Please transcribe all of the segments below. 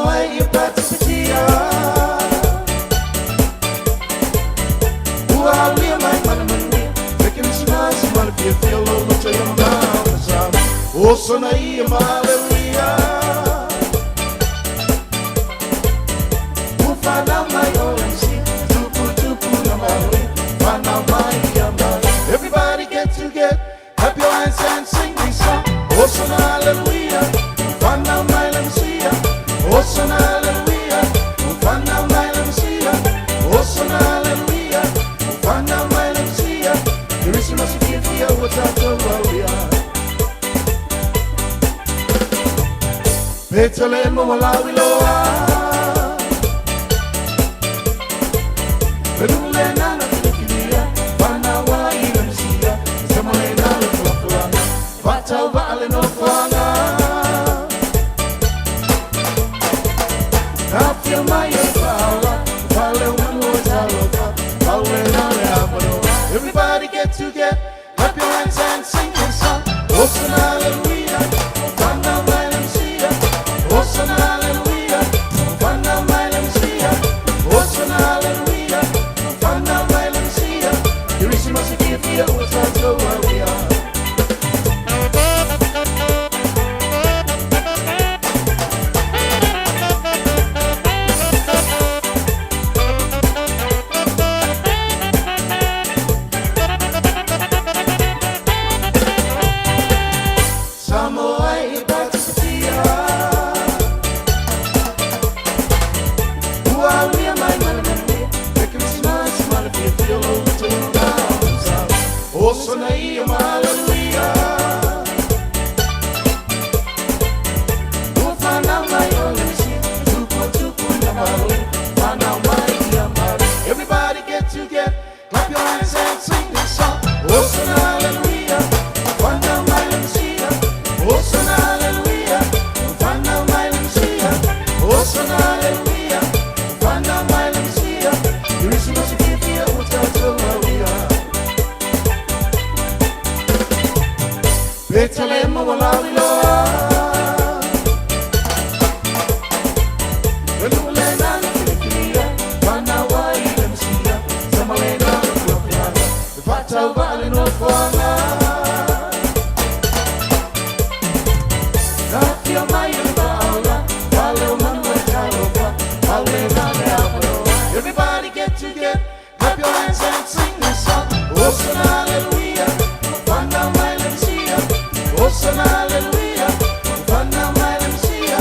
Samoa e Patipatia. Ua aulia mai ma le manuia le Kerisimasi ma le fiafia lou loto ia mamao ma Samoa. Osana ia ma Aleluia. Ua fanau mai o le Mesia, tuputupu na maluia, fanau mai ia Maria. Everybody get together, clap your hands and sing this song. Osana, hallelujah, fanau mai le Mesia. Osana, hallelujah, fanau mai le Mesia. Osana, hallelujah, fanau mai le Mesia. Kerisimasi fiafia ua tatou aulia. Petelema ua lauiloa. Le nuu lena na filifilia, fanau ai le Mesia. Tama lena le felafelaga, faatauvaa le nofoaga. Na afio mai e le Faaola, fale o manu o talofa, pau lena le avanoa. Everybody get together, clap your hands and sing this song. Hosanna, hallelujah, fanau mai le Mesia. Hosanna, hallelujah, fanau mai le Mesia. Hosanna, hallelujah, fanau mai le Mesia. Kerisimasi fiafia ua tatou aulia. Samoa e Patipatia. Ua aulia mai ma le manuia le Kerisimasi ma le fiafia lou loto ia mamao ma Samoa. Osana ia ma Aleluia. Ua fanau mai o le Mesia, tuputupu na maluia, fanau mai ia Maria. Everybody get together, clap your hands and sing this song. Hosanna, hallelujah, fanau mai le Mesia. Hosanna, hallelujah, fanau mai le Mesia. Hosanna, hallelujah, fanau mai le Mesia. Kerisimasi fiafia ua tatou aulia. Petelema ua lauiloa. Le nuu lena na filifilia, fanau ai le Mesia. Tama lena le felafelaga, le faatauvaa le nofoaga. Na afio mai e le Faaola, fale o manu e talofa, pau lena le avanoa. Everybody get together, clap your hands and sing this song. Hosanna, hallelujah, fanau mai le Mesia. Hosanna, hallelujah, fanau mai le Mesia.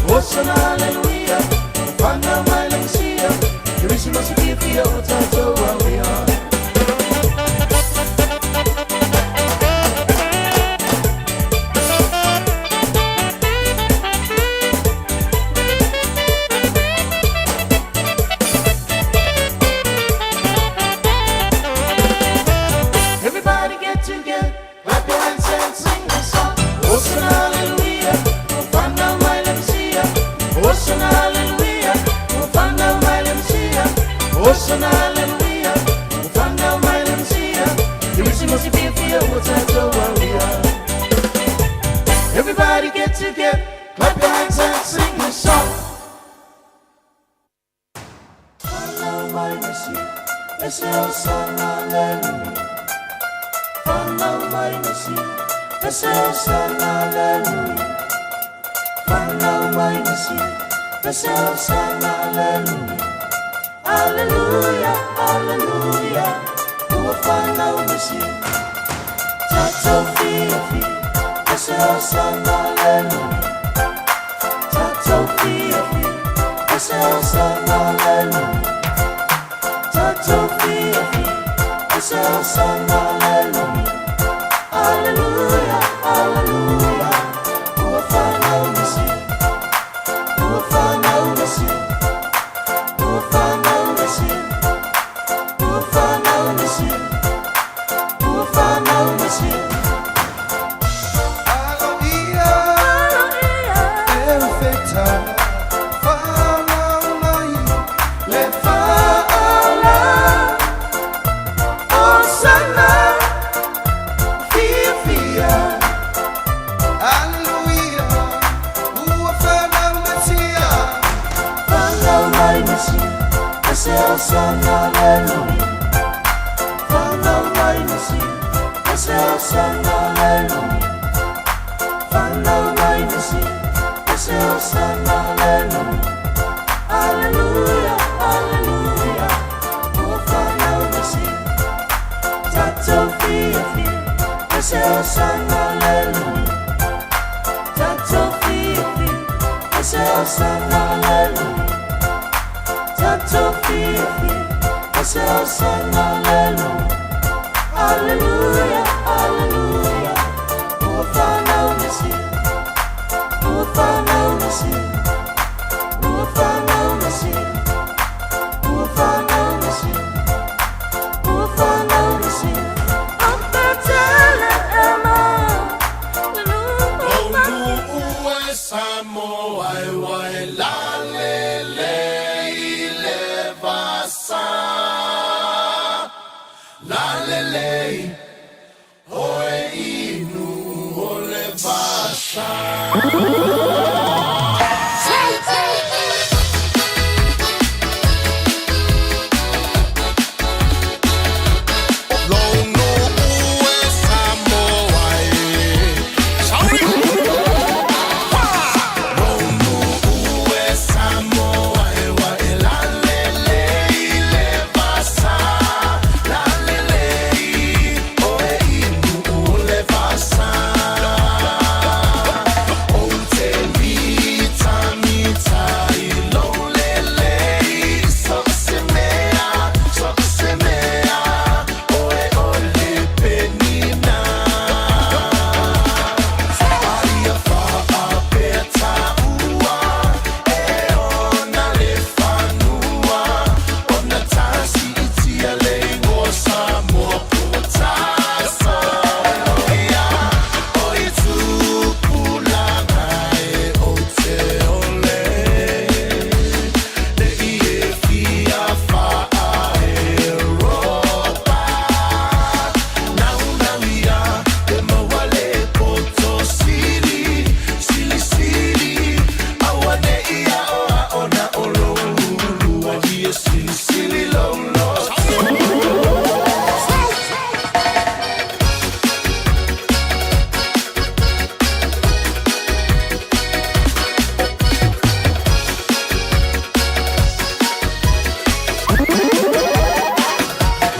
Hosanna, hallelujah, fanau mai le Mesia. Kerisimasi fiafia ua tatou aulia. Everybody get together, clap your hands and sing this song. Hosanna, hallelujah, fanau mai le Mesia. Hosanna, hallelujah, fanau mai le Mesia. Hosanna, hallelujah, fanau mai le Mesia. Kerisimasi fiafia ua tatou aulia. Everybody get together, clap your hands and sing this song. Fanau mai Mesia, ese Hosanna, hallelujah. Fanau mai Mesia, ese Hosanna, hallelujah. Fanau mai Mesia, ese Hosanna, hallelujah. Hallelujah, hallelujah, ua fanau Mesia. Tatou fiafia, ese Hosanna, hallelujah. Tatou fiafia, ese Hosanna, hallelujah. Tatou fiafia, ese Hosanna, hallelujah. Hallelujah, hallelujah, ua fanau Mesia. Ua fanau Mesia. Ua fanau Mesia. Ua fanau Mesia. Ua fanau Mesia. Aloia e fanau mai le Faaola. Hosanna. Say Hosanna, Hallelujah. Fanau mai Mesia. Say Hosanna, Hallelujah. Fanau mai Mesia. Say Hosanna, Hallelujah. Hallelujah, Hallelujah. Ua fanau Mesia. Tatou fiafia. Say Hosanna, Hallelujah. Tatou fiafia. Say Hosanna, Hallelujah. Tatou fiafia. Say Hosanna, Hallelujah. Hallelujah, Hallelujah. Ua fanau Mesia. Ua fanau Mesia. Ua fanau Mesia. Ua fanau Mesia. Ua fanau Mesia. Samoa e wai la le le i le vasa. La le le oe inu o le vasa. Lono ue Samoa e. Sauri! Lono ue Samoa e wa e la le le i le vasa. La le le i oe inu o le vasa. O te mita mita i lo le le i so se mea, so se mea, oe o le penina. Aia whaapea tāua, e ona le whanua, ona tasi i tia le ingoa Samoa po tasa. Ia, o i tupulaga e o te ole, le i e fia whaa e ropa. Nau nau ia, te mawale poto sili, sili sili, aua ne ia o a ona o lo lua ia sili sili lo lo.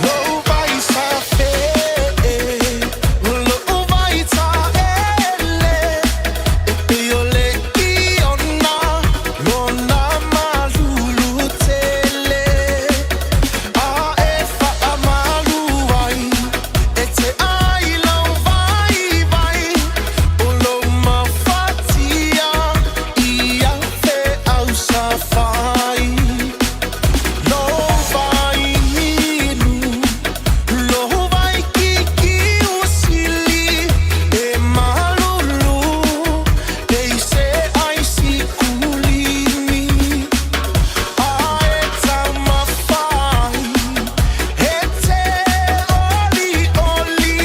Lo vai sa fe, lo vai ta ele, e pe o le iona, lona malulu tele. A e whaamalu ai, e te ai lau vai vai, o lo mafatia, i a fe au sa whai. Lo vai minu, lo vai kiki usili, e malulu, e i se ai sikulimi. A e taumawhai, e te oli oli,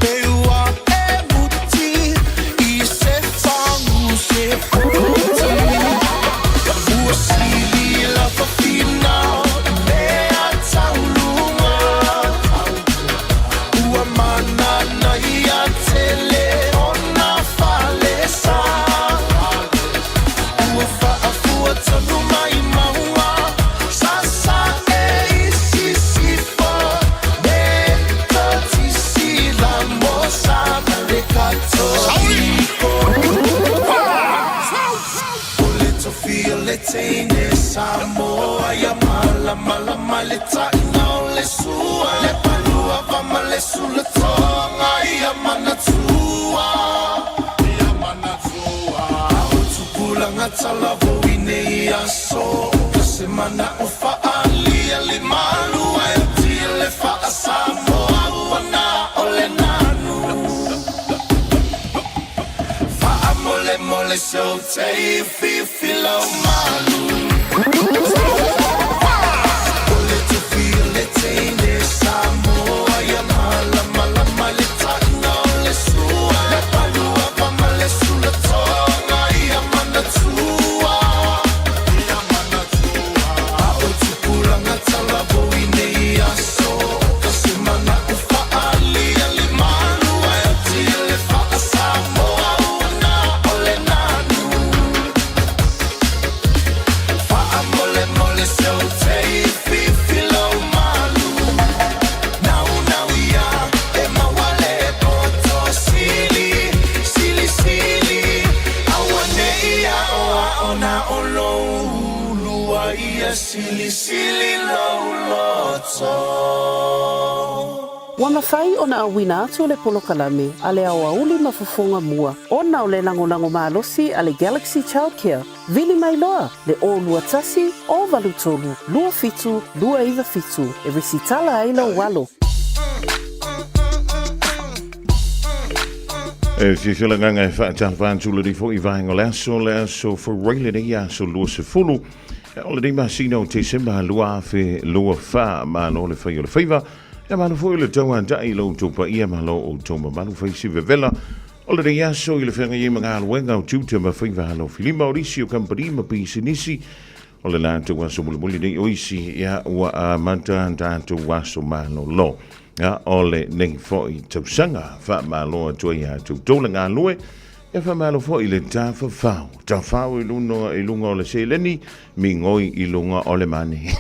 pe ua e muti, i se whangu se poti. Ua sili la whawhina, mea taulunga. Ua manana ia tele ona falesa. Ua whaafua tonu mai maua, sasa e isisifo. Me totisi la mosa le katoliko. O le tofia le teine Samoa ia mala mala ma le taina o le sua. Le palua va ma le sula tonga ia manatua. Ia manatua. O tupulaga talavo i nei aso. Ka se mana o whaalia le malua e tia le whaasamoa ua na o le nanu. Whaamole mole so te fi fi lau malu. O le tofia le teine Samoa ia mala mala ma le taina o le sua. Le palua va ma le sula tonga ia manatua. Ia manatua. A o tupulaga Ia silisili lou loto. Ua mafai ona auina atu le polokalame a le aoauli ma fofoga mua ona o le lagolago malosi a le Galaxy Childcare, vili mai loa le 021 083 27 297 e resitala ai lou alo. E fiafia le agaga e faatalofa atu lenei foi vaega o le aso, le aso Fevareai lenei aso 20 o lenei masina o Tesema 2024. Malo le fai o le faiva, e malo foi le tauatai i lo outou paia ma lo outou mamalu fai si vevela o lenei aso i le feagai ai ma galuega o tiute ma faiva alofilima o nisi o kamupani ma pisinisi o le latou aso mulimuli nei o isi ia ua amata tatou aso malolo. Ia, o lenei foi tausaga faamalo atu ai ia outou le galue, ia faamalo foi le tafafao, tafao i luga, i luga o le seleni, migoi i luga o le mane.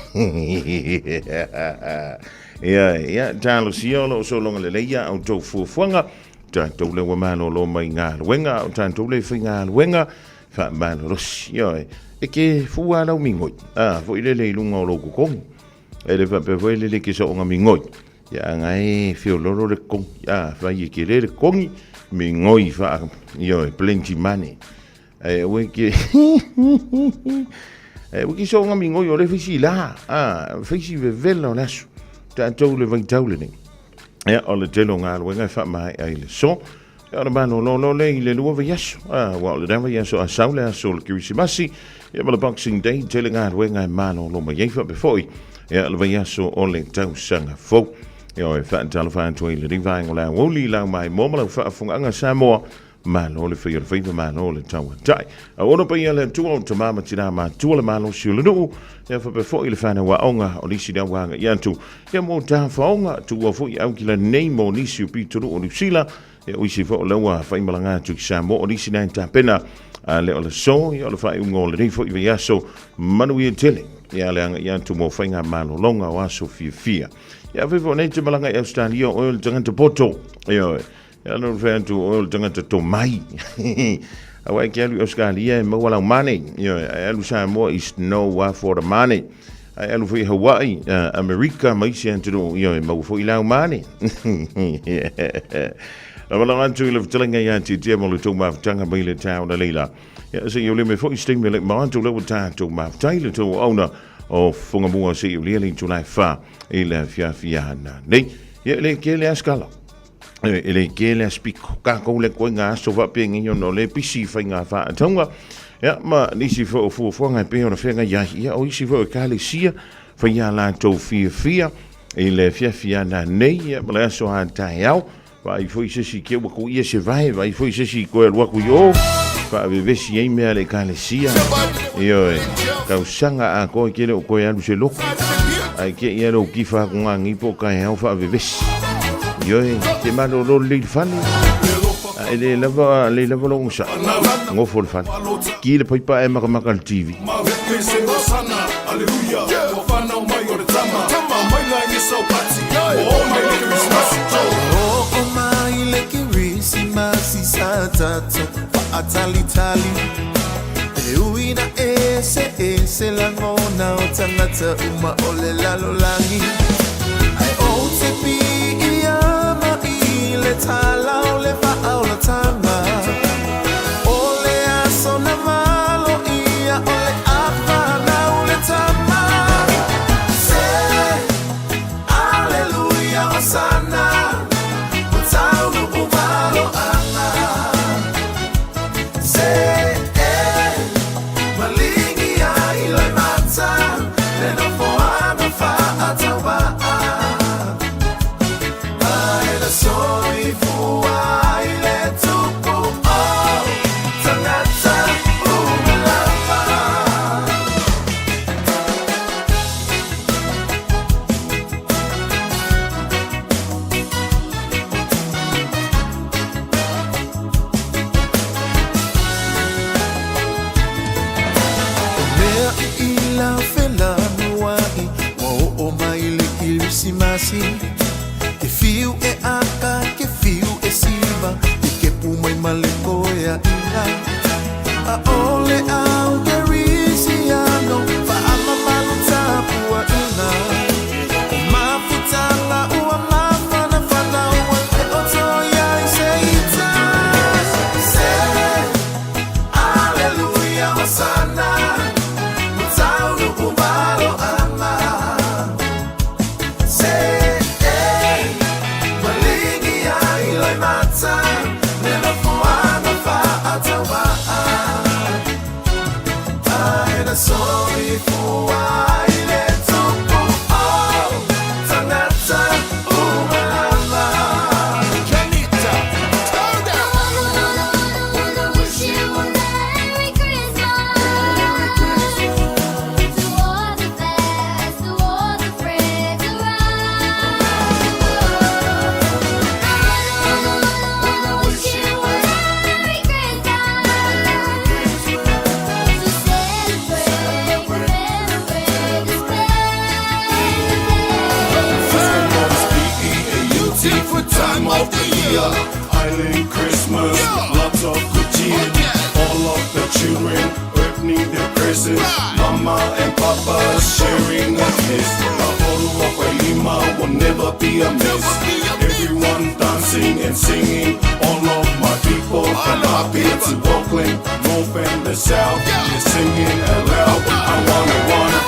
Ia, ia, talosia o lo o sologa lelei ia outou fuafuaga, tatou le ua malolo mai galuega, o tatou le faigaluega, faamalolosi. Ioe, e ke fua lau migoi, a, foi lele i luga o lou totogi. E le faapea foi le le ke soonga migoi. Ia anga e feololo le kongi. A fai e kele le kongi, migoi faa, ioe, plenty money. E ue ke e ue ki soonga migoi o le fisi la. A fisi vevela o le aso. Tatou le vaitau lenei. Ia, o le tele o galuega e faamaea i le so. Ia, o le malolo le i le lua vaiaso. A, ua o le vaiaso a sau le aso o le Kerisimasi. Ia, ma le Boxing Day, tele galuega e malolo mai ai faapea foi. Ia, le vaiaso o le tausaga fou. Ia, o e faatalofa atu ai i lenei vaega o le aoauli i lau maimoa ma lau faafofogaaga Samoa. Malo le fai o le faiva, malo le tauatai. Auauna paia le Atua o tama ma tina matua le malosi o le nuu. Ia faapea foi le fanau aoga o nisi le auaga i atu. Ia mo tafaoga, tuua foi au ki lenei mo nisi o pitonuu o Niu Sila. Ia o isi foi o leua faimalaga atu i Samoa o nisi nai tapena. A le o le so, ia o le faaiuga o lenei foi vaiaso manuia tele. Ia le aga i atu mo faiga malologa o aso fiafia. Ia fai foi nei te malaga i Australia o oe o le tagata poto. Ia Ia na fai atu o le tagata tomai. Aua e ke alu i Australia e maua lau money. Ioe, ae alu Samoa is no wa for the money. Ae alu foi Hawaii, Amerika ma isi atunuu, ioe, maua foi lau money. Lava atu i le fetalaiga ia Titia mo le tou mafutaga mai le taeao na leila. Ia se i o le me foi se taimi le maatu le ua tatou mafutai le tou auauna o Fofogamua se i o lia le itula e 4 i le afiafi ana nei. Ia le ke le askala. E le kē le aspiko. Kākou le koe ngā aso faapēnei ona o le pisi i whai ngā whaataunga. Ia, ma nisi foi o fuafuaga e pei ona feagai ai. Ia, o isi foi o ekalesia, whai a lātou fiafia i le fiafia ana nei, ia, ma le aso a taeao. Vaai foi se isi ke ua kuia se vae, vaai foi se isi koe alu aku i o, whaavevesi ai mea le ekalesia. Ioe, tausaga a koe ke le o koe alu se loko. Ai ke ia lou kifa aku ngā ngi po kaeao whaavevesi. Ioe, te malolo le le fale. A e le lava, le lava lou sa. Ngofo le fale. Ki le paipa e makamaka le TV. E ui na ese ese lagona o tagata uma o le lalolagi Ae ou te piiama i le tala o le faaolataga O le aso na malo ia o le afanau le tama Se Aleluia Osana Ua taunuu maloaga Se e malingi ai loimata Le nofoaga faatauvaa Mai le soifua i le tupu o tagata uma lava. O mea i ila felanuai Ua oo mai le Kerisimasi Ke fiu e aka, ke fiu e siva Ke kepu mai ma le koeaʻina ʻAʻole au Kerisiano Faamamalu. embraces. Mama and Papa sharing a kiss. Lima will never be a miss. Everyone dancing and singing. All of my people from Apia to Auckland, North and the South. They're singing aloud. I wanna, wanna.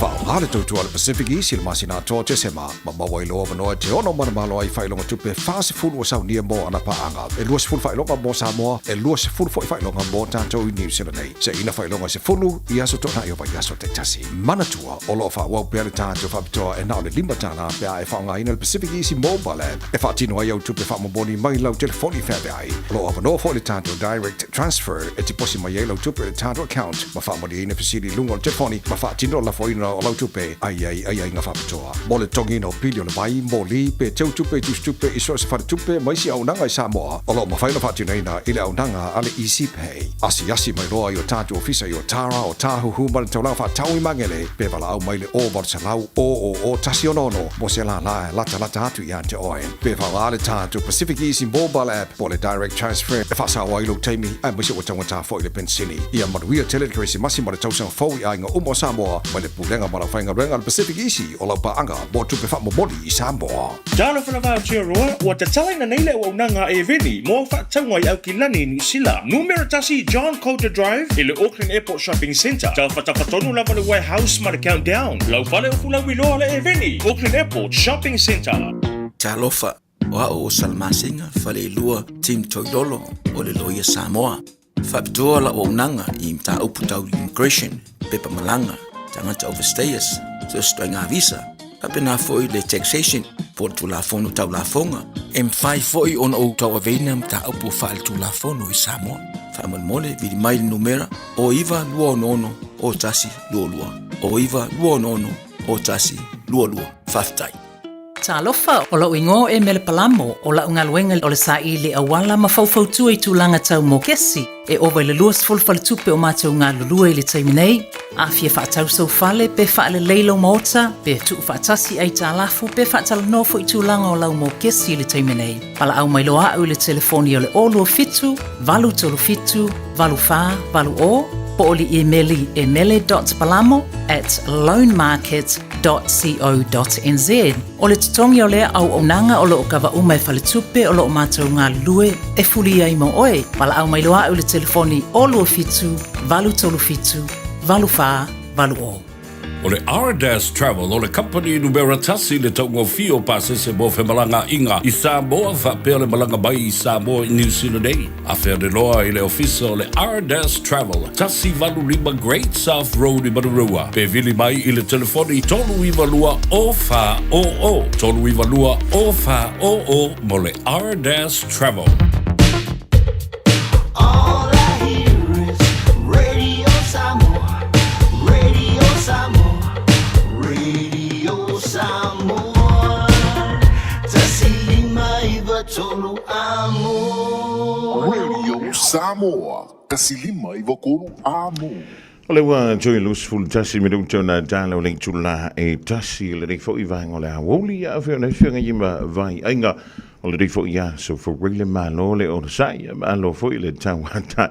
Faaaoga le tautua a le Pacific East i le masina atoa o Tesema, ma maua ai lou avanoa e te ono manumalo ai i faailoga tupe 40 ua saunia mo ana paaga. E 20 faailoga mo Samoa, e 20 foi faailoga mo tatou i Niu Sila nei. Seiina faailoga se 10 i aso toonai o vaiaso taitasi. Manatua, o lo o faaauau pea le tatou faapitoa e na o le $5 pe a e faaaogaina le Pacific Easy Mobile App e faatino ai au tupe faamomoli mai lau telefoni feaveai. O lo o avanoa foi le tatou Direct Transfer e tiposi mai ai lau tupe i le tatou account ma faamalieina fesili i luga o le telefoni ma faatino le lafoina o lau tupe ai i ai aiaiga faapitoa. Mo le totogiina o pili o le vai, moli, pe teu tupe i tusitupe i so o se faletupe ma isi auaunaga i Samoa, o lo o mafai ona faatinoina i le auaunaga a le Easy Pay. Asiasi mai loa i o tatou ofisa i Otara, Otāhuhu ma le taulaga faatau i Magele, pe valaau mai i le 0800 000 166 mo se lālā e latalata atu ia te oe. Pe faaaoga le tatou Pacific Easy Mobile App po o le Direct Transfer e faasao ai lou taimi aemaise ua taugata foi le penisini. Ia manuia tele le Kerisimasi ma le tausaga fou i aiga uma o Samoa mai le Pulega ma le Aufaigaluega a le Pacific Easy o lau paaga mo tupe faamomoli i Samoa. Talofa lava Aotearoa, ua tatalaina nei le auaunaga a Airveni mo au faatauga i Aukilani i Niu Sila. Numera 1 John Coulter Drive i le Auckland Airport Shopping Centre. Tafatafa tonu lava le warehouse ma le Countdown. Lau fale o Fulauiloa le Airveni, Auckland Airport Shopping Centre. Talofa, o au o Salamasina Faleilua Tim Toilolo o le Loia Samoa. Faapitoa lau auaunaga i mataupu tau immigration, pepa malaga, tagata overstayers, so o se ituaiga visa, faapena foi le taxation po o le Tulafono Tau Lafoga. E mafai foi ona ou tauaveina mataupu faaletulafono i Samoa. Faamolemole, vili mai le numera o 9266 0122, o 9266 0122. Faafetai. Talofa, o lou igoa o Emele Palamo, o lau galuega o le saili auala ma faufautua i tulaga tau mokesi. E ova i le 20 faletupe o matou galulue i le taimi nei. A fia faatau sou fale, pe faalelei lou maota, pe tuu faatasi aitalafu, pe faatalanoa foi tulaga o lau mokesi i le taimi nei. Valaau mai loa au i le telefoni o le 027 837 8480 po o le imeli emele.palamo at loanmarket.co.nz. O le totogi o lea auaunaga o lo o kava uma e faletupe o lo o matou galulue e fuli ai mo oe. Valaau mai loa au i le telefoni 027 837 8480. O le Ardas Travel o le kamupani numera tasi i le taugofie o pasese mo femalagaaiga i Samoa faapea le malaga mai i Samoa i Niu Sila nei. Afe ane loa i le ofisa o le Ardas Travel, 185 Great South Road i Manurewa, pe vili mai i le telefoni 392 0400, 392 0400 mo le Ardas Travel. All I hear is Radio Samoa, Radio Samoa, Radio Samoa. 159 amo. Radio Samoa, 159 amo. O le ua toe 21 minuta ona tala o le itula e tasi lenei foi vaega o le aoauli a fe o le afioga i ma vai aiga o lenei foi aso fou le malo le onosai malo foi le tauatai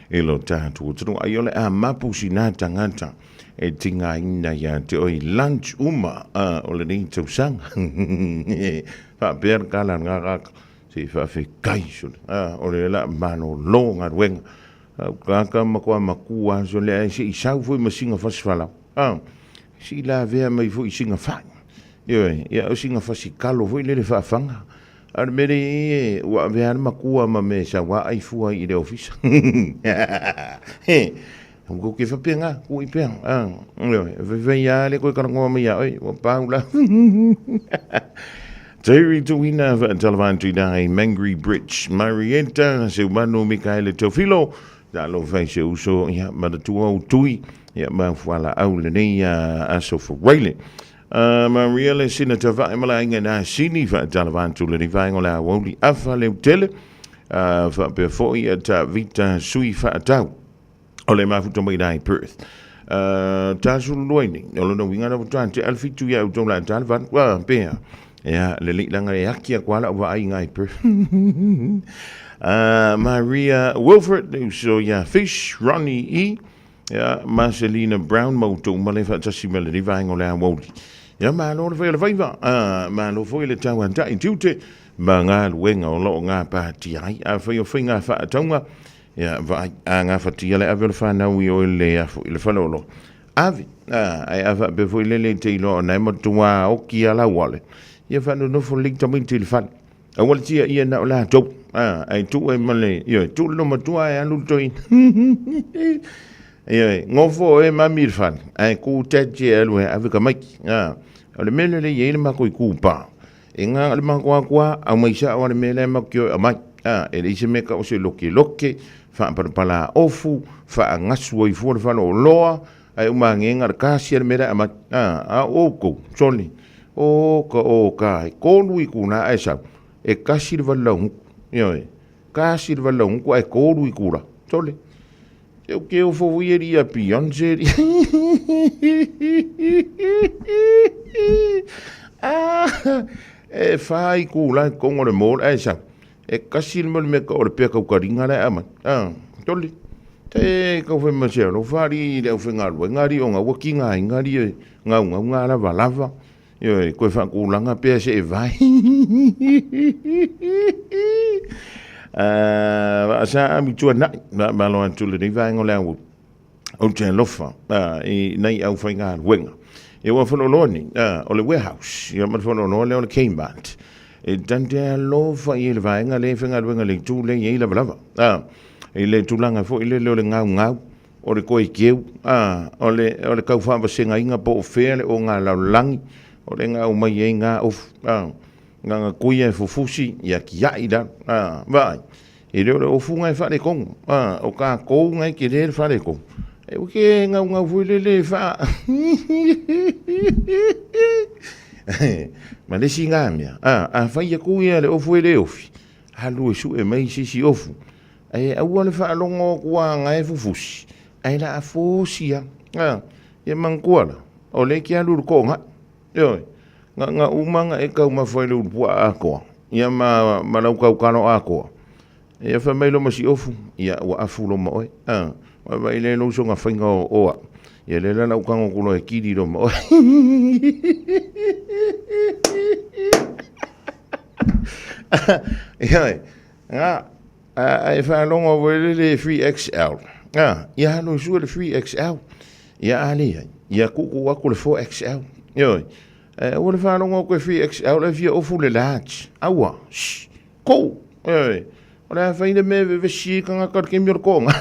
i lo tatou atunuu. Ai o le a mapu sina tagata e tigaina ia te oe i lunch uma o lenei tausaga. Faapea le kala a le se i faafetai sole o le la malolo galuega. Au kaka ma koa makua sole ae se i sau foi ma singa fasifala. Se i lavea mai foi singa fai. Ioe, ia o singa fasikalo foi lele faafaga. A o le mea lea i ai, ua avea lava le matua ma mea e sau lava ai fua i le ofisa. Ua ke faapena, tuu i pea. Ioe, e vaivai lava le toe talanoa mai ia oe, ua pau la. Terry Tuina Faatalavantuina i Mangere Bridge, Marietta Seumanu Mikaele Teofilo, talofa i se uso, ia, manatua u tui, ia, ma fualaau lenei aso Faraile. Maria le sina tavae ma le aiga na sini faatalawa atu lenei vaega o le aoauli afa leutele faapea foi a Tavita sui faatau o le mafuta mai la i Perth. Tasululua i nei, o lona uiga na faatoa tea le 7 ia outou la ta le 8, pea. Ia, lelei leaga e aki atu lava lau vaai i Perth. Maria Wilfred, le uso ia Fish, Ronnie E, Ia, Marcelina Brown ma outou uma le faatasi ma lenei vaega o le aoauli. Ia, malo le fai o le faiva, malo foi le tauata'i tiute ma galuega o lo o gapatia ai. Afai o faiga faatauga, ia, vaai, a gafatia le ave o le fanau i o i le afu i le faleoloa, ave. Ae a faapea foi lele e te iloa o na e matua oki a lauale, ia faanonofo lelei tamaiti i le fale. Aua le tia ia na o latou. Ae tuu ai ma le, ioe, tuu le matua ae alu le toeaina. Ioe, gofo oe mami i le fale, ae ku tati e alu e ave tamaiti. O le mea lelei e i ai le matou itupa, e na o le matou atu lava, aumai sao lava le mea la e matou te o e aumai. E leai se mea e tau o se lokeloke, faapalapala ofu, faagasu ai fua le faleoloa, ae uma ane na o le tasi lava le mea la e aumai. A o outou, sole, O ka o ka e kolu i kula ae sau, e kasi le vale launuku. Ioe, kasi le vale launuku ae kolu i kula. Sole, se u ke ofo foi e lia Beyonce. Ah, e wha i kula e kongo le mall ae sau. E kasi le mea le mea ka o le pea kaukariga la e aumai. Ah, sole, te kau whai ma se alo whaari i le au whengaluenga ri o ngā ua ki ngā inga ri e ngaungau ngā lava lava. Ioe, koe whakūlanga pea se e vai. Uh, sa ami tua nai, ma malo atu lenei vaega o le au o te alofa i nei au whaingaluenga. E ua whanoloa ni, o le warehouse, ia ma le whanoloa lea o le Kmart. E tante alofa i le vaega le whaingaluenga le itu le i lava lava. I le tulaga foi lele o le ngaungau, o le koekeu, o le, o le tau faavasegaina po o fea le ogalalolagi, o le gau mai ai gā ofu, gā kuia e fufusi, ia kiaʻi lalo, vaai, e le o le ofu gā e faaletonu, o tatou gā e tele le faaletonu, e ua ke gaugau foi lele e faa ma le isi gā mea, afai atu ia le ofu e le ofi, alu e sue mai se isi ofu, Ae aua le faalogo atu a ga e fufusi, ae la a fosi a. A, ia manatua la, o lea e te alu i le toaga'i. Ioe, na, na uma ona e taumafa i le ulupuaa atoa, ia ma, ma lau tautalo atoa. Ia fai mai loma siofu, ia ua afu loma oe. A, vaavaai lea i lou soga faiga o, o au. Ia lea la lau tago atu loa e kili loma oe. Ioe, na, A e faalogo foi lele le 3XL. A, ia alu e sue le 3XL. Ia a leai, ia tuutuu atu le 4XL. Ioe. Ae aua le faalogo atu e 3XL ae fia ofu le large. Aua, shh, tuu. Ioe. O le a fai le mea e vevesi ai tagata i le taimi o le toga.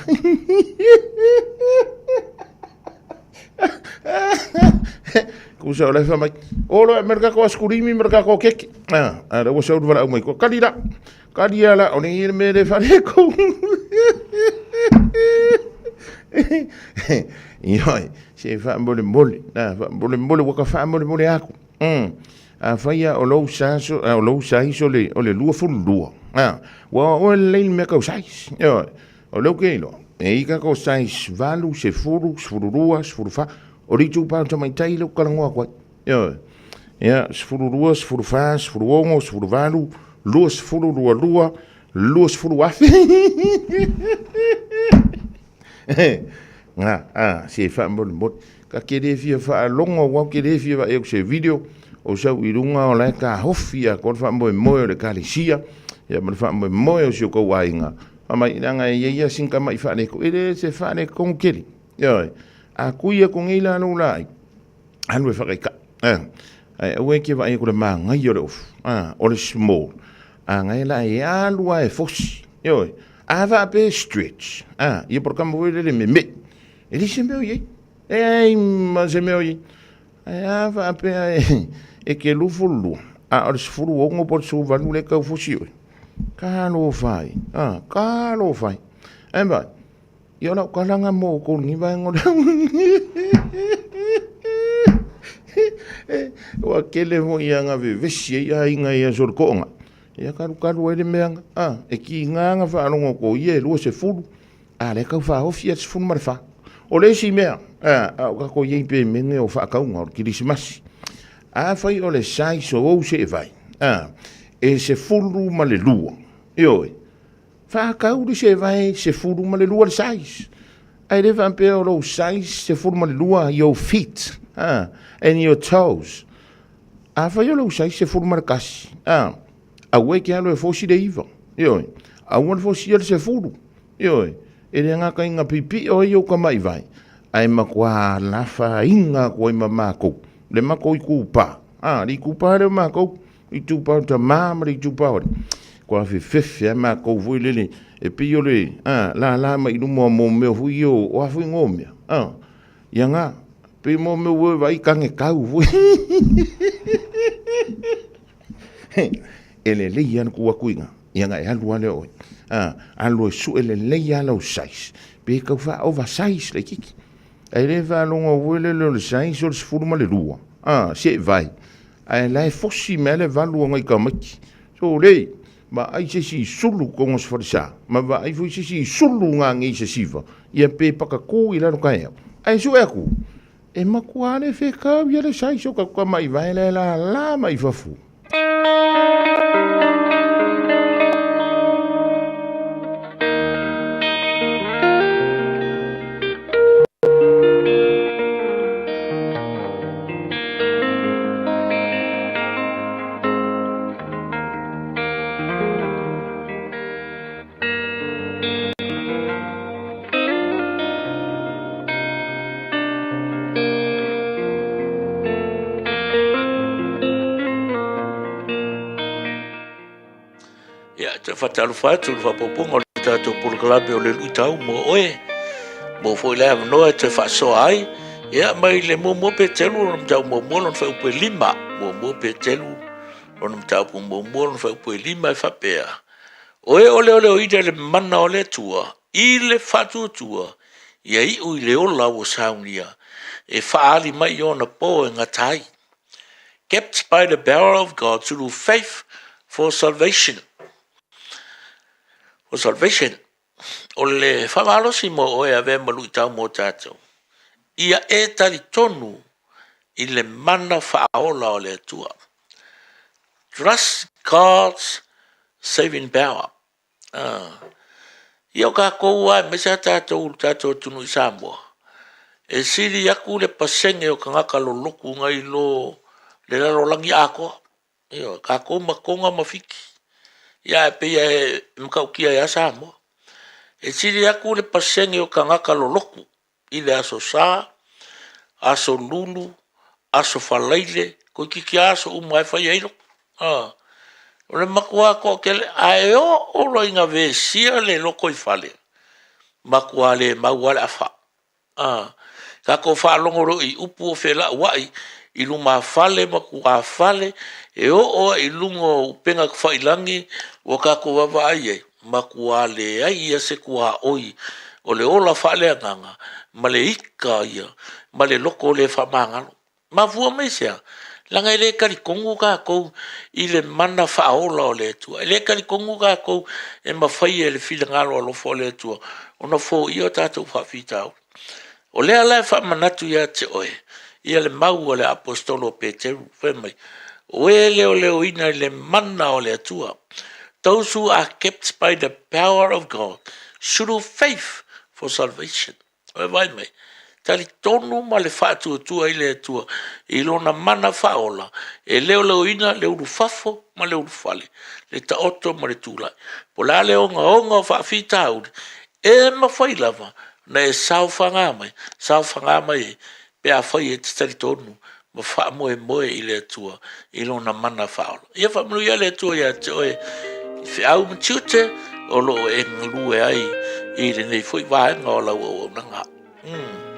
Tusa o le fai mai, o loa e aumai le tatou asikulimi ma le tatou keke. A, a lea ua sau le valaau mai koa, kali la. Kali ala, o le mea le fale kou. Ioe, se faamolemole, na faamolemole, ua ka faamolemole aku. Afai lava o lou size, o lou size o le 22, ua oe lelei le mea tau size. Ioe, o lea ou te iloa. E i kako size 8, 10, 12, 14, o le itupa o tamaitai lea ou talanoa atu ai. Ioe. Ia, 12, 14, 16, 18, 20, 22, 20 afe. Nga, a, se faamolemole. Ka ke le fia faalogo aua ou te le fia vaai atu se video o sau i luga o la e taofi atoa le faamoemoe o le ekalesia ia ma le faamoemoe o si o tou aiga. Fai mai, leaga e i ai lava sina tamai faaletonu. E le se faaletonu tele. Ioe. A tui atu nei la lou laai, alu e faataitai. Ae aua e te vaai atu i le manaia o le ofu, o le small. A na e la e alu lava e fosi. Ioe. A faapea e stretch, ia po o le tama foi lele memei. E leai se mea o i ai. E leai ma se mea o i ai. Ae a faapea e te 22, a o le 16 po o le 18 lea e tau fosi oe. Talofa e, talofa e. Ae vaai, ia o lau tala lena mo outou i lenei vaega o le Ua tele foi ana vevesi ai aiga i aso o le toaga. Ia kalukalu ai le mea na, e tiga na faalogo atu o ia e 20, a o lea e tau faaofi atu 14. O le isi mea, a o tatou i ai pemene o faatauga o le kerisimasi, afai o le size o ou seevai, e 12, ioe, faatau le seevae 12 le size. Ae le faapea o lou size 12 your feet, and your toes. Afai o lou size 11, aua e te alo e fosi le 9, ioe, aua le fosia le 10, Ioe, e le gata ina pipio ai ou tamaivai, ae matua lafaina atu ai ma makou, le matou itupa, a, le itupa lea o makou, le itupa o tama ma le itupa o alii, kua fefefe lava makou foi lele, e pei o le, a, lala mai i luma o mea foi ia o a foi igoa o mea, a, ia na, pei mo mea ua vaai tane tau foi. E lelei lava le tu atu i ina, ia ona e alu lava lea o oe. Alu e sue lelei lava lau size, pe tau faa oversize laitiiti. Ae le faalogo foi lele o le size o le 12, seevai, ae la e fosi mai lava le valu o nai tamaiti. Sole, vaai se isi i sulu totonu o se falesa, ma vaai foi se isi i sulu nanei i se siva, ia pe pakatu i lalo taeao. Ae sue atu, E matua le fekau ia le size o ka tamai vae la e lala mai fafo. Ia, te whataruwha atu le whapoponga o le tātou polokalame o le luitau mo oe, mo foi le avanoa e te whaasoa ai, ia, mai le muamua Petelu, lona mataupu muamua, lona fuaiupu e lima, muamua Petelu, lona mataupu muamua, lona fuaiupu e lima e faapea, O e oleoleoina le mana o le Atua i le faatuatua ia iu i le ola ua saunia e faaali mai i ona po e gata ai. Kept by the power of God through faith for salvation. For salvation. O le faamalosi mo oe avea ma luitau mo tatou. Ia e talitonu i le mana faaola o le Atua. Trust God's saving power. Ia o tatou lava, aemaise lava tatou i le tatou atunuu i Samoa, e sili atu le pasene o tagata lolotu nai lo le lalolagi atoa. Ioe, tatou ma Toga ma Fiti, ia ae pei e matautia ai lava Samoa. E sili atu le pasene o tagata lolotu i le Aso Sa, Aso Lulu, Aso Faraile, toeitiiti lava aso uma e fai ai lotu. O le matua toatele, ae oo loa ina vesia le lotoifale, matua le mau lava le afa. Tatou faalogo loa i upu o felauai i lumafale ma tuafale, e oo lava i luga o upega tafailagi ua tatou vaavaai i ai, matua leai ia se tuaoi o le ola faaleagaga ma le ika ia ma le loto le faamagalo. Mafua mai i se a? Leaga e le talitonu tatou i le mana faaola o le Atua. E le talitonu tatou e mafai e le finagalo alofa o le Atua ona foia o tatou faafitauli. O lea la e faamanatu ia te oe ia le mau a le Aposetolo o Peteru fai mai, o e leoleoina i le mana o le Atua. Those who are kept by the power of God through faith for salvation. Ua e vaai mai? Talitonu ma le faatuatua i le Atua i lona mana faaola e leoleoina le ulufafo ma le ulufale, le taoto ma le tulai. Po o le a le ogaoga o faafitauli, e mafai lava ona e saofaga mai, saofaga mai ai pe afai e te talitonu ma faamoemoe i le Atua i Lona mana faaola. Ia faamanuia le Atua ia te oe i feau ma tiute o lo o e galue ai i lenei foi vaega o lau auaunaga. Mm.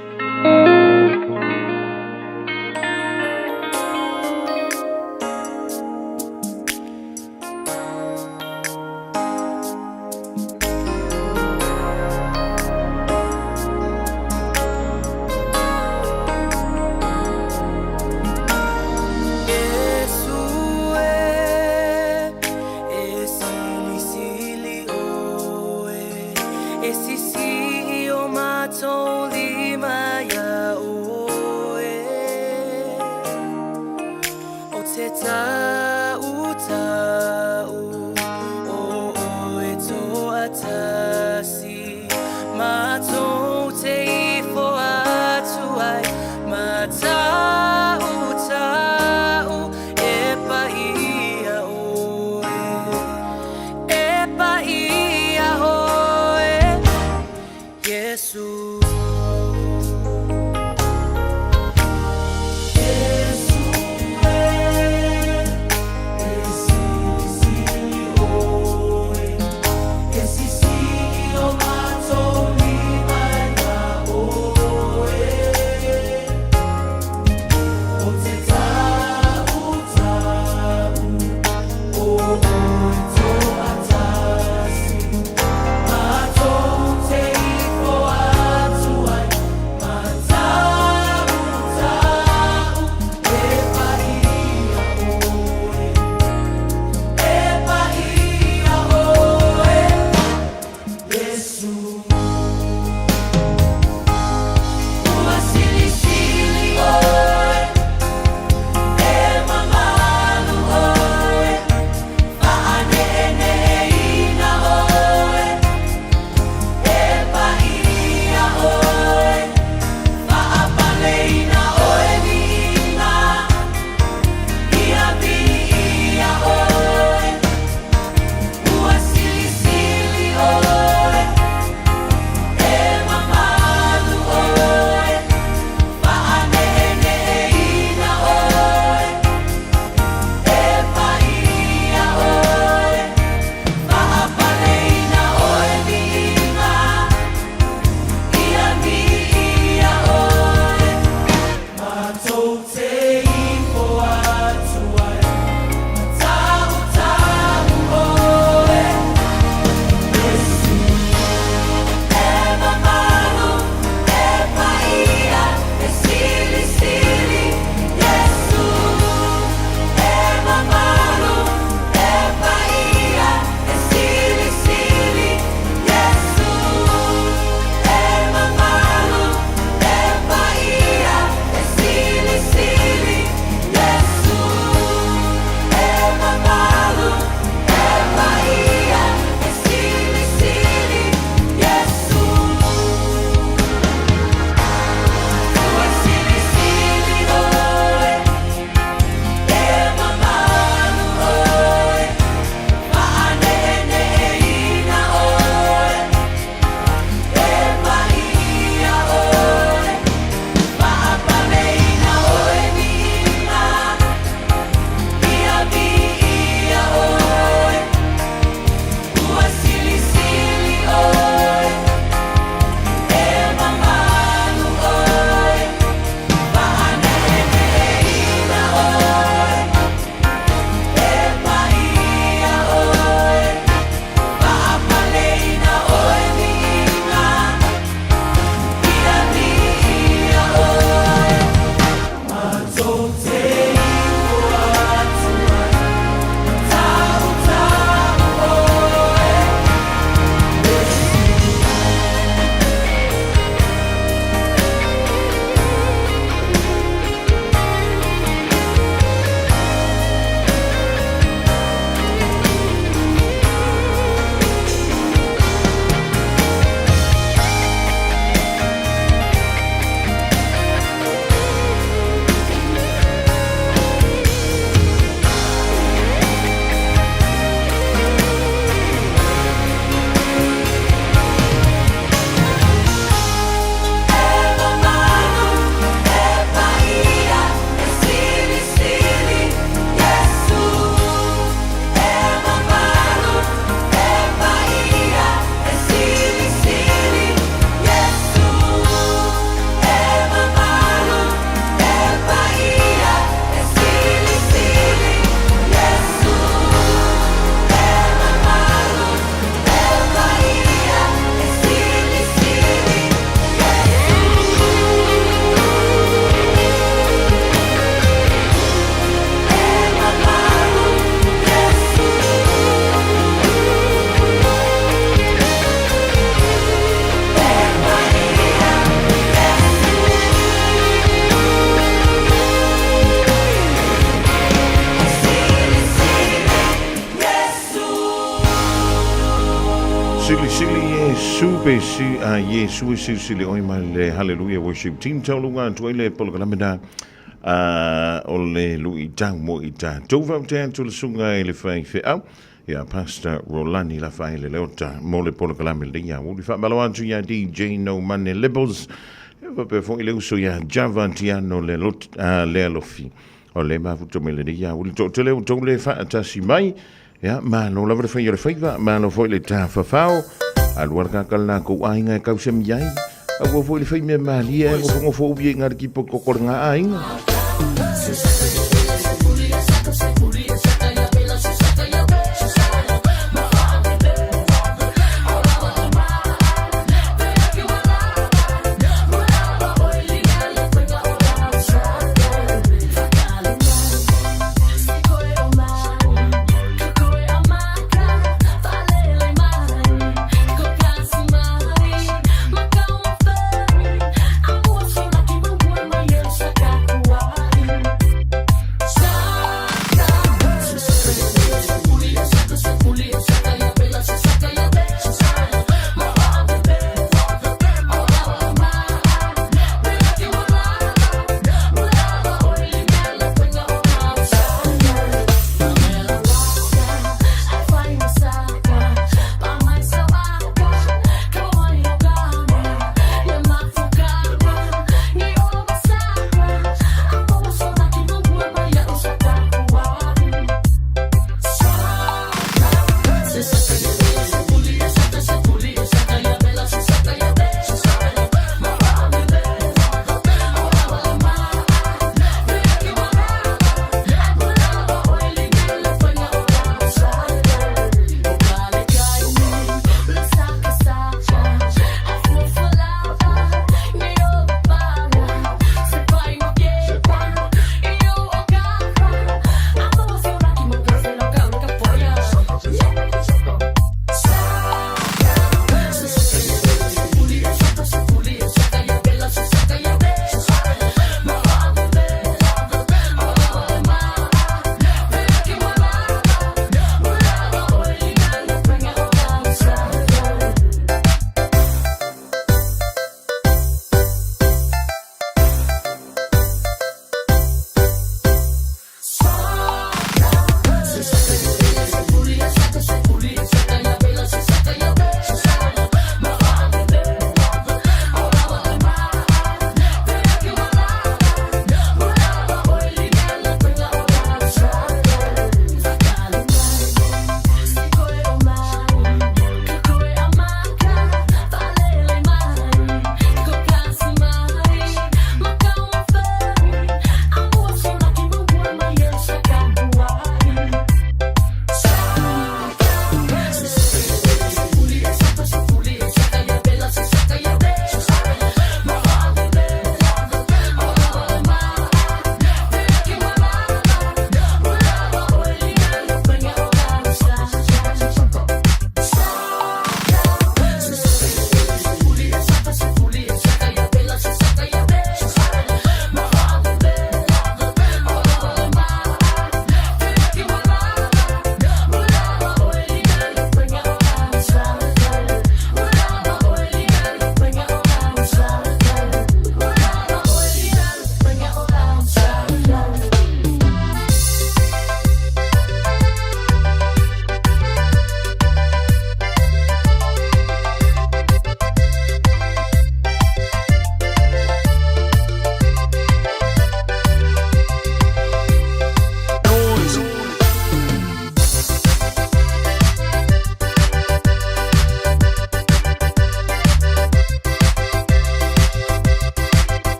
Silisili Iesu pe si a Iesu e silisili oi ma le Hallelujah Worship Team tauluga atu ai le polokalame na a o le luitau mo i tatou faafetai atu le susuga i le faifeau ia Pastor Rolani Lafaele Leota mo le polokalame lenei aoauli. Faamalo atu ia DJ No Money Libels ia faapea foi le uso ia Java Tiano le lot, Lealofi o le mafuta mai lenei aoauli. Toatele outou le faatasi mai ia malo lava le fai o le faiva, malo foi le tafafao. Alu ala kaka le lakou aiga e kausemi ai. Aua foi le fai mea malie e nofonofo uia i ngā kipo koko le ngā aiga.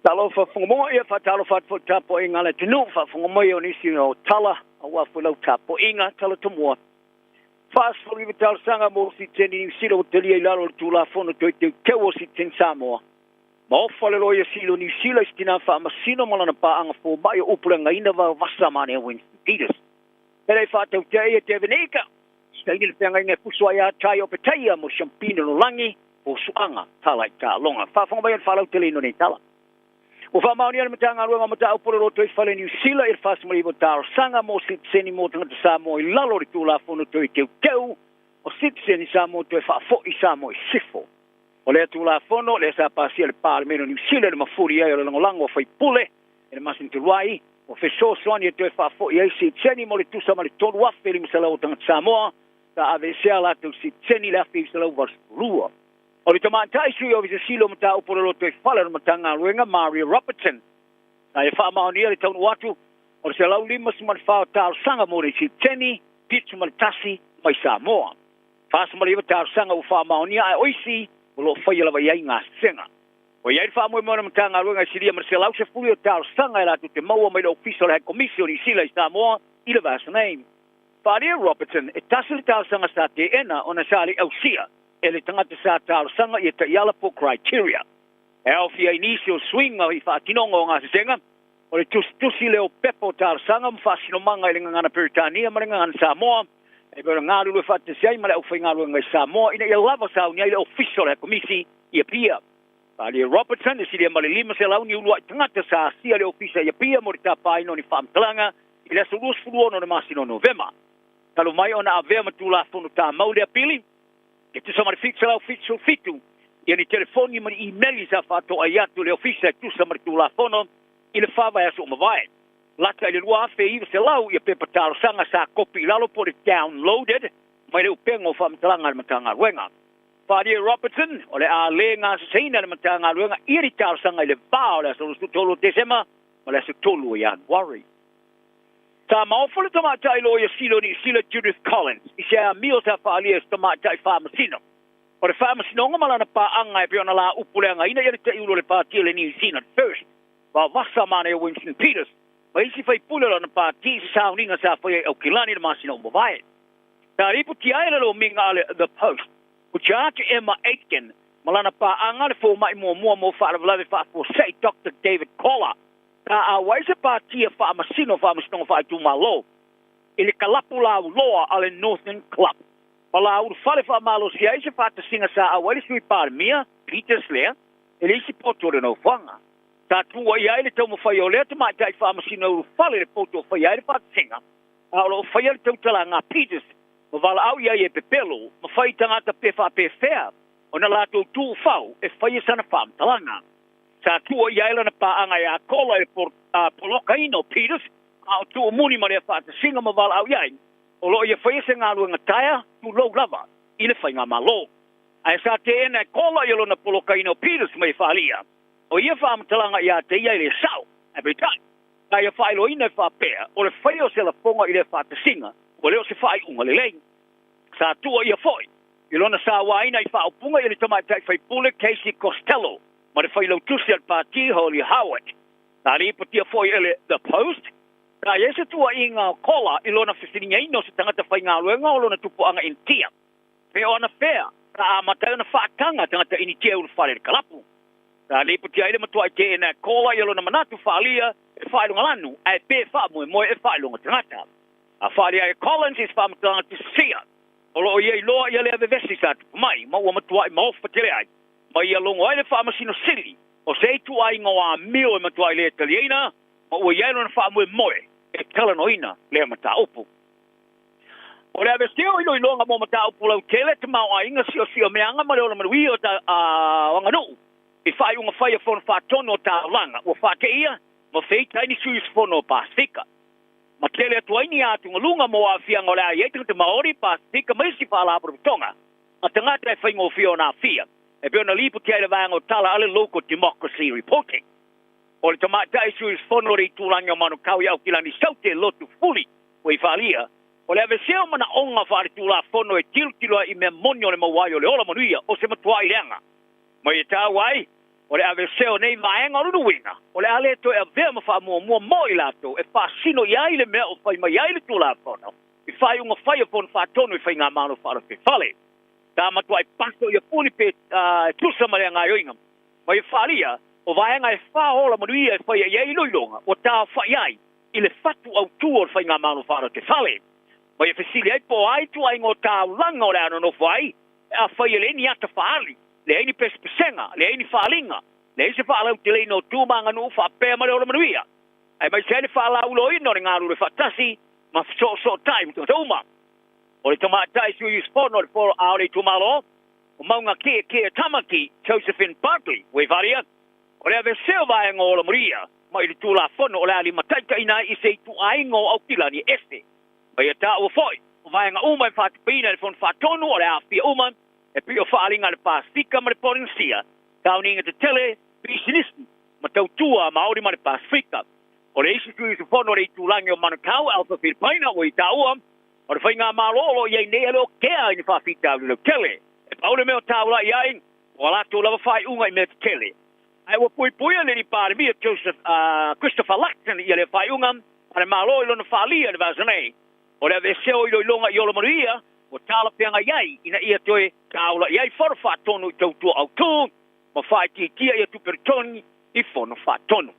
Talofa faafofoga ia faatalofa atu foi i le tapuaiga a le atunuu, faafofoga mai o nisi o tala aua foi lau tapuaiga tala tomua. 49 talosaga mo sitiseni Niu Sila ua talia i lalo o le Tulafono Toe Teuteu o Sitiseni Samoa. Ma ofa le Loia Sili o Niu Sila i se tina faamasino ma lana paaga fomai o upu leagaina Vavasa Manea Winston Peters. E le i faatautea ia Devin Ika. Saini le feagaiga e puso ai atai o Petaia mo Siampina Lolagi po Suaga Tala i Taaloga. Faafofoga mai le faalauteleina o nei tala. Ua faamaonia le Matagaluega o Mataupu o le Lotoifale Niu Sila i le 49 talosaga mo sitiseni mo tagata Samoa i lalo o le Tulafono Toe Teuteu o Sitiseni Samoa Toe Faafoi Samoa i Sifo. O lea Tulafono, lea sa pasia e le Palemene o Niu Sila i le mafuli ai o le lagolago a faipule i le masina talu ai, ua fesoasoani e toe faafoi ai sitiseni mo le tusa ma le 3,500 o tagata Samoa sa aveesea a latou sitiseni i le 1982. O le tamaitai sui ofisa sili o mataupu o le lotoifale o le Matagaluega, Maria Robertson, sa ia faamaonia le taunuu atu o le 154 o talosaga mo le sitiseni 71 mai Samoa. 49 talosaga ua faamaonia ae o isi o lo o faia lava i ai gasesega. Ua i ai le faamoemoe o le Matagaluega e silia ma le 110 o talosaga e latou te maua mai le Ofisa o le High Komisi o Niu Sila i Samoa i le vaiaso nei. Faaalia Robertson, e tasi le talosaga sa teena ona sa le i ausia e le tagata sa talosaga ia taiala po criteria. E aofia ai nisi o suiga i faatinoga o gasesega, o le tusitusi lea o pepa o talosaga ma faasinomaga i le gagana Peretania ma le gagana Samoa, e pei ona galulue faatasi ai ma le aufaigaluega i Samoa ina ia lava sauni ai le Ofisa o le Komisi i Apia. Faaalia Robertson, e silia ma le 500 ni uluai tagata sa asia le Ofisa i Apia mo le tapaina o ni faamatalaga i le aso 26 o le masina o Novema. Talu mai ona avea ma Tulafono Tamau lea pili, e tusa ma le 777 ia ni telefoni ma ni imeli sa faatoai atu le Ofisa e tusa ma le Tulafono i le fa vaiaso ua mavae. Lata i le 2,900 ia pepa talosaga sa kopi i lalo po o le downloaded mai le upega o faamatalaga a le Matagaluega. Faaalia Robertson, o le a le gaseseina e le Matagaluega ia ni talosaga i le va o le aso 23 o Tesema ma le aso 3 o Ianuari. Sa maofa le tamaitai loia sili o Niu Sila Judith Collins i se amio sa faaalia e se tamaitai faamasino o le faamasinoga ma lana paaga e pei ona la upu leagaina ia le taiulu o le pati o le New Zealand First vavasa manaia Winston Peters ma isi faipule o lana pati i se sauniga sa faia i Aukilani i le masina ua mavae. Sa lipotia ai le lomiga a le The Post o Judge Emma Aitken ma lana paaga le fomai muamua mo faalavelave faafuasei Doctor David Koller sa auai se patia faamasino faamasinoga faaitumalo i le kalapu lauloa a le Northern Club ma la ulufale faamalosia ai se faatasiga sa auai le Sui Palemia Peters lea e le isi poto o le nofoaga. Sa tuuaia ai le taumafai o lea tamaitai faamasino e ulufale le poto o faia ai le faatasiga, a o lo o faia le tautalaga a Peters ma valaau i ai e pepelo ma fai i tagata pe faapefea ona latou tuufau e faia sana faamatalaga. Sa tuuaia ai lana paaga ia Kola i le polokaina o Peters, a o tuumuli ma lea faatasiga ma valaau i ai o lo o ia faia se galuega taea tulou lava i le faigamalo. Ae sa teena e Kola ia lona polokaina o Peters mai e faaalia o ia faamatalaga ia te ia e le sao. Ae peitai, sa ia faailoaina e faapea o le faia o se lafoga i lea faatasiga ua le o se faaiuga lelei. Sa tuuaia foi i lona sauaina i faaupuga i le tamaitai faipule Casey Costello ma le failautusi a le pati Holly Howard. Sa lipotia foi e le The Post, sa i ai se tuuaiga o Kola i lona fesiligaina o se tagata faigaluega o lona tupuaga Initia. Pe o anafea sa amata ai ona faataga tagata Initia e ulufale i le kalapu. Sa lipotia ai le matuai teena e Kola ia lona manatu faaalia e faailoga lanu ae pe faamoemoe e faailoga tagata. A faaalia ai e Collins i se faamatalaga tusisia, o lo o ia iloa ia lea vevesi sa tupu mai ma ua matuai maofa tele ai ma ia logo ai le Faamasino Sili o se ituaiga o amio e matuai le taliaina ma ua i ai lona faamoemoe e talanoaina lea mataupu. O le aveesea o iloiloga mo mataupu lautele, tamaoaiga, siosiomeaga ma le ola manuia o aganuu i faaiuga fai a Fono Faatonu o Taulaga ua faateia ma feita ai ni sui usufono o Pasefika. Ma tele atu ai ni atugaluga mo aafiaga o le a i ai tagata Maori, Pasefika ma isi faalapotopotoga a tagata e faigofie ona aafia, e pei ona lipoti ai le vaega o tala a le Local Democracy Reporting. O le tamaitai sui usufono o le itulagi o Manukau i Aukilani Saute Lotu Fuli ua i faaalia, o le aveesea o manaoga faaletulafono e tilotilo ai i mea moni o le maua ai o le ola manuia o se matuai leaga. Ma ia taua ai, o le aveesea o nei vaega o lona uiga, o le a le toe avea ma faamuamua mo i latou e faasino i ai le mea o fai mai ai le Tulafono i faaiuga fai a Fono Faatonu i Faigamalo Faalafefale. Sa matuai paso ia Fuli pe e tusa ma lea gaoioiga. Ma ia faaalia, o vaega e fa ola manuia e faia i ai iloiloga ua taofa'i ai i le fatu autū o le Faigamalo Faalotefale. Ma ia fesili ai po o a ituaiga o taulaga o le a nonofo ai, pe afai e leai ni ata faaali, leai ni pesepesega, leai ni faaaliga, leai se faalauteleina o tu ma aganuu faapea ma le ola manuia, aemaise ai le faalauiloaina o le galulue faatasi ma fesoosootai ma tagata uma. O le tamaitai sui usufono o le itumalo o Mauga Ki'eki'e Tamaki, Josephine Bartley, ua i faaalia, o le aveesea o vaega o ola manuia mai le Tulafono o le a limataitaiina ai i se ituaiga o Aukilani e ese. Ma ia taua foi, o vaega uma e faatupeina e le Fono Faatonu o le a aafia uma, e pei o faaaliga a le Pasefika ma le Polenesia, taoniga tetele, pisinisi, ma tautua a Maori ma le Pasefika. O le isi sui usufono o le itulagi o Manukau, Alpha Filipaina, ua i taua, o le faigamalo o lo o i ai nei e le o kea i ni faafitauli lautele. E pau le mea o taula'i ai, o a latou lava faaiuga i mea tetele. Ae ua puipuia le Alii Palemia Joseph Christopher Luxon i lea faaiuga a le Malo i lona faalia i le vaiaso nei. O le aveesea o iloiloga i ola manuia ua talafeagai ai ina ia toe taula'i ai Fono Faatonu i tautua autū ma faaitiitia ia tupe totogi i Fono Faatonu.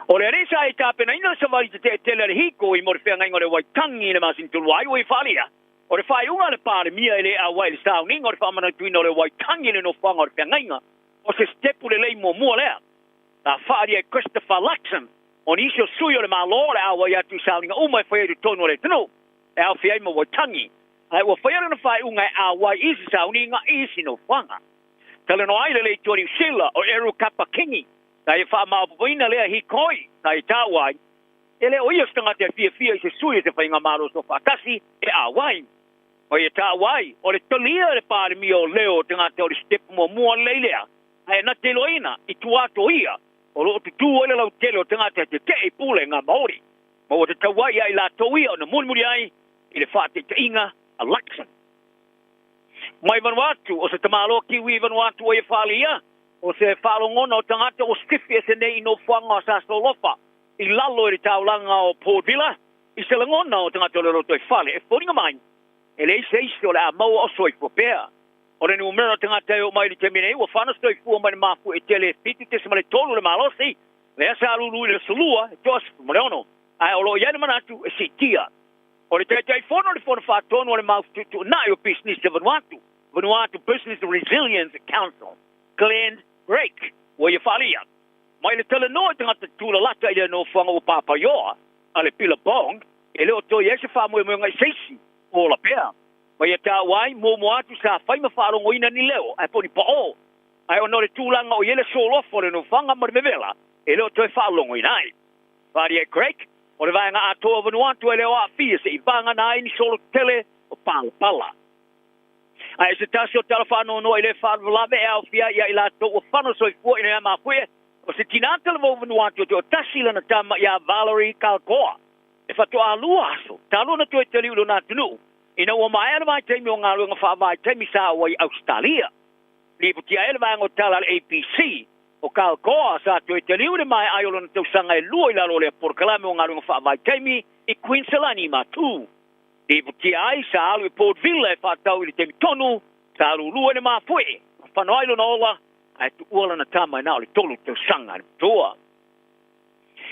O le alii sa i tapenaina le savali tetee tele a le hīkoi mo le feagaiga o le Waitangi i le masina talu ai ua i faalia. O le faaiuga a le Palemia e le auai i le sauniga o le faamanatuina o le Waitangi i le nofoaga o le feagaiga, o se sitepu lelei muamua lea. Sa faalia e Christopher Luxon o nisi o sui o le Malo o le auai atu i sauniga uma e faia i totonu o le atunuu e aofia ai ma Waitangi, ae ua faia lona faaiuga e auai i isi sauniga i isi nofoaga. Talanoa ai le Leitoa Niu Sila o Eru Kapa Kingi, sa ia faamaopoopoina lea hikoi sa ia taua ai, e le o ia se tagata e fiafia i se sui o se faigamalo soofaatasi e auai. Ma ia taua ai, o le talia e le Palemia o leo o tagata o le sitepu muamua lelei lea, ae na te iloaina i tua atu o ia, o lo o tutū ai le lautele o tagata e tetee i pulega Maori, ma ua tatau ai ia i latou ia ona mulimuli ai i le faataitaiga a Luxon. Mai Vanuatu, o se tamaloa Kiwi i Vanuatu ua ia faaalia, o se faalogona o tagata ua sifi ese nei i nofoaga o Sasolofa i lalo i le taulaga o Port Vila, i se lagona o tagata o le lotoifale e foliga mai e leai se isi o le a maua o soifua pea. O le numera o tagata e oo mai i le taimi nei ua fana soifua mai le mafuie tele e 7.3 le malosi, lea sa lulu i le aso Lua e 16, ae o lo o i ai le manatu e siitia. O le Taitaifono o le Fono Faatonu o le Mau Fetuutuunai o Pisinisi o Vanuatu, Vanuatu Business Resilience Council, Glenn Drake, ua ia faaalia mai le talanoa i tagata tulalata i lea nofoaga ua papaioa a le Billabong, e le o toe i ai se faamoemoega i se isi o ola pea. Ma ia taua ai, muamua atu sa fai ma faalogoina ni leo ae po o ni paʻō, ae ona o le tulaga o i ai le solofo o le nofoaga ma le vevela, e le o toe faalogoina ai. Faaalia e Craig, o le vaega atoa o Vanuatu e le o aafia se i vagana ai ni solo tetele o palapala. Ae se tasi o tala faanoanoa i lea faalavelave e aofia ai ia i latou ua fano soifua ina ia mafuie, o se tinā talavou o Vanuatu e toatasi lana tama ia Valerie Kalkoa e faatoa lua aso talu ona toe taliu i lona atunuu ina ua maea le vaitaimi o galuega faavaitaimi sa oo ai i Ausetalia. Lipotia ai le vaega o tala a le ABC, o Kalkoa sa toe taliu i le maea ai o lona tausaga e lua i lalo o lea polokalame o galuega faavaitaimi i Queensland i Matu. Lipotia ai sa alu i Port Vila e faatau i le taimi tonu sa lulua i le mafuie ma fano ai lona ola ae tuua lana tama e na o le 3 tausaga le matua.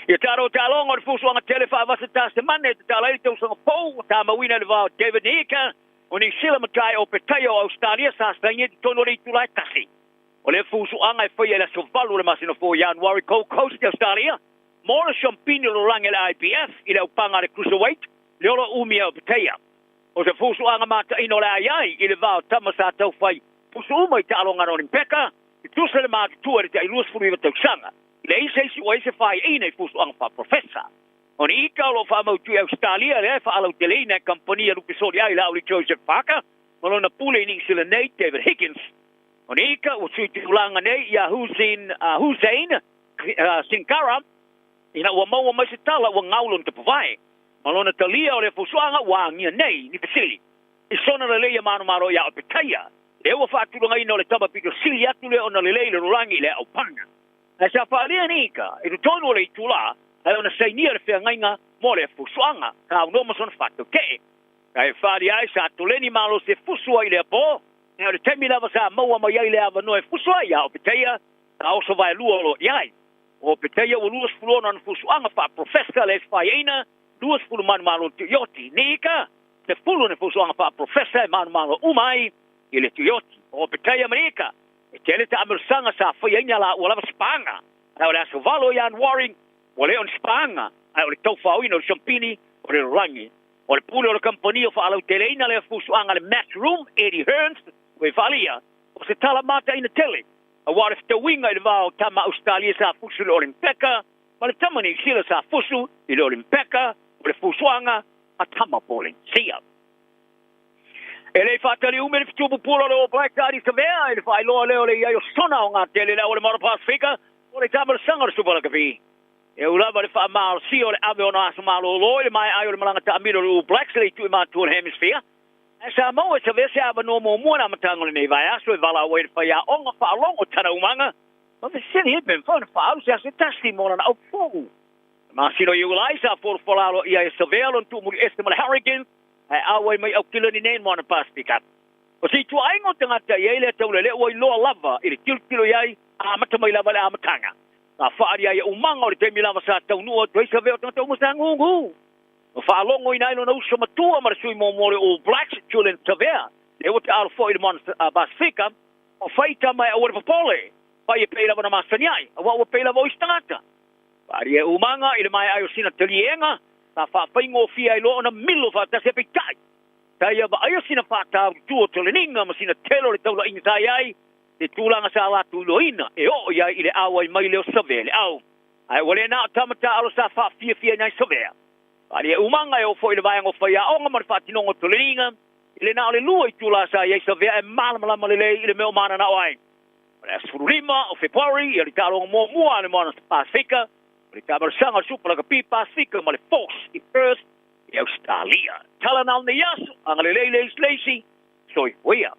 Ia tatou taaloga o le fuafuaga tele faavasa Tasemane e tatala ai le tausaga fou ua tamauina i le va o David Niika o Niu Sila ma Tae Opetaia o Ausetalia sa sainia i totonu o le itula e tasi. O lea fuafuaga e faia i le aso 8 o le masina fou o Ianuari Gold Coast i Ausetalia mo le siampini o le lalolagi a le IBF i le aupaga a le Cruiserweight le ola umi a Opetaia. O se fuafuaga mataina o le a i ai i le va o tama sa taufai pusu uma i taaloga a le Olimpeka e tusa le matutua i le tai 29 tausaga. I leai se isi ua i ai se faaiaina i fuafuaga faaprofesa. O ni ika o lo o faamautu i Ausetalia lea e faalauteleina e kamupani a Lupe Soliai le auli Joseph Parker ma lona pule i Niu Sila nei David Higgins. O ni ika ua sui tulaga nei ia Husein Sinkara ina ua maua mai se tala ua gau lona tapuvae ma lona talia o lea fuafuaga ua agia nei ni fesili i sona lelei a manumalo ia Opetaia lea ua faatulagaina o le tama pito sili atu lea ona lelei le lalolagi i le aupaga. Ae sa faaalia ni ika i totonu o le itula ae ona sainia le feagaiga mo lea fusuaga, sa aunoa ma sona faatautee. Ae faaalia ai sa toleni malosi e fusu ai i lea po, ae o le taimi lava sa maua mai ai le avanoa e fusu ai ia Opetaia, sa oso vaelua loa i ai. O Opetaia ua 26 ana fusuaga faaprofesa le faiaina 20 manumalo o le Tuioti. Nika, 10 ni fusuaga faaprofesa e manumalo uma ai i le Tuioti. O Petai Amerika, e tele taamilosaga sa faia ai ni alaua lava sipaaga. Ae o le aso 8 o Ianuari, ua le o ni sipaaga, ae o le taufaaoina o le siampini o le lalolagi. O le pule o le kamupani o faalauteleina lea fusuaga le Matchroom, Eddie Hearns, ua e faaalia, o se tala mataina tele, aua o le fetauiga i le va o tama Ausetalia sa fusu i le Olimpeka ma le tama Niu Sila sa fusu i le Olimpeka o le fusuaga a tama Polenisia. E le i faatali umi le fetuupupula o le All Blacks a Ardie Savea i le faailoa lea o le i ai o sona aoga tele i le au o le Maota Pasefika o le taamilosaga o le Supa Lakapi. E ū lava le faamalosia o le ave o ona aso malōlō i le maea ai o le malaga taamilo a le All Blacks i le itu i matua o le Hemisphere. Ae sa maua e Savea se avanoa muamua i le amataga o lenei vaiaso e valaau ai i le faiaoga faalogo tana umaga ma fesili ai pe mafai ona faaalu se aso e tasi mo lana aupou. I le masina o Iulai sa folafola aloaia ai e Savea lona tuumuli ese ma le Hurricanes ae auai mai Aukilani nei i le Moana Pasefika. O se ituaiga o tagata e i ai lea taulele ua iloa lava i le tilotilo i ai a amata mai lava i le amataga. Sa faaali ai e umaga o le taimi lava sa taunuu atu ai Savea o tagata uma sa gugu. Na faalogoina ai lona uso matua ma le sui muamua o le All Blacks, Julian Savea, lea ua taalo foi i le Moana Pasefika, o fai tama e aua le popole, fai e pei lava ona masani ai, aua ua pei lava o isi tagata. Faaali e umaga i le maea ai o sina taliega, sa faafaigofie ai loa ona milo faatasi ae peitai, sa ia vaaia sina faatautu o toleniga ma sina tele o le taulaiga sa i ai, le tulaga sa latou iloaina e oo i ai i le auai mai lea o Savea i le au. Ae ua le na o tama taaalo sa faafiafiaina ai Savea. Faaali e umaga e oo foi i le vaega o faiaoga ma le faatinoga o toleniga, e le na o le lua itulā sa i ai Savea ae malamalama lelei i le mea o mananao ai. O le aso 15 o Fepuari, ia le taaloga muamua a le Moana Pasefika, o le taamilosaga o le Supa Lakapi Pasefika ma le Force i Perth i Ausetalia. Tala na o lenei aso, agalelei le isi le isi, soifua ia.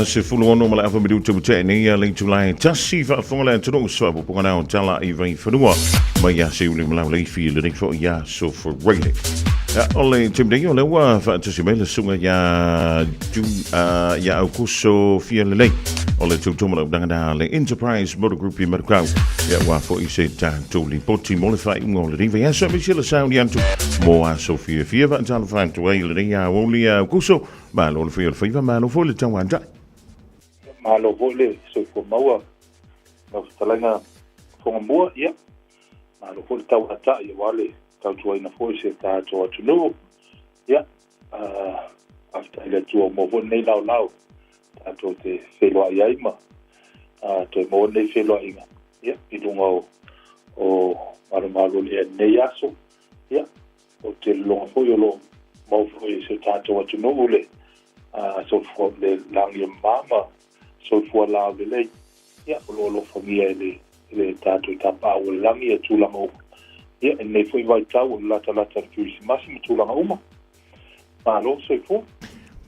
16 ma le afa minuta ua tea nei a le itula e tasi faafofoga le atunuu se faaopoopoga na o tala i Vaifanua mai ia Siuli ma Lauleifi i lenei foi aso Friday. Ia, o le taimi nei o lea ua faatasi mai le susuga ia Ju, ia Aukuso Fialelei o le tautomo launaga na le Enterprise Motor Group i Manukau. Ia, ua foi se tatou lipoti mo le faaiuga o lenei vaiaso aemaise le sauni atu mo aso fiafia faatalofa atu ai i lenei aoauli Aukuso. Malo le fai o le faiva, malo foi le tauatai. Malo foi le soifua maua lau fetalaiga Fogamua, ia, malo foi le tauatai aua le tautuaina foi o si o tatou atunuu. Ia, faafetai i le Atua ua maua foi lenei laolao tatou te feiloai ai ma toe maua lenei feiloaiga ia, i luga o, o malumalu o le ea i lenei aso. Ia, ou te lologa foi o lo o maua foi e si o tatou atunuu le soifua le lagi e mama ma soifua laulelei. Ia, o lo o alofagia e le, e le tatou Tapaau o le Lagi ia tulaga uma. Ia, i lenei foi vaitau o le latalata i le Kerisimasi ma tulaga uma. Malo, soifua.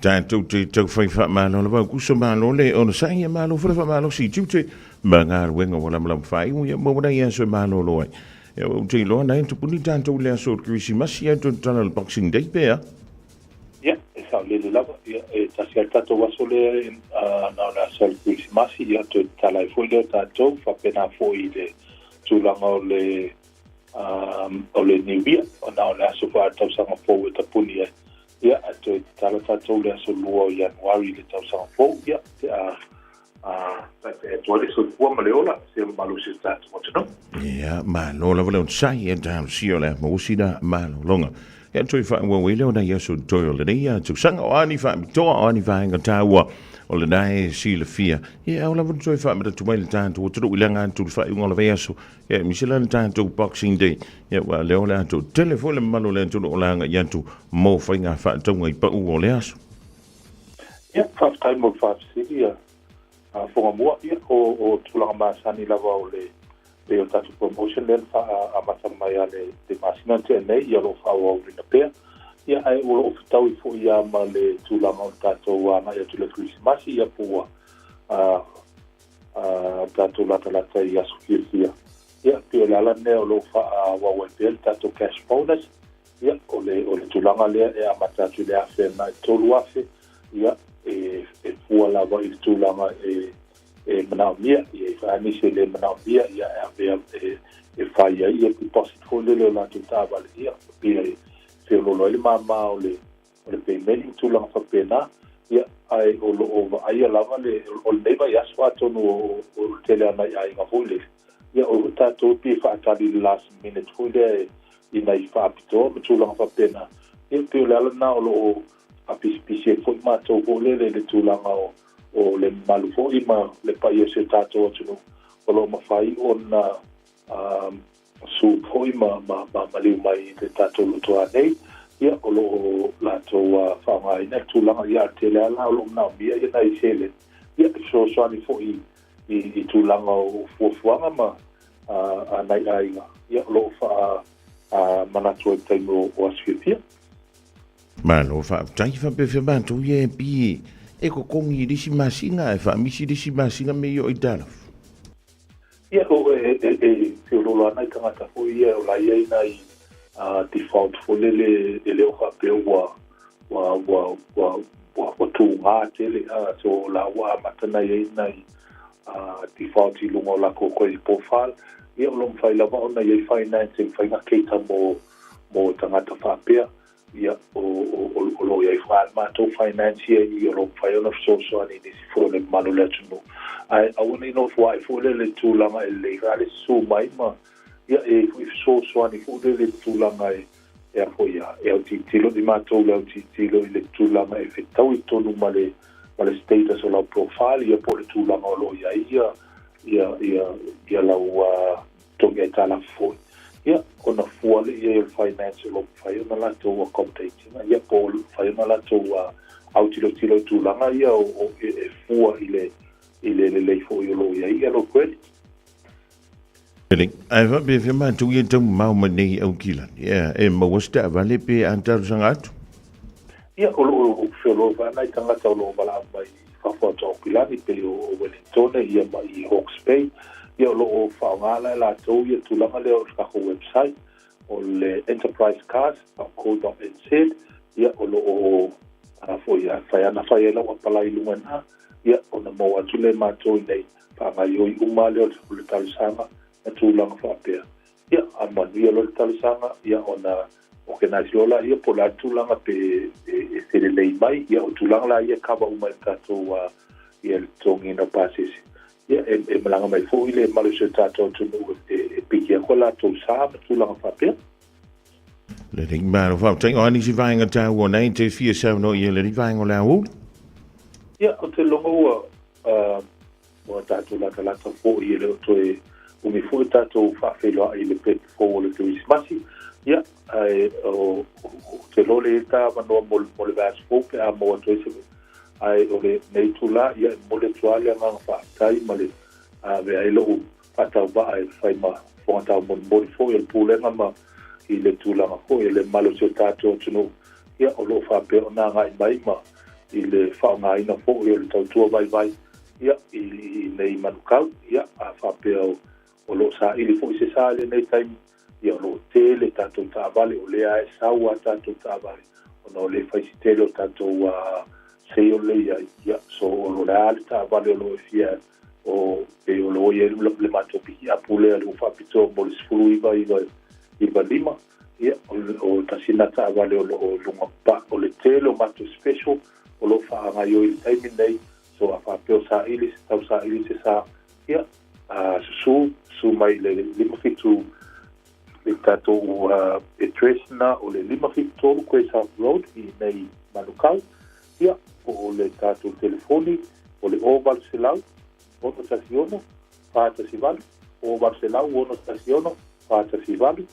Tatou te taufai faamalo lava kusa malo le onosai ia malo foi le faamalosi i tiute ma galuega ua lamalama faaiu ia maua nai aso e malolo ai. Ia ou te iloa nai tupuni tatou i le aso o le Kerisimasi ia toe tatala le Boxing Day pe a? Ia, e saolele lava, ia, e tasi lava le tatou aso lea na o le aso o le Kerisimasi, ia, toe tatala ai foi lea o tatou, faapena foi i le tulaga o le, o le Niu Ia, na o le aso faale-tausaga fou e tapuni ai. Ia, ae toe tatala tatou i le aso 2 o Ianuari i le tausaga fou, ia, pe a taitai atu ai le soifua ma le ola se malosi o le tatou atunuu. Ia, malo lava le onosai e talosia o le a maua sina malologa. Ia toe faaauau ai lea o nai aso totoe o lenei tausaga, o a ni faapitoa, o a ni vaega taua o lena e silafia. Ia, ao lava ona toe faamanatu mai le tatou atunuu i le aga atu i le faaiuga o le vaiaso, ia aemaise la le tatou Boxing Day. Ia, aua o lea o le a toatele foi le mamalu o le atunuu o le a agai atu mo faiga faatauga i pau o le aso. Ia, faafetai mo le faafesili a Fogamua. Ia, o tulaga masani lava o le pei o le tatou promotion lea na faa-amata mai lava i le masina na tea nei, ia o lo o faaauauina pea. Ia, ae o lo o fetaui foi lava ma le tulaga o le tatou agai atu i le Kerisimasi, ia po ua tatou latalata i aso fiafia. Ia, pei o le ala lea o lo o faaauau ai pea le tatou cash bonus. Ia, o le, o le tulaga lea e amata atu i le $1,000 agai $3,000, ia, e, e fua lava i le tulaga e, e manaomia. Ia, i fai nisi e le manaomia, ia, e avea, e, e fai ai ia deposit foi lele o latou taavale, ia, pei e feoloolo ai le māmā o le, o le payment ma tulaga faapena. Ia, ae o lo o vaaia lava le, o lenei vaiaso atonu o, o le tele lava o nai aiga foi lele, ia, o tatou pei e faatali i le last minute foi lea e, i nai faapitoa ma tulaga faapena. Ia, pei o le ala lena o lo o faapisipisi ai foi matou foi lele i le tulaga o, o le mamalu foi ma le paia o si o tatou atunuu o lo o mafai ona su foi ma, ma, ma maliu mai i le tatou lotoa nei. Ia, o lo o latou faaaogaina le tulaga, ia, a o le tele lava la o lo o manaomia ia nai seleni, ia, e fesoasoani foi i, i tulaga o fuafuaga ma a nai aiga, ia, o lo o faamanatu ai i le taimi o aso fiafia. Malo faafetai faapefea matou ia e pi e totogi i le isi masina ae faamisi le isi masina me i o aitalafu. Ia, o, e, e, e feoloolo lava nai tagata foi ia o la e i ai nai default foi lele e le o faapea ua, ua, ua, ua, ua, ua tugā tele, a, so o la ua amata ona i ai nai default i luga o lakou credit profile, ia o lo o mafai lava ona i ai finance e mafai ona cater mo, mo tagata faapea. Ia, o, o, o lo o i ai foi lava le matou finance ia i i o lo o mafai ona fesoasoani i nisi foi o le mamalu o le atunuu. Ae aua ne i nofoai foi lele i le tulaga e lelei foi lava le susu mai ma, ia, e i ai foi fesoasoani foi lele i le tulaga e, e a foi a, e autilotilo i matou le autilotilo i le tulaga e fetaui tonu ma le, ma le status o lau profile, ia po o le tulaga o lo o i ai ia, ia, ia, ia lau totogi aitalafu foi. Ia, ona fua lea i ai o le finance o lo o mafai ona latou accommodate ina, ia po o mafai ona latou autilotilo i tulaga ia o, o, e, e fua i le, i le lelei foi o lo o i ai ia lou credit. Lelei. Ae faapefea matou ia e taumamao mai nei i Aukilani? Ia, e maua se taavale pe a talosaga atu? Ia, o lo o feoloolo foi lava nai tagata o lo o valaau mai. fafo atu o Aukilani pei o Wellingtone ia ma i Hawke's Bay. Ia o lo o faaaoga la e latou ia tulaga lea o le tatou website o le enterprisecars.co.nz. Ia o lo o a foi a fai ana fai ai lau apalai i luga i ina, ia ona maua atu lea e matou i nei faagaoioi uma lea o le talosaga ma tulaga faapea. Ia, a manuia loa le talosaga, ia ona organise loa laia po o le a le tulaga pe e felelei mai. Ia, o tulaga la ia e cover uma e le tatou ia le totogiina o pasese. Ia, e malaga mai foi le malosi o le tatou atunuu e piki atu a latou sa ma tulaga faapea. Lelei, malo faafetai. O a nisi vaega taua nei te fia saunoa i ai lenei vaega o le aoauli? Ia, ou te lagona ua Ua tatou latalata foi, e le o toe umi foi tatou faafeiloai i le pepe fou o le Kerisimasi. Ia, ae ou te iloa o lea e i ai le ta avanoa mo le vaiaso fou pe a maua atu ai se Ae o lenei itula, ia, e momoli atu lava le agaga faafetai ma le avea ai lou faatauvaa e fai ma fofoga taumolimoli foi o le Pulega ma i le tulaga foi o le mamalu o si o tatou atunuu, ia, o lo o faapea ona agai mai ma i le faaaogaina foi o le tautua vaivai ia, i nei manukau. Ia, a faapea o lo o saili foi se sa i lenei taimi, ia, o lo o tele tatou taavale, o lea lava e sau a tatou taavale, ona o lea e fai si tele o tatou sale lea e i ai. Ia, so o le a le taavale o lo o e fia o pei o lo o i ai le matou pikiapu lea ua faapitoa mo le 1995, ia, o tasi lena taavale o lo o i luga pa o le tele o matou special o lo o faagaoioi i le taimi lenei. So a faapea o saili se tau saili se sa, ia, a susu, susu mai i le 57 i le tatou address na o le 573 Grey South Road i nei Manukau, ia, po o le tatou telefoni o le 0800 616 418, 0800 616 418.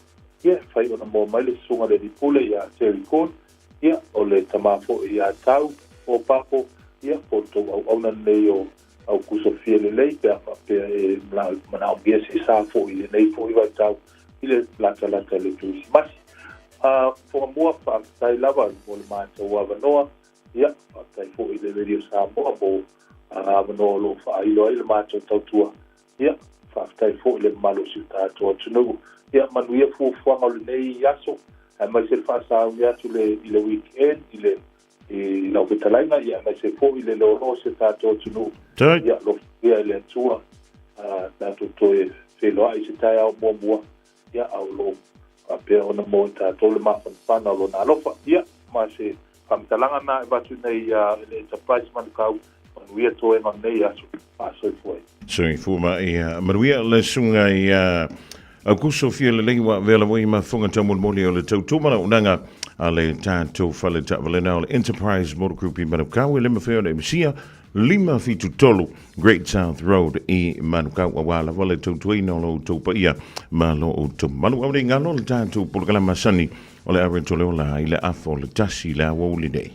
Ia, e mafai ona maua mai le susuga i le alii pule ia Terry Corn, ia, o le tama foi ia Tau, o Papo, ia, po o le tou auauna lenei o Aukuso fia lelei pe a faapea e manaomia se sa foi i lenei foi vaitau i le latalata i le Kerisimasi. A Fogamua, faafetai lava mo le matou avanoa. Ia, faafetai foi i le Radio Samoa mo avanoa o lo o faailo ai le matou tautua. Ia, faafetai foi i le mamalu o si o tatou atunuu. Ia, manuia fuafuaga o lenei aso, aemaise le faasauni atu i le weekend i le i lau fetalaiga, ia aemaise foi le loaloa o si o tatou atunuu. Ia, alofagia e le Atua, tatou toe feiloai i se taeao muamua, ia, a o lo o faapea ona maua e tatou le mafanafana o Lona alofa. Ia, ma se faamatalaga na e avatu nei i le Enterprise Manukau, manuia toega o lenei aso, faasoifua ai. Soifua ma ia manuia le susuga ia Aukuso Fialelei ua avea lava i mafuga taumolimoli o le tautua ma launaga a le tatou fale taavalena o le Enterprise Motor Group i Manukau e le mafai ona e misia 573 Great South Road i Manukau aua lava le tautuaina o lo outou paia ma lo outou mamalu. Aua ne i galo le tatou polokalame masani o le Ave Toleola i le afa o le tasi i le aoauli nei.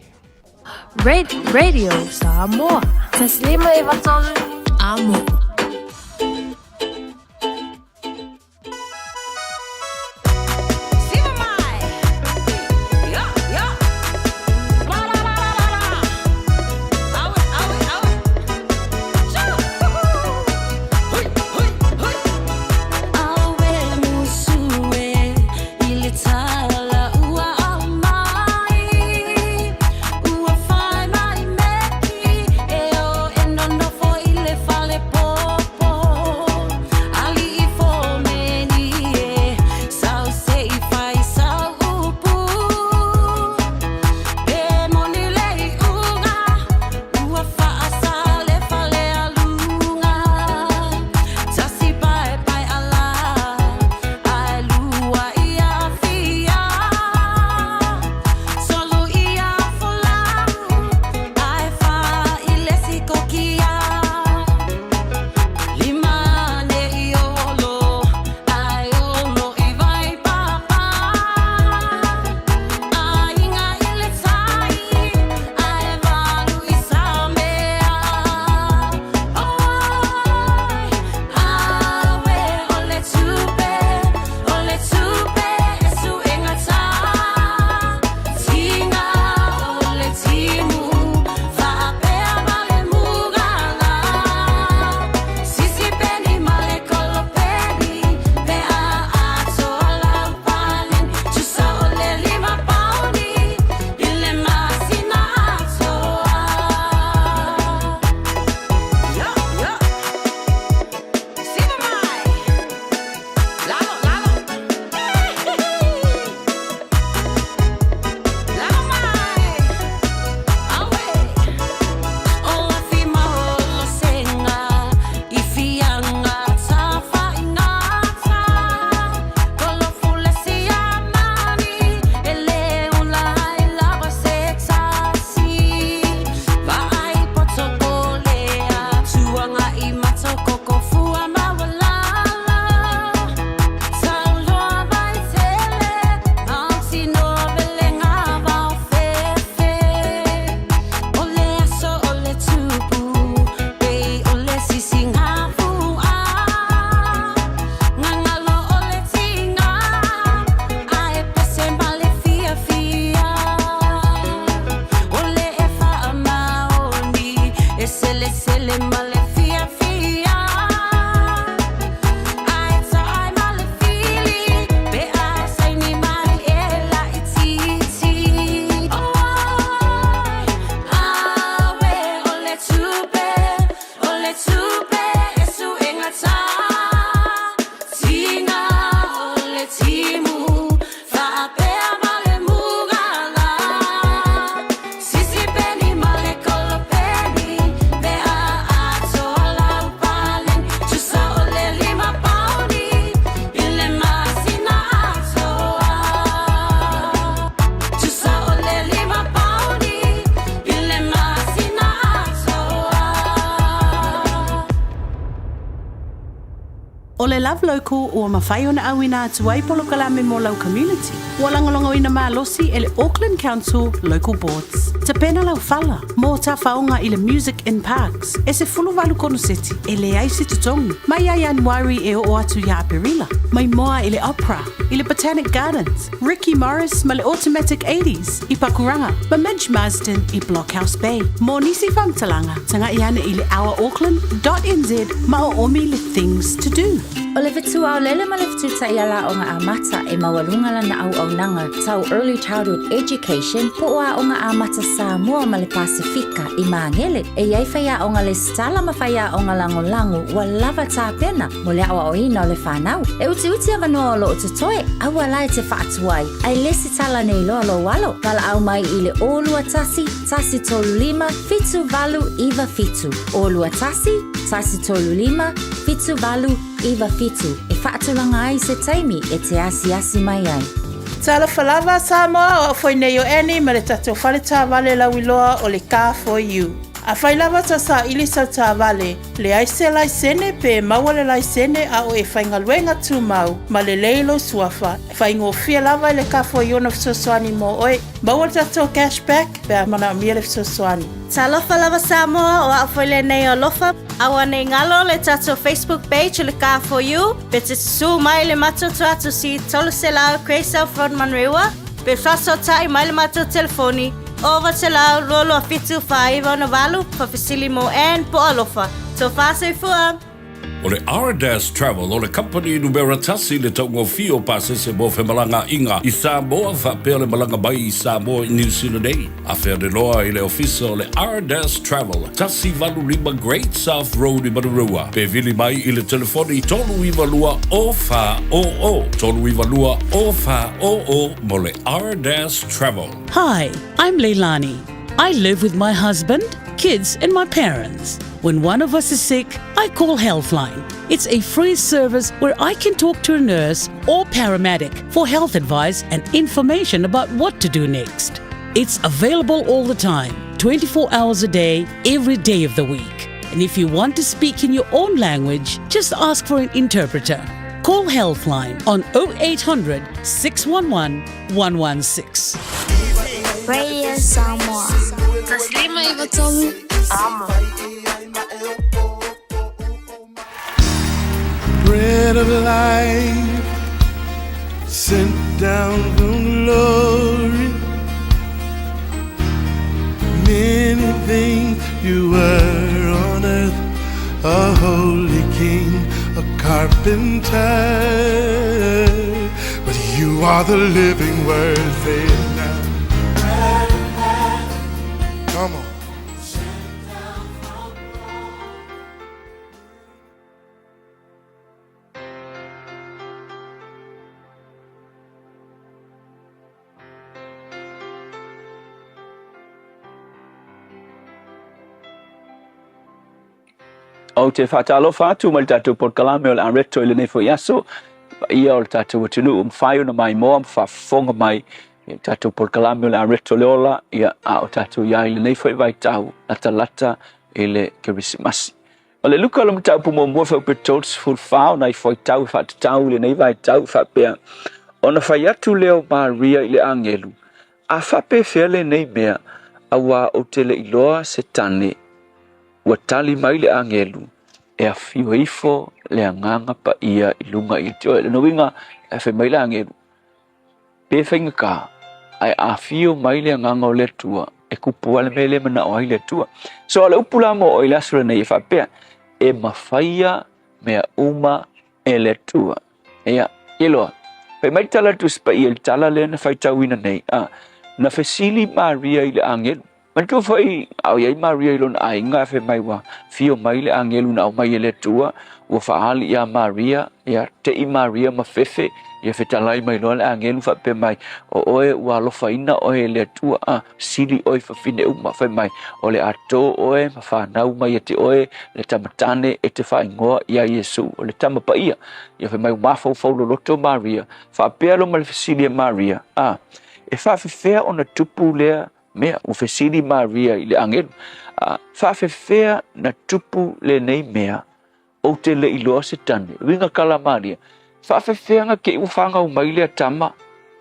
Radio Samoa. Taslima e vatolu. Amo. Love Local ua mafai ona ʻauina atu ai polokalame mo lau community. Ua lagolagoina malosi e le Auckland Council Local Boards. Tapena lau fala mo tafaoga i le Music in Parks e 18 konoseti e leai se totogi mai ia Ianuari e oo atu iā Aperila. Mai moa i le Opera, i le Botanic Gardens, Ricky Morris ma le Automatic Eighties i Pakuranga, ma Midge Marsden i Blockhouse Bay. Mo nisi faamatalaga, taga'i ane i le ourauckland dot nz ma oomi le Things to Do. O le fetu aolele ma le fetu taiala aoga amata e maualuga lana auaunaga tau Early Childhood Education po o Aoga Amata Samoa ma le Pasefika i Magele. E i ai faiaoga lesitala ma faiaoga lagolago ua lava tapena mo le aoaoina o le fanau. E utiuti avanoa o lo o totoe, aua la e te faatuai, ae lesitala nei loa lou alo. Valaau mai i le 021 135 7897. 021 135 7897 e faatulaga ai se taimi e te asiasi mai ai. Talofa lava Samoa, o au foi nei o Annie ma le tatou fale taavale lauiloa o le Car For You. Afai lava ta saili sau taavale, leai se laisene pe maua le laisene a o e faigaluega tumau ma lelei lou suafa, faigofie lava i le Car For You ona fesoasoani mo oe. Maua le tatou cash back pe a manaomia le fesoasoani. Talofa lava Samoa, o au foi lenei o Alofa. Aua nei galo le tatou Facebook page o le Car For You, pe te susū mai le matou tuatusi 300 Grey South Road Manurewa, pe faasootai mai le matou telefoni 900 22 7 4968, faafesili mo Ann po o Alofa. Tofa soifua! O le Ardas Travel o le kamupani numera tasi i le taugofie o pasese mo femalagaaiga i Samoa faapea le malaga mai i Samoa i Niu Sila nei. Afe ane loa i le ofisa o le Ardas Travel, 185 Great South Road i Manurewa, pe vili mai i le telefoni 392 0400, 392 0400 mo le Ardas Travel. Hi, I'm Leilani. I live with my husband, kids and my parents. When one of us is sick, I call Healthline. It's a free service where I can talk to a nurse or paramedic for health advice and information about what to do next. It's available all the time, 24 hours a day, every day of the week. And if you want to speak in your own language, just ask for an interpreter. Call Healthline on 0800 611 116. Radio Samoa. Taslima Ivatolu. Amo. Bread of life sent down from glory. Many things you were on earth, a holy king, a carpenter. But you are the living word, say it now. Come on. Ou te faatalofa atu mai le tatou polokalame o le Areto i lenei foi aso. Paia o le tatou atunuu, mafai ona maimoa ma faafofoga mai i le tatou polokalame o le Areto le Ola, ia, a o tatou i ai i lenei foi vaitau latalata i le Kerisimasi. O le Luka o le mataupu muamua fuaiupu 34 o nai fuaitau e faatatau i lenei vaitau e faapea, Ona fai atu lea o Maria i le agelu, A faapefea lenei mea, auā ou te le iloa se tane? Ua tali mai le agelu, E afio ifo le Agaga Paia i luga ia te oe. Lona uiga, e fai mai le agelu, Pe faigata, ae afio mai le Agaga o le Atua e kupu a le mea le manao ai le Atua. So, o le upu la mo oe i le aso lenei e faapea, e mafaia mea uma e le Atua. Ia, iloa, fai mai le tala a le Tusi Paia i le tala lea na faitauina nei, a, na fesili Maria i le agelu. Manatua foi, a o i ai Maria i lona aiga, fai mai ua fio mai le agelu na aumai e le Atua, ua faaali iā Maria, ia te'i Maria ma fefe, ia fetalai mai loa le agelu faapea mai, o oe ua alofaina oe e le Atua, a, sili oe i fafine uma, fai mai, o le a tō oe ma fanau mai ia te oe le tama tane e te faaigoa iā Iesu, o le Tama Paia. Ia fai mai ua mafaufau loloto Maria, faapea loa ma le fesili a Maria, a, e faafefea ona tupu lea mea, ua fesili Maria i le agelu, a, faafefea na tupu lenei mea? Ou te le iloa se tane. Uiga kala Maria, Faafefea ke ua fanau mai lea tama,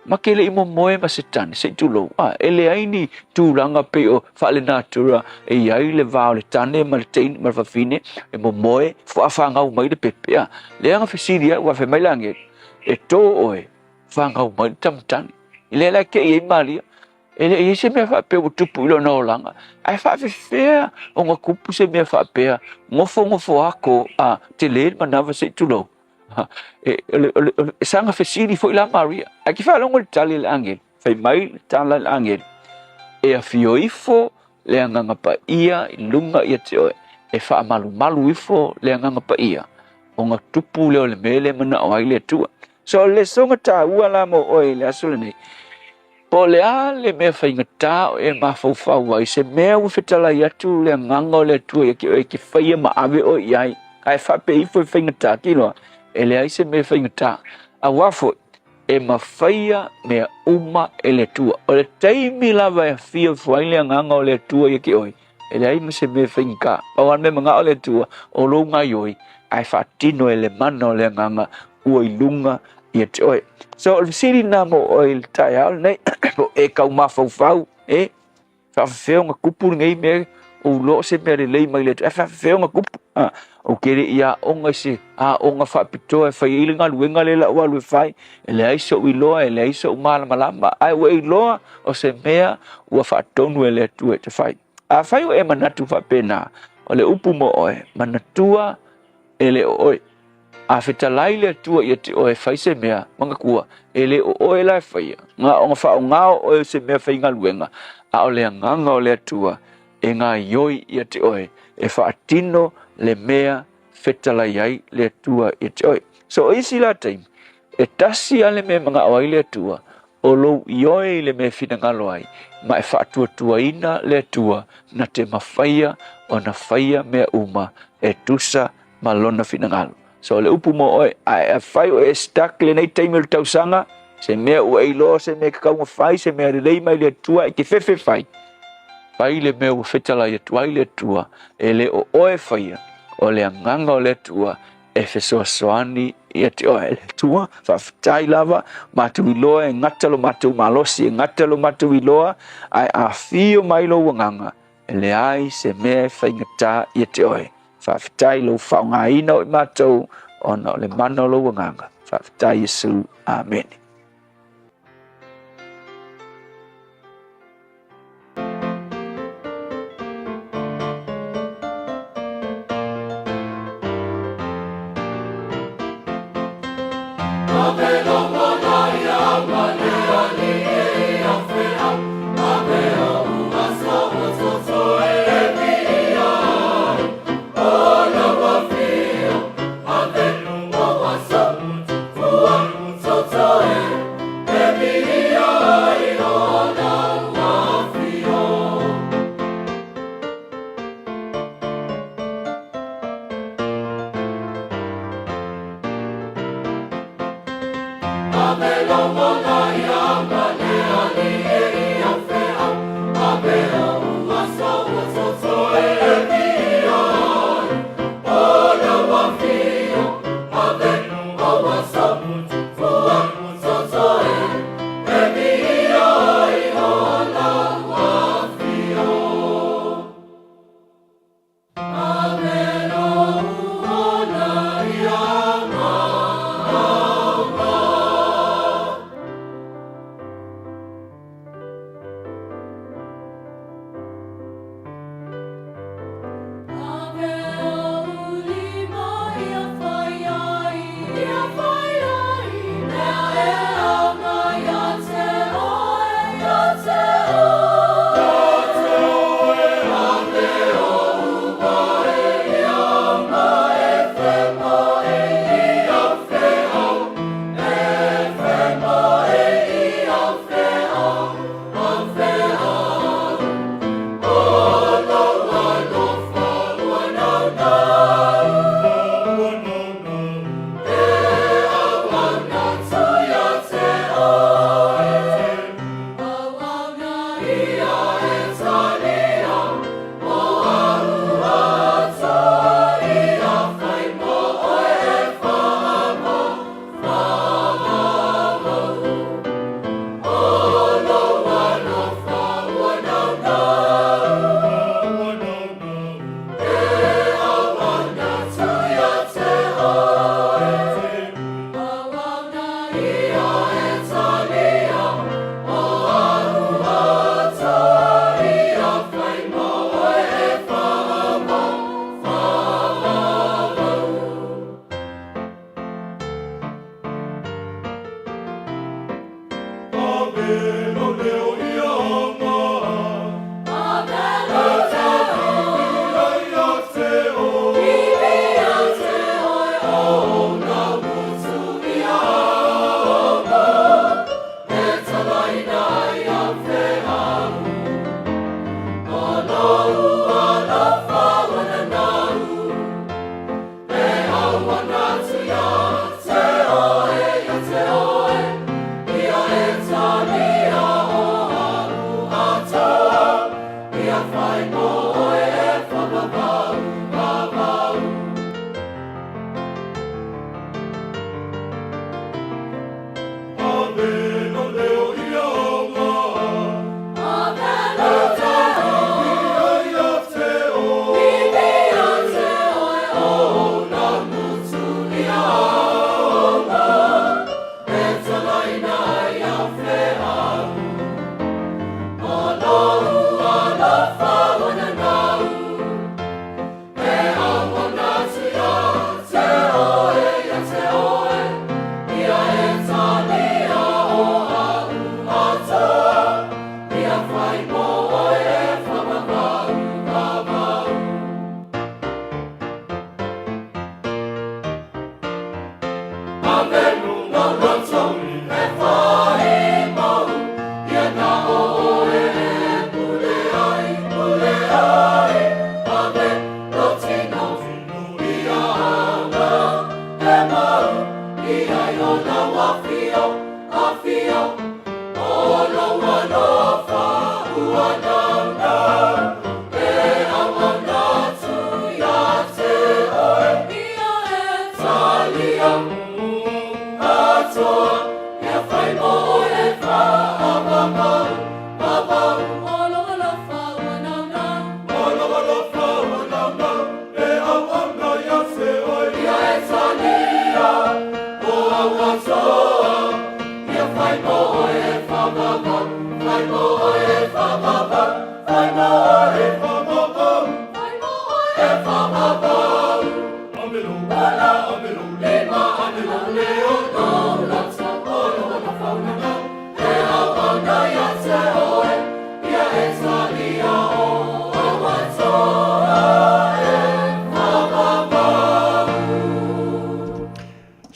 ma ke le i momoe ma se tane, se i tulou. A, e leai ni tulaga pei o faalenatura e i ai le va o le tane ma le teine ma le fafine e momoe faafagau mai le pepe. A, leaga fesili ai, ua fai mai le agelu, e tō oe, fagau mai le tama tane. I lea la e kei ai Maria, E le i ai se mea faapea ua tupu i lona olaga, ae faafefea ona kupu se mea faapea, nofonofo ako a tele le manava se i tulou. E, o le, o le, o le, saga fesili foi la Maria. Ae ke faalogo i le tali a le agelu, fai mai le tala a le agelu, e afio ifo le Agaga Paia i luga ia te oe, e faamalumalu ifo le Agaga Paia, ona tupu lea o le mea lea e manao ai le Atua. So o le lesoga taua la mo oe i le aso lenei, Po o le a le mea faigata o e mafaufau ai, se mea ua fetalai atu le agaga o le Atua ia te oe e te faia ma ave oe i ai, ae faapea ifo e faigata, te iloa, e leai se mea faigata. Auā foi, e mafaia mea uma e le Atua. O le taimi lava e afio ifo ai le agaga o le Atua ia te oe, e leai ma se mea faigata. Pau lava le mea manao le Atua, o lou gaioi, ae faatino e le mana o le agaga ua i luga ia te oe. So, o le fesili lena mo oe i le taeao lenei, po e kau mafaufau, e faafefea ona kupu lenei mea, ou iloa o se mea lelei mai le Atua, ae faafefea ona kupu. Ah, ou te le i aoga i se aoga faapitoa e fai ai le galuega lea la ua alu e fai, e leai so'u iloa, e leai so'u malamalama, ae ua e iloa o se mea ua faatonu e le Atua e te fai. Afai ua e manatu faapena, o le upu mo oe, manatua e le o oe. A fetalai le Atua ia te oe e fai se mea, manatua, e le o oe la e faia, na ona faaaoga o oe o se mea faigaluega, a o le agaga o le Atua e gaioi ia te oe, e faatino le mea fetalai ai le Atua ia te oe. So o isi la taimi, e tasi lava le mea e manao ai le Atua, o lou ioe i le mea e finagalo ai, ma e faatuatuaina le Atua na te mafaia ona faia mea uma e tusa ma lona finagalo. So o le upu mo oe, ae afai o e stuck lenei taimi o le tausaga, se mea ua e iloa, se mea e tatau ona fai, se mea lelei mai le Atua, e te fefe fai. Fai le mea ua fetalai atu ai le Atua, e le o oe e faia, o le agaga o le Atua e fesoasoani ia te oe. Le Atua, faafetai lava, matou iloa e gata lo matou malosi, e gata lo matou iloa, ae afio mai lou agaga, e leai se mea e faigata ia te oe. Faafetai i lou faaaogaina o i matou ona o le mana o lou agaga. Faafetai Iesu. Amene.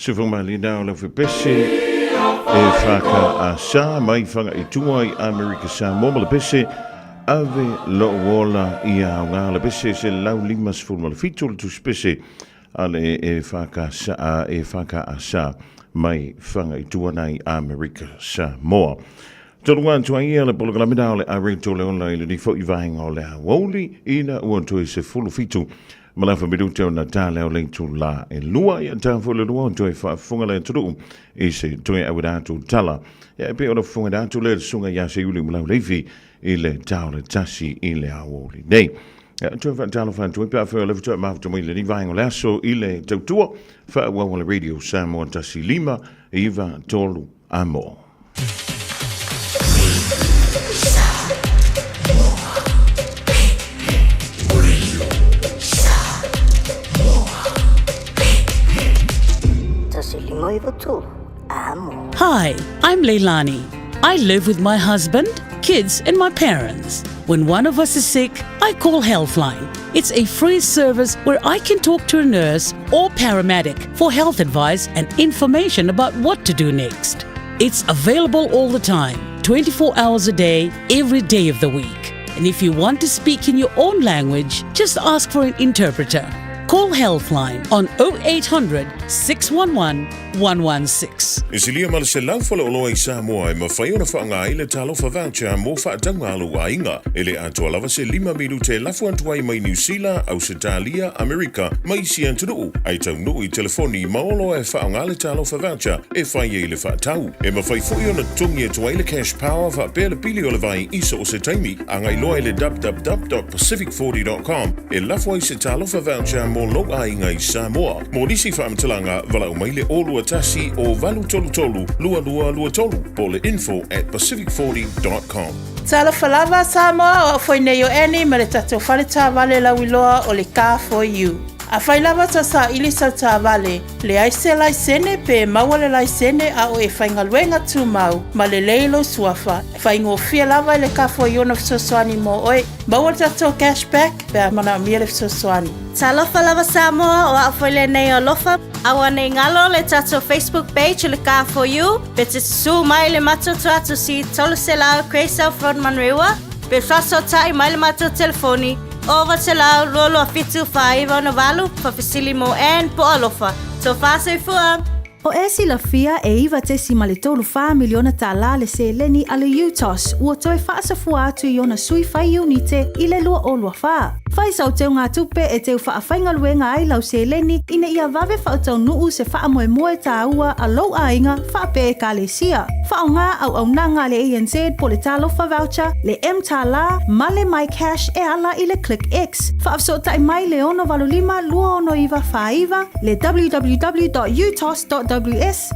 Sefaumalina o le fepese e whaka a sa mai whanga i tua i Amerika Samoa ma le pese ave lo ola i a ngā le pese se lau lima sefulu ma le fitu le tusi pese a le e whaka sa e whaka a sa mai whanga i tua nei Amerika Samoa. Tolu atu ai ia le polokalame o le a le ona i le nifo i vaenga o le aoauli ina ua toe 17 ma lafa minute o na tā leo le tu la e lua ia tā fo le lua o toe faafofoga le atunuu i se toe auina atu tala. Ia e pei ona fofoga atu le susuga ia Seiuli Malau Leifi i le tā o le tasi i le aoauli nei. Ia toe faatalofa atu ai pe afai o le faatoa mafuta mai lenei vaega o le aso i le tautua faaauau a le Radio Samoa 1 5 9 3 amo. Hi, I'm Leilani. I live with my husband, kids, and my parents. When one of us is sick, I call Healthline. It's a free service where I can talk to a nurse or paramedic for health advice and information about what to do next. It's available all the time, 24 hours a day, every day of the week. And if you want to speak in your own language, just ask for an interpreter. Call Healthline on 0800 611 116. E silia ma le selau faleoloa i Samoa e mafai ona faaaoga ai le Talofa Voucher mo faatauga a lou aiga. E le atoa lava se lima minute e lafo atu ai mai Niu Sila, Ausetalia, Amerika ma isi atunuu, ae taunuu i telefoni ma oloa e faaaoga le Talofa Voucher e fai ai le faatau. E mafai foi ona totogi atu ai le Cash Power faapea le pili o le vai i so o se taimi. Agai loa i le www.pacific40.com e lafo ai se Talofa Voucher mo lou aiga i Samoa. Mo nisi faamatalaga, valaau mai le 021 o 833 2223 po o le info@pacific40.com. Talofa lava Samoa, o au foi nei o Annie ma le tatou fale taavale lauiloa o le Car For You. Afai lava tau saili sau taavale, leai se laisene pe maua le laisene a o e faigaluega tumau ma lelei lou suafa, e faigofie lava i le kafo i ona fesoasoani mo oe. Maua le tatou cash back pe a manaomia le fesoasoani. Talofa lava Samoa, o a'u foi lenei o Alofa. Aua nei galo le tatou Facebook page o le Car For You, pe te susū mai le matou tuatusi 300 Grey South Road Manurewa, pe faasootaʻi mai le matou telefoni 900 22 7 4968, faafesili mo Ann po o Alofa. Tofa soifua! O e silafia e 9.34 miliona tālā le seleni a le UTOS ua toe faasafua atu i ona sui fai iunite i le 2024. Fai sau teugatupe e teu faafaigaluega ai lau seleni ina ia vave faataunuu se faamoemoe tāua a lou aiga faapea ekalesia. Faaaoga auaunaga a le ANZ po o le Talofa Voucher, le mTālā ma le MyCash e ala i le ClickX. Faafesootai mai le 685 269 49, le www.utos.ws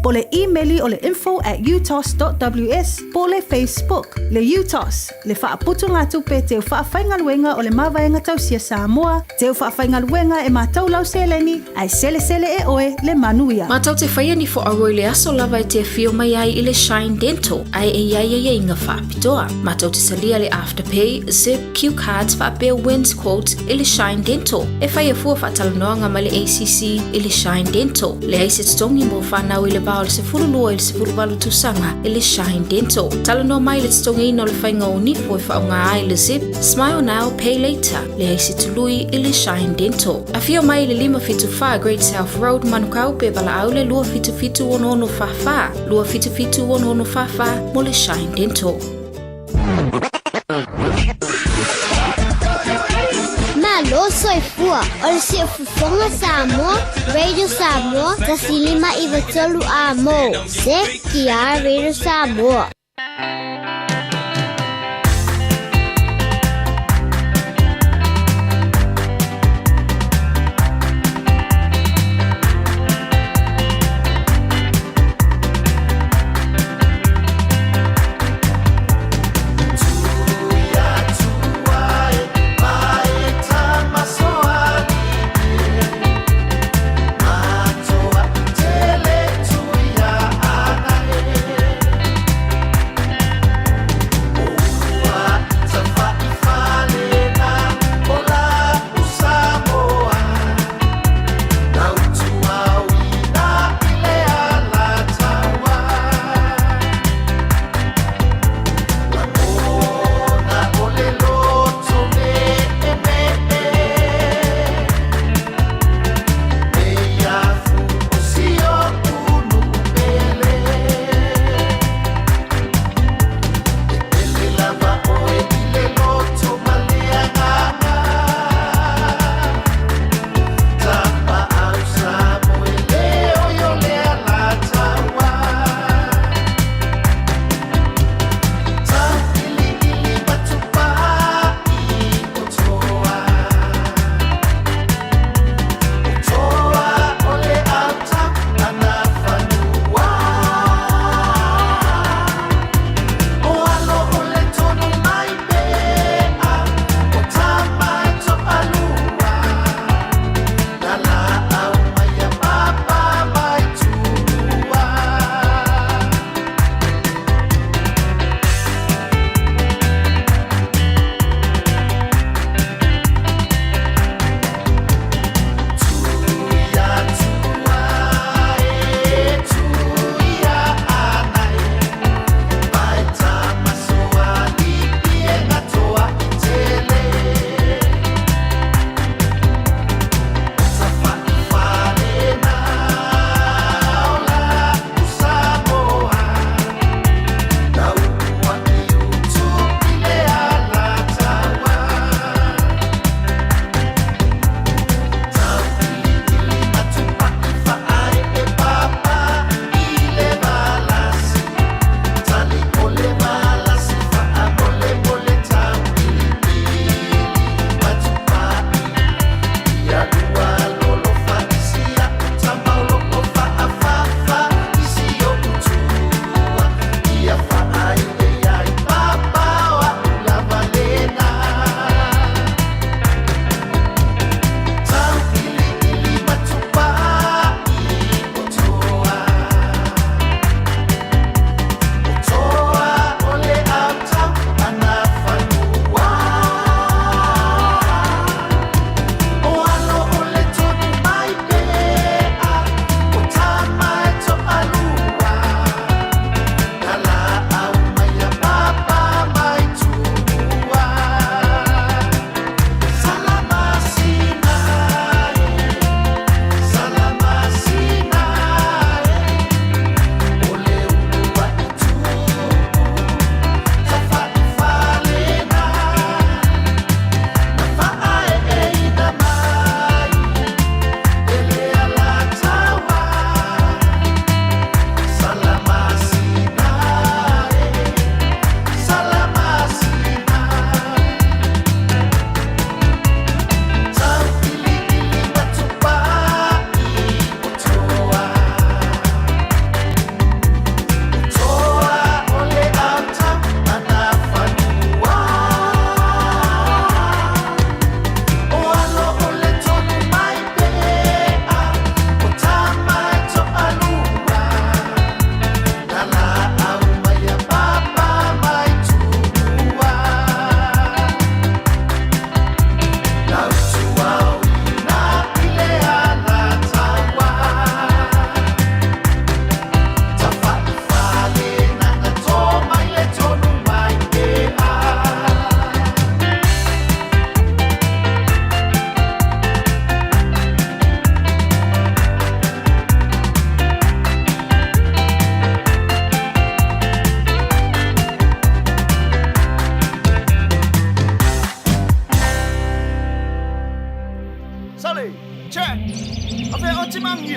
po o le imeli o le info at utos.ws po o le Facebook. Le UTOS, le faaputugatupe teu faafaigaluega o le Mavaega Tausia Samoa, teu faafaigaluega e matau lau seleni, ae selesele e oe le manuia. Matou te faia ni foauo i le aso lava e te afio mai ai i le Shine Dental, ae e i ai aiaiga faapitoa. Matou te talia le Afterpay, Zip, Cue Cards faapea Wins Quotes i le Shine Dental. E faia fua faatalanoaga ma le ACC i le Shine Dental. Leai se totogi mo fanau i le va o le 12 i le 18 tausaga i le Shine Dental. Talanoa mai i le totogiina o le faiga o nifo e faaaoga ai le Zip, Smile Now, Pay Later. Leai se tului i le Shine Dental. Afio mai i le 574 Great South Road, Manukau pe valaau le 277 6644, 277 6644 mo le Shine Dental. Malo soifua, o le Siufofoga Samoa, Radio Samoa, 1 5 9 3 A mo, CKR Radio Samoa.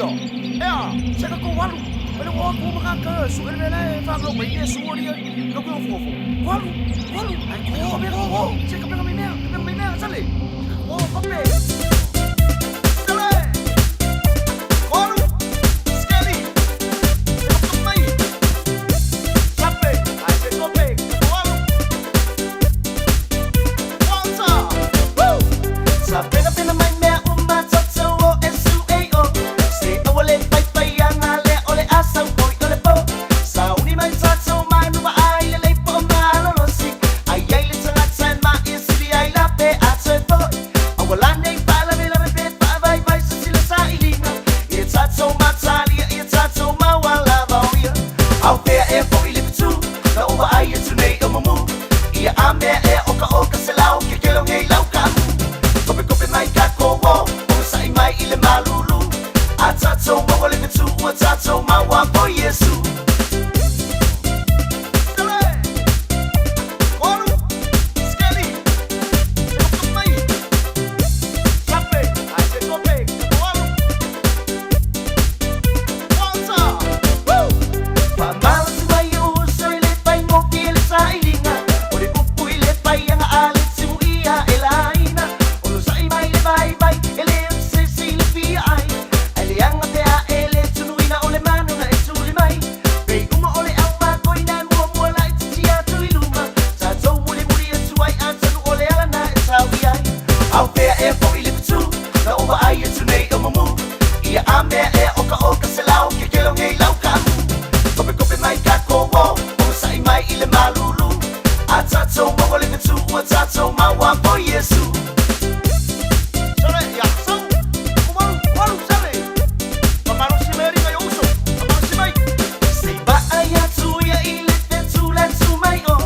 Io, ea, se ka kou alu. Ele o aku ma ka su ele le fa lo mai le su ori. Lo ko fo fo. Ko alu, ko alu. Ai ko me ko ko. Se ka pega mai mea, ka pega mai mea sale. O ko pe. Sale. Ko alu. Skeli. Se ka mai. Sape. Ai se ko pe. Ko alu. Walter. Woo. Sa pena pena mai mea uma toto o S-U-A-O. Se aua le pai pai anga le o le asa oi o le po. Sa uni mai tato mai mua ai le lei po malolosi. Ai ai le tangata e mai e sili ai la pe a toe foi. Aua la nei pa la ve la ve pe pa vai vai sa sila sa ilinga. Ia tato matalia, ia tato maua lava o ia. Au pea e foi le pitu, na ua ai e tunei o mamu. Ia a mea e oka oka se lau ke kelo ngei lau kamu. Kope kope mai ka ko wo, o sai mai i le malulu. A tato maua le pitu, ua tato maua po Yesu. Au pea e foi le pitu, na ua ai e tunei o mamu. Ia a mea e oka oka se lau ke kelo ngei lau kamu. Kope kope mai ka ko wo, o sai mai i le malulu. A tato maua le pitu, ua tato maua po Yesu. Sale, ia, sau. Kumaru, kumaru, sale. Pamalo si Mary ngai uso. Pamalo si mai. Se ba ai atu ia i le fetu le tu mai o.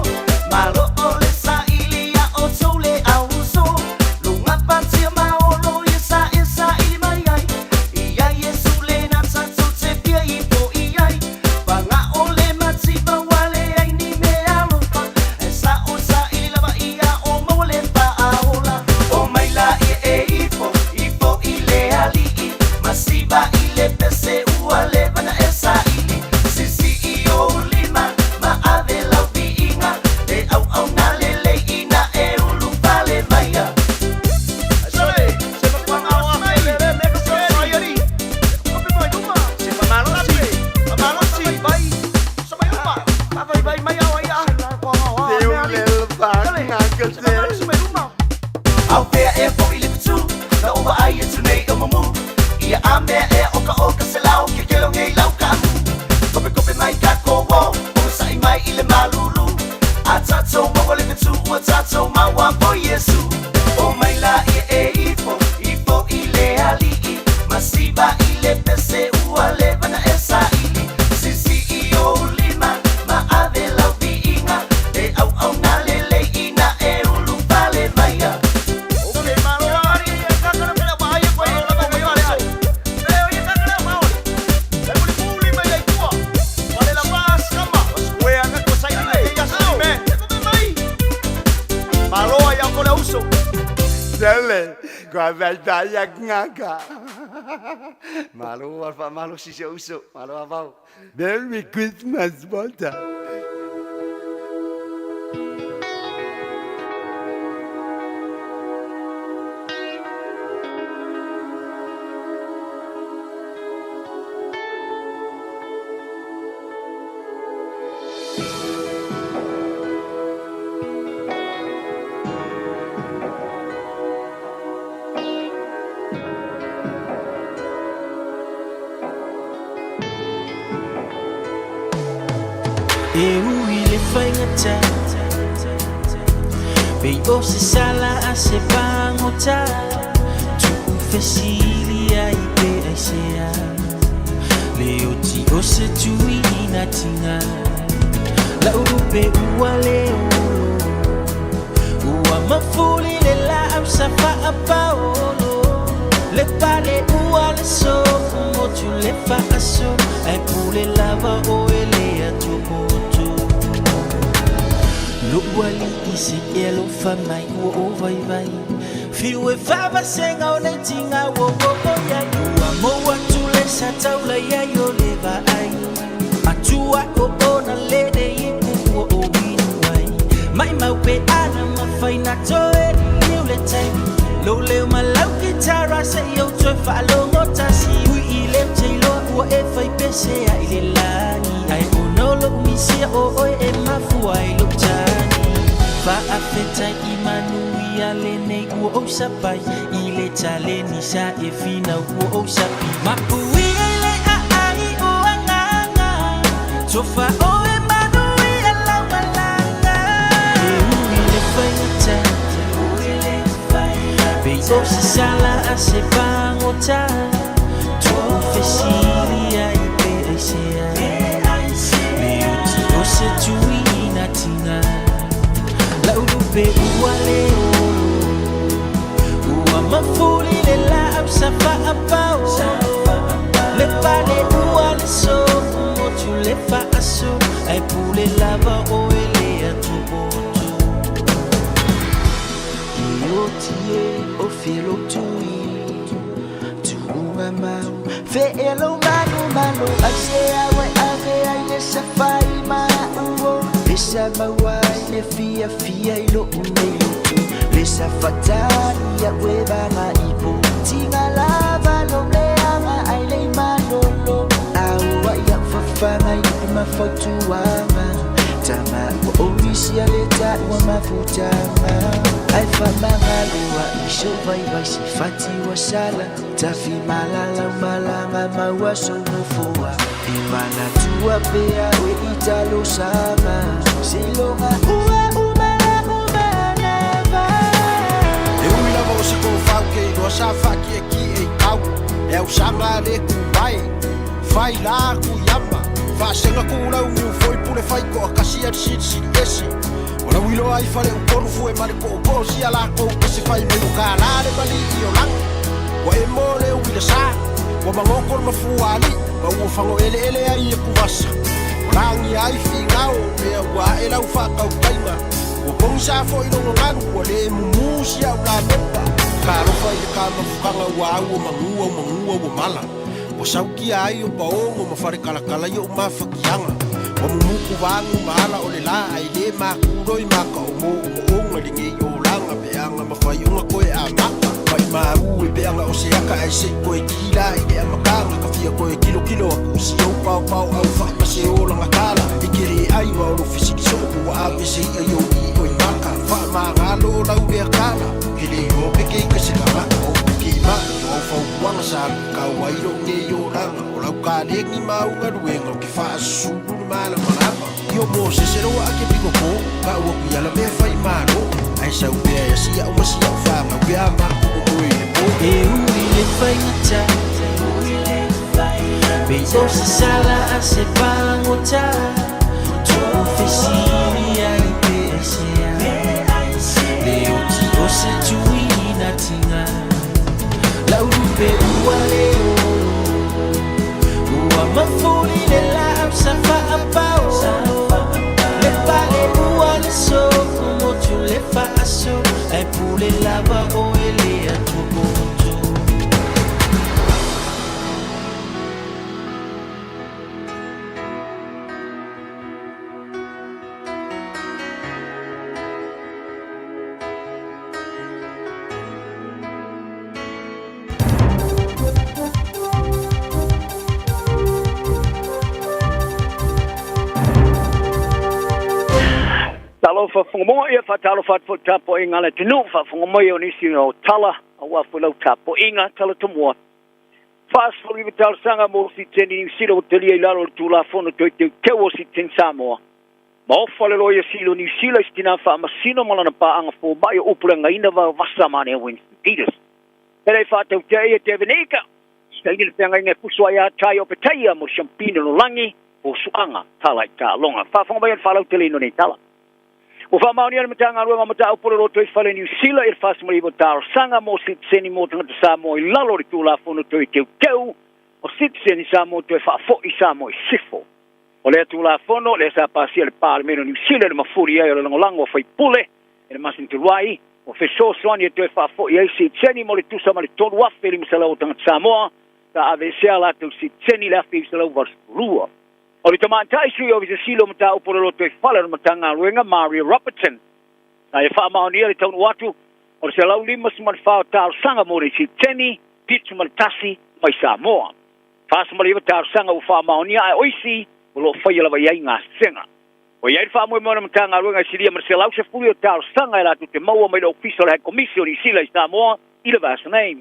Malo o le sa ili ia o tau le au uso. Lunga patia maolo ia sa e sa ili mai ai. Ia Yesu le na tato te pia i po i ai. Panga o le matipa wale ai ni me alofa. E sa o sa ili lava ia o maua le pa aola. O mai la ia e ifo, ifo i le alii. Masiva i le pese ua le vana e sa ili. Sisi i o lima, ma ave lau viiga. Le au au na le lei ina e ulu pale maia. Sale, se pa pamalo si mai. Le me ko sai ari. Kope mai luma. Se pamalo si. Pamalo si. Vai. Sa mai luma. Pa vai vai mai au ai a. Sale, se pamalo si mai luma. Au pea e foi le pitu, na ua ai e tunei o mamu. Ia a mea e oka oka se lau ke kelo ngei lau kamu. Kope kope mai ka ko wo, o sai mai i le malulu. A tato maua le pitu, ua tato maua po Yesu. O mai la ia e ifo, ifo i le alii. Masiva i le pese ua le vana e sa ili. Sisi i o lima, ma ave lau viiga. Le au au na le lei ina e ulu pale maia. Sale, kwa vai vai ngaka. Malo alfa malo si se uso, malo avau. Merry Christmas, Walter. E ui le faigata Pei o se sala a se pagota Tu'u fesilia i pe aisea Le oti o se tuiina tiga La'u lupe ua le olo Ua mafuli le la'au sa fa'apaolo Le pale ua le sofu motu le fa'aso Ae pule lava o e le atuapoto Lo'u ali'i se e alofa mai ua o vaivai Fiu e favasega o nei tiga ua oo iai Ua mou atu le ai sa taula ia i o le vaai Atua o ona le le ipu ua o winu ai Mai mau pe ana mawhai na toe liu le taimi Lo leo ma lau kitara se i au toe whaalongo tasi Ui i leo te iloa ua e whai pese a i le lani Ai ono lo misia o oe e mafua i lo tani Faafetai i manuia lenei ua ou sapai I le taleni sa e finau ua ou sapi Mapuia i le aai o agaga Tofa oe manuia lau malaga E ui le faigata Pei o se sala a se pagota Tu'u fesili ai pe aisea Le oti o se tuiina tiga La'u lupe ua le olo Ua mafuli le laau sa faapao Le pale ua le sofu motu le faaso Ae pule lava oe le atopoto E oti e o felo tui Tuunga mau Fe e lo manu malo Ai se awe ave ai le safai ma uo Le sa maua ai le fia fia i lo unei lotu Le sa fatani a ue vanga ipo Tinga lava lo leanga ai le malolo Au ai au fafanga i upu mafautuanga Tama ua omisia le taua mafutanga Ai whamangalo a iso vai vai si fati wa sala Tafi malala malanga maua sonofoa E manatua pea oe italo sama Seiloga ua umala umanava E ui lava o se kofau ke iloa sa faakiekie i kau E ausaga le kuvae Fai la kuiama Faasega kulau niufoi pule fai koakasi a le silisili ese O lau iloa ai faleupolu fue ma le kookoo sia lakou ese fai mai ua kalā le malii o lagi Ua e mo le uila sa Ua magoko le mafua alii ma ua fagoeleele ai e kuvasa Ua lagia ai figao mea ua ae lau faatautaiga Ua pogisa foi logo galu ua lē mumū sia au lamepa Talofa i le kamafukaga ua au o magua o magua ua mala Ua saukia ai o paogo ma falekalakala i o'u mafakiaga Ua mumuku vagu ma ala o le lā ae lē makuloi maka o moomooga i lenei olaga peaga ma faioga koe amata Maʻimau e peaga o se aka ae seʻi koe kila i le amataga Ka fia koe kilokilo aku i si ou paopao au faʻi ma se olaga kala E ke lē ai ma o lou fesili soo po ua ave se iʻa i ou iʻo i maka Faamagalo o lau lea kala Ke le iloa pe ke ika se tagata o pe ke maʻi O au fautuaga sa lukau ai loʻu nei olaga O lau kalegi ma au galuega o ke faasusulu le malamalama I o Mosese loa a ke piko kō Ka ua kui ala mea fai malo Ae sau pea e asia'u ma sia'u fagau pe a makou momoe i le pō E ui le faigata Pei o se sala a se pagota Tu'u fesili ai pe aisea Le oti o se tuiina tiga La'u lupe ua le olo Ua mafuli le laau sa faapao Le pale ua le sofu motu le faaso Ae pule lava oe le atopoto Talofa faafofoga ia faatalofa atu foi i le tapuaiga a le atunuu faafofoga mai o nisi o tala aua foi lau tapuaiga tala tomua. 49 talosaga mo sitiseni Niu Sila ua talia i lalo o le Tulafono Toe Teuteu o Sitiseni Samoa. Ma ofa le Loia Sili o Niu Sila i se tinā faamasino ma lana paaga fomai o upuleagaina vaovasa ma Nea Winston Peters. E le i faatautea ia Devin Ika, saini le feagaiga e puso ai a tai o Petaia mo le Siampina Lolagi po Suaga Tala i Taaloga. Faafofoga mai a le faalauteleina o nei tala. Ua faamaonia le Matagaluega o Mataupu o le Lotoifale Niu Sila i le 49 talosaga mo sitiseni mo tagata Samoa i lalo o le Tulafono Toe Teuteu o Sitiseni Samoa Toe Faafoi Samoa i Sisifo. O lea Tulafono, lea sa pasia e le Palemene o Niu Sila i le mafuli ai o le lagolago a faipule i le masina talu ai, ua fesoasoani e toe faafoi ai sitiseni mo le tusa ma le 3,500 o tagata Samoa. sa aveesea a latou sitiseni i le 1982. O le tamaitai Sui Ofisa Sili o Mataupu o le Lotoifale o le Matagaluega, Maria Robertson, sa ia faamaonia le taunuu atu o le 154 o talosaga mo le sitiseni, 71 mai Samoa. 49 talosaga ua faamaonia ae o isi o lo o faia lava i ai gasesega. Ua i ai le faamoemoe o le Matagaluega e silia ma le 110 o talosaga e latou te maua mai le Ofisa o le High Komisi o Niu Sila i Samoa i le vaiaso nei.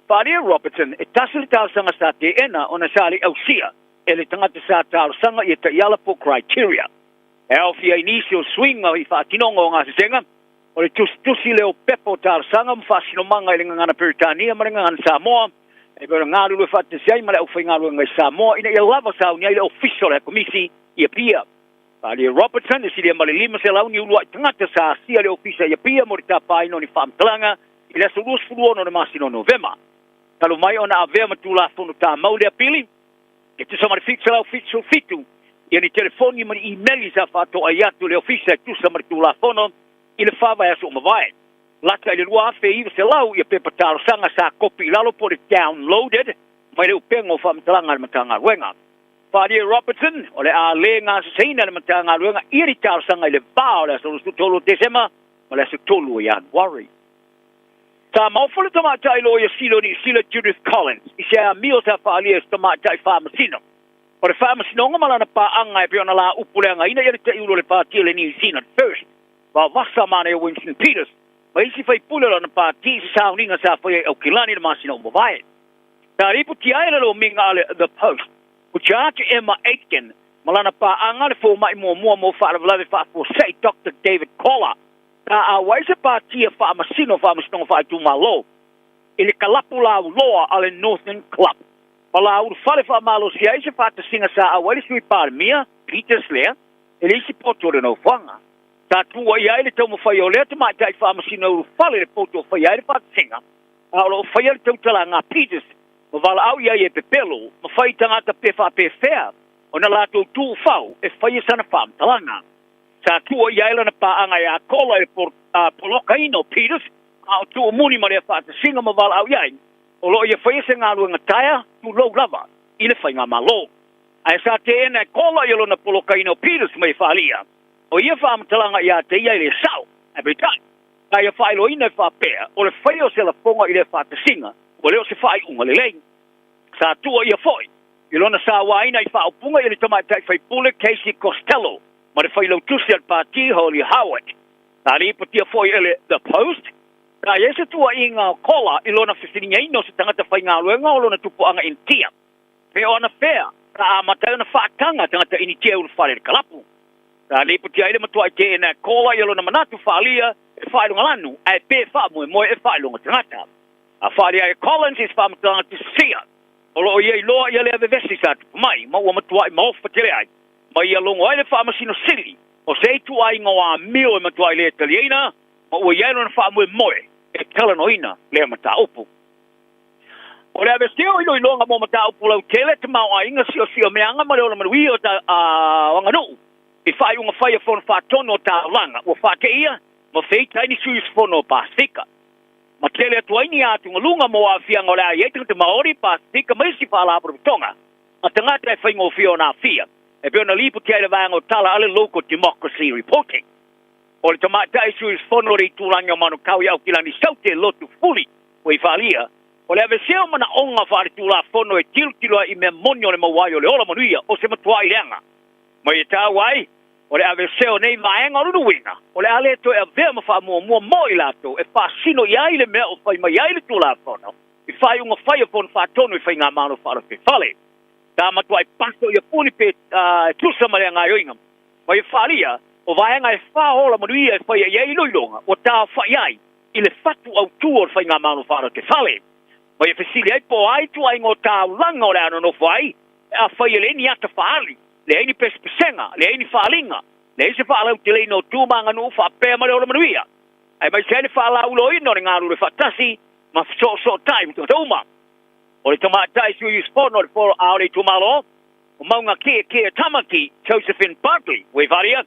Faaalia Robertson, e tasi le talosaga sa teena ona sa le i ausia e le tagata sa talosaga ia taiala po criteria. E aofia ai nisi o suiga i faatinoga o gasesega, o le tusitusi lea o pepa o talosaga ma faasinomaga i le gagana Peretania ma le gagana Samoa, e pei ona galulue faatasi ai ma le aufaigaluega i Samoa ina ia lava sauni ai le Ofisa o le Komisi i Apia. Faaalia Robertson, e silia ma le 500 ni uluai tagata sa asia le Ofisa i Apia mo le tapaina o ni faamatalaga i le aso 26 o le masina o Novema. Talu mai ona avea ma Tulafono Tamau le Apili, e tusa ma le 777 ia ni telefoni ma ni imeli sa faatoai atu le Ofisa e tusa ma le Tulafono i le fa vaiaso ua mavae. Lata i le 2,900 ia pepa talosaga sa kopi i lalo po o le downloaded mai le upega o faamatalaga a le Matagaluega. Faaalia Robertson, o le a le gaseseina e le Matagaluega ia ni talosaga i le va o le aso 23 o Tesema ma le aso 3 o Ianuari. Sa maofa le tamaitai loia sili o Niu Sila Judith Collins i se amio sa faaalia e se tamaitai faamasino o le faamasinoga ma lana paaga e pei ona la upu leagaina ia le taiulu o le pati o le New Zealand First vavasa manaia Winston Peters ma isi faipule o lana pati i se sauniga sa faia i Aukilani i le masina ua mavae. Sa lipotia ai le lomiga a le The Post o Judge Emma Aitken ma lana paaga le fomai muamua mo faalavelave faafuasei Doctor David Koller Sa auai se patia faamasino faamasinoga faaitumalo i le kalapu lauloa a le Northern Club ma la ulufale faamalosia ai se faatasiga sa auai le Sui Palemia, Peter Slair, i le isi poto o le nofoaga. Sa tuuaia ai le taumafai o lea tamaitai faamasino e ulufale i le poto o faia ai le faatasiga, a o lo o faia le tautalaga a Peters ma valaau i ai e pepelo ma fai i tagata pe faapefea ona latou tuufau e faia sana faamatalaga. Sa tuuaia ai lana paaga ia Kola i le polokaina o Peters, a o tuumuli ma lea faatasiga ma valaau i ai, o lo o ia faia se galuega taea, tulou lava, i le faigamalo. Ae sa teena e Kola ia lona polokaina o Peters mai e faaliia, o ia faamatalaga ia te ia e le sao, ae peitai, sa ia faailoaina e faapea, o le faia o se lafoga i lea faatasiga, ua le o se faaiuga lelei. Sa tuuaia foi i lona sauaina i faaupuga i le tamaitai faipule Casey Costello ma le failautusi a le pati Holly Howard. Sa lipotia foi e le The Post, sa i ai se tuuaiga o Kola i lona fesiligaina o se tagata faigaluega o lona tupuaga Initia. Pe o anafea sa amata ai ona faataga tagata Initia e ulufale i le kalapu. Sa lipotia ai le matuai teena e Kola ia lona manatu faaalia e faailoga lanu ae pe faamoemoe e faailoga tagata. A faaalia e Collins i se faamatalaga tusisia, o lo o ia iloa ia lea vevesi sa tupu mai ma ua matuai maofa tele ai ma ia logo ai le Faamasino Sili o se ituaiga o amio e matuai le taliaina ma ua i ai lona faamoemoe e talanoaina lea mataupu. O le aveesea o iloiloga mo mataupu lautele, tamaoaiga, siosiomeaga ma le ola manuia o aganuu i faaiuga fai a Fono Faatonu o Taulaga ua faateia ma feita ai ni sui usufono o Pasefika. Ma tele atu ai ni atugaluga mo aafiaga o le a i ai tagata Maori, Pasefika ma isi faalapotopotoga a tagata e faigofie ona aafia, e pei ona lipoti ai le vaega o tala a le Local Democracy Reporting. O le tamaitai sui usufono o le itulagi o Manukau i Aukilani Saute Lotu Fuli ua i faaalia, o le aveesea o manaoga faaletulafono e tilotilo ai i mea moni o le maua ai o le ola manuia o se matuai leaga. Ma ia taua ai, o le aveesea o nei vaega o lona uiga, o le a le toe avea ma faamuamua mo i latou e faasino i ai le mea o fai mai ai le Tulafono i faaiuga fai a Fono Faatonu i Faigamalo Faalafefale. Sa matuai paso ia puni pe e tusa ma lea gaoioiga ma ia faaalia o vaega e fa ola manuia e faia i ai iloiloga ua taofai ai i le fatu autū o le Faigamalo Faalafefale ma ia fesili ai po o a ituaiga o taulaga o le a nonofo ai pe afai e leai ni ata faaali, leai ni pesepesega, leai ni faaaliga, leai se faalauteleina o tu ma aganuu faapea ma le ola manuia, aemaise ai le faalauiloaina o le galulue faatasi ma fesoosootai ma tagata uma. O le tamaitai sui usufono o le Foro a o le itumalo o Mauga Kiekie Tamaki, Josephine Bartley, ua i faaalia,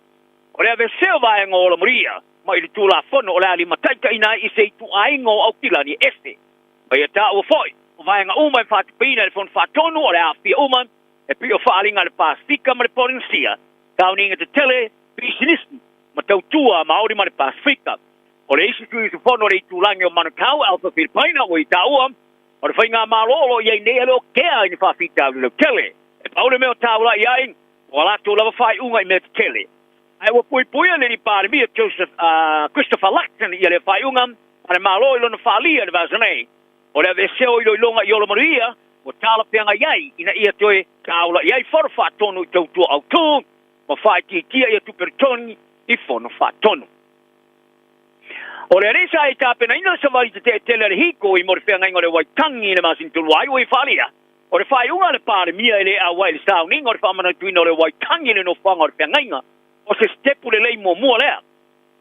o le aveesea o vaega o ola manuia mai le Tulafono o le a limataitaiina ai i se ituaiga o Aukilani e ese. Ma ia taua foi. O vaega uma e faatupeina e le Fono Faatonu o le aafia uma e pei o faaaliga a le Pasefika ma le Polenesia, taoniga tetele, pisinisi, ma tautua a Maori ma le Pasefika. O le isi sui usufono o le itulagi o Manukau, Alpha Filipaina, ua i taua, o le faigamalo o lo o i ai nei e le o kea i ni faafitauli lautele. E pau le mea o taulai ai, o a latou lava faaiuga i mea tetele. Ae ua puipuia le Alii Palemia Joseph Christopher Luxon i lea faaiuga a le Malo i lona faaalia i le vaiaso nei. O le aveesea o iloiloga i ola manuia ua talafeagai ai ina ia toe taulai ai Fono Faatonu i tautua autū ma faaitiitia ia tupe totogi i Fono Faatonu. O le alii sa i tapenaina le savali tetee tele a le hiko i mo le feagaiga o le Waitangi i le masina talu ai ua i faaalia. O le faaiuga a le Palemia e le auai i le sauniga o le faamanatuina o le Waitangi i le nofoaga o le feagaiga, o se sitepu lelei muamua lea.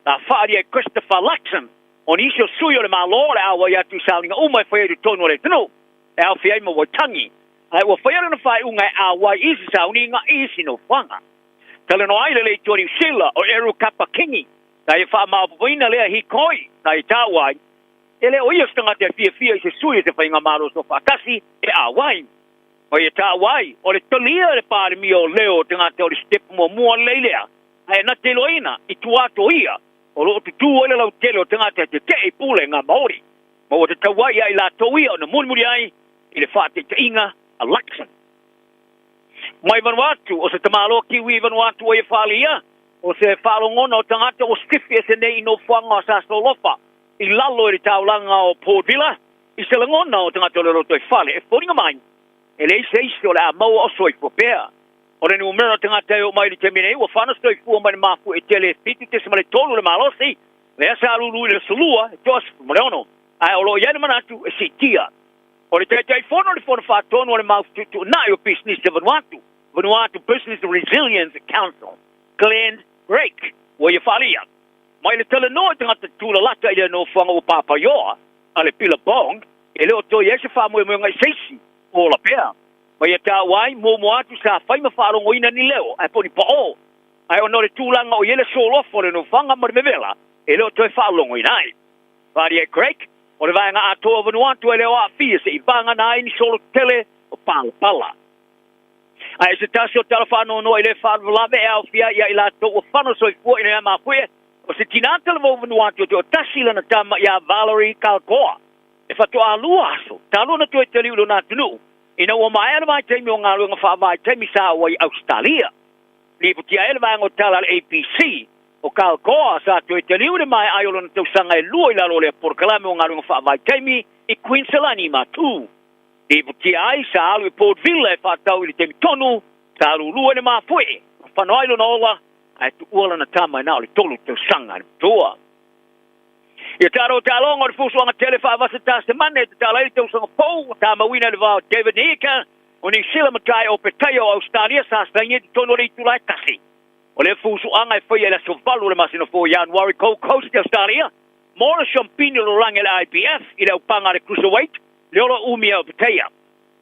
Sa faaalia e Christopher Luxon, o nisi o sui o le Malo o le auai atu i sauniga uma e faia i totonu o le atunuu, e aofia ai ma Waitangi, ae ua faia lona faaiuga e auai i isi sauniga i isi nofoaga. Talanoa ai le Leitua Niu Sila o Eru Kapa Kingi, sa ia faamaopoopoina lea hikoi sa ia taua ai, e le o ia se tagata e fiafia i se sui o se faigamalo soofaatasi e auai. Ma ia taua ai, o le talia e le Palemia o leo o tagata o le sitepu muamua lelei lea, ae na te iloaina i tua atu o ia, o lo o tutū ai le lautele o tagata e tetee i pulega Maori, ma ua tatau ai ia i latou ia ona mulimuli ai i le faataitaiga a Luxon. Mai Vanuatu, o se tamaloa Kiwi i Vanuatu ua ia faaalia, o se faalogona o tagata ua sifi ese nei i nofoaga o Sasolofa i lalo i le taulaga o Port Vila, i se lagona o tagata o le lotoifale e foliga mai, e leai se isi o le a maua o soifua pea. O le numera o tagata e oo mai i le taimi nei ua fano soifua mai le mafuie tele e 7.3 le malosi, lea sa lulu i le aso Lua e 16, ae o lo o i ai le manatu e siitia. O le Taitaifono o le Fono Faatonu o le Mau Fetuutuunai o Pisinisi a Vanuatu, Vanuatu Business Resilience Council, Glenn Drake, ua ia faaalia mai le talanoa i tagata tulalata i lea nofoaga ua papaioa a le Billabong, e le o toe i ai se faamoemoega i se isi o ola pea. Ma ia taua ai, muamua atu sa fai ma faalogoina ni leo ae po o ni paʻō. Ae ona o le tulaga o i ai le solofa o le nofoaga ma le vevela, e le o toe faalogoina ai. Faaalia e Craig, o le vaega atoa o Vanuatu e le o aafia se i vagana ai ni solo tetele o palapala. Ae se tasi o tala faanoanoa i lea faalavelave e aofia ai ia i latou ua fano soifua ina ia mafuie, o se tinā talavou o Vanuatu e toatasi lana tama ia Valerie Kalkoa e faatoa lua aso talu ona toe taliu i lona atunuu ina ua maea le vaitaimi o galuega faavaitaimi sa oo ai i Ausetalia. Lipotia ai le vaega o tala a le ABC o Kalkoa sa toe taliu i le maea ai o lona tausaga e lua i lalo o lea polokalame o galuega faavaitaimi i Queensalani i Matu. Lipotia ai sa alu i Port Vila e faatau i le taimi tonu sa lulua i le mafuie ma fano ai lona ola ae tuua lana tama e na o le tolu tausaga le matua. Ia talo taaloga o le fuafuaga tele faavasa Tasemane e tatala ai le tausaga fou ua tamauina i le va o David Niika o Niu Sila ma Ty Opetaia o Ausetalia sa saini ai totonu o le itula e tasi. O lea fuafuaga e faia i le aso 8 o le masina fou o Ianuari Gold Coast i Ausetalia mo le siampini o le lalolagi a le IBF i le aupaga a le Cruiserweight le ola umi e Opetaia.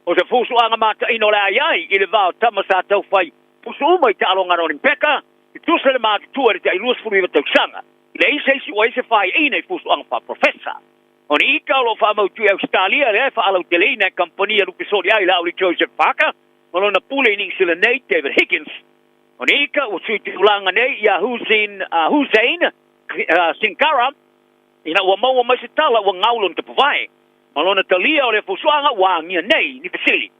O se fuafuaga mataino o le a i ai i le va o tama sa taufai pusu uma i taaloga a le Olimpeka e tusa le matutua i le tai 29 tausaga. I leai se isi ua i ai se faaiaina i fuafuaga faaprofesa. O ni ika o lo o faamautu i Ausetalia lea e faalauteleina e kamupani a Lupe Soliai Lauli Joseph Parker ma lona pule i Niu Sila nei David Higgins. O ni ika ua sui tulaga nei ia Husein, Husein Sinkara ina ua maua mai se tala ua gau lona tapuvae. Ma lona talia o lea fuafuaga ua agia nei ni fesili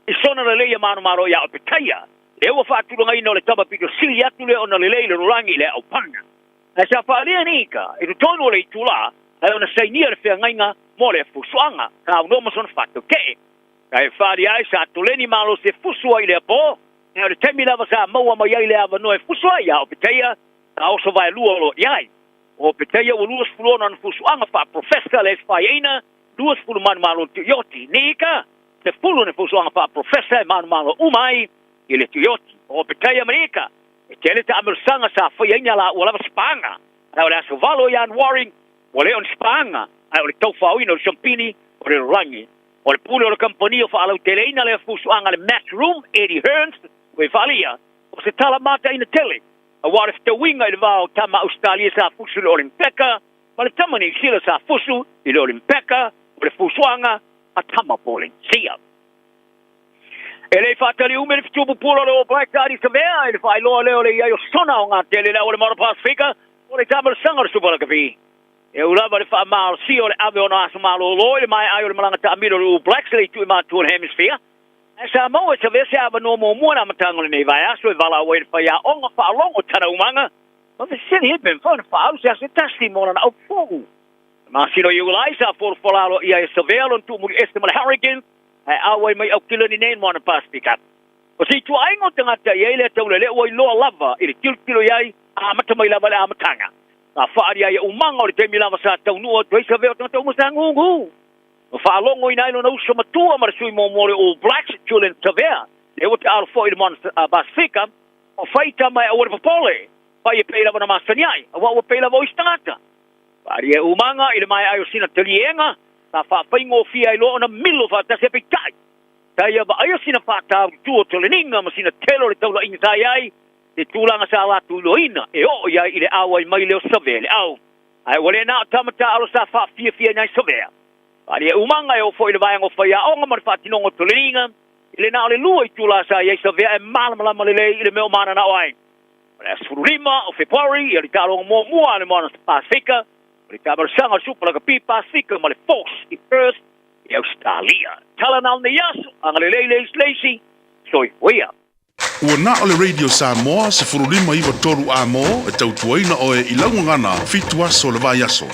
i sona lelei a manomalo ia Opetaia lea ua faatulagaina o le tama pito sili atu lea ona lelei i le lalolagi i le aupaga. Ae sa faaalia ni ika i totonu o le itulā ae ona sainia le feagaiga mo lea fusuaga, sa aunoa ma sona faatautee. Ae faaalia ai sa toleni malosi e fusu ai i lea pō, ae o le taimi lava sa maua mai ai le avanoa e fusu ai iā Opetaia, sa oso vaelua loa i ai. O Opetaia ua 26 ana fusuaga faaprofesa le faiaina 20 manumalo Tuioti. Ni ika, 10 ana fusuaga faaprofesa e manumalo uma ai i le Tuioti. O Opetaia ma Ika, E tele taamilosaga sa faia ai ni alaua lava sipaaga, ae o le aso 8 o Ianuari, ua le o ni sipaaga, ae o le taufaaoina o le siampini o le lalolagi. O le pule o le kamupani o faalauteleina lea fusuaga le Matchroom, Eddie Hearns, ua i faaalia, o se tala mataina tele, aua o le fetauiga i le va o tama Ausetalia sa fusu i le Olimpeka ma le tama Niu Sila sa fusu i le Olimpeka, o le fusuaga a tama Polenisia. E le i faatali umi le fetuupupula o le All Blacks a Ardie Savea i le faailoa lea o le i ai o sona o gatele i le au o le Maota Pasefika o le taamailosaga o le Supa Lakapi. E ū lava le faamalosia o le ave o ona aso malolo i le maea ai o le malaga taamilo a le All Blacks i le itu i matua o le Hemisphere. Ae sa maua e Savea se avanoa muamua i le amataga o lenei vaiaso e valaau ai i le faiaoga faalogo Tanaumaga ma fesili ai pe mafai ona faaalu se aso se tasi mo lana aupou. I le masina o Iulai sa folafola aloaia ai e Savea lona tuumuli ese ma le Hurricanes ae auai mai Aukilani nei i le Moana Pasefika. O se ituaiga o tagata e i ai lea taulele ua iloa lava i le tilotilo i ai a amata mai lava i le amataga. Sa faaali ai e umaga o le taimi lava sa taunuu atu ai Savea o tagata uma sa gugu. Na faalogoina ai lona uso matua ma le sui muamua o le All Blacks, Julian Savea, lea ua taalo foi i le Moana Pasefika, o fai tama e aua le popole, fai e pei lava na masani ai, aua ua pei lava o isi tagata. Faaali e umaga i le maea ai o sina taliega, sa faafaigofie ai loa ona milo faatasi ae peitai, sa ia vaaia sina faatautu o toleniga ma sina tele o le taulaiga sa i ai, se tulaga sa latou iloaina e oo i ai i le auai mai lea o Savea i le au. Ae ua le na o tama taaalo sa faafiafiaina ai Savea. Faaali e umaga e oo foi i le vaega o faiaoga ma le faatinoga o toleniga, e le na o le lua itula sa i ai Savea ae malamalama lelei i le mea o mananao ai. O le aso 15 o Fepuari, ia le taaloga muamua a le Moana Pasefika, o le taamailosaga o le Supa Lakapi Pasefika ma le Force i Perth i Ausetalia. Tala na o lenei aso, agalelei le isi le isi, soifua ia. Ua na o le Radio Samoa 15 93 A mo e tautuaina oe i lau gagana fitu aso o le vaiaso.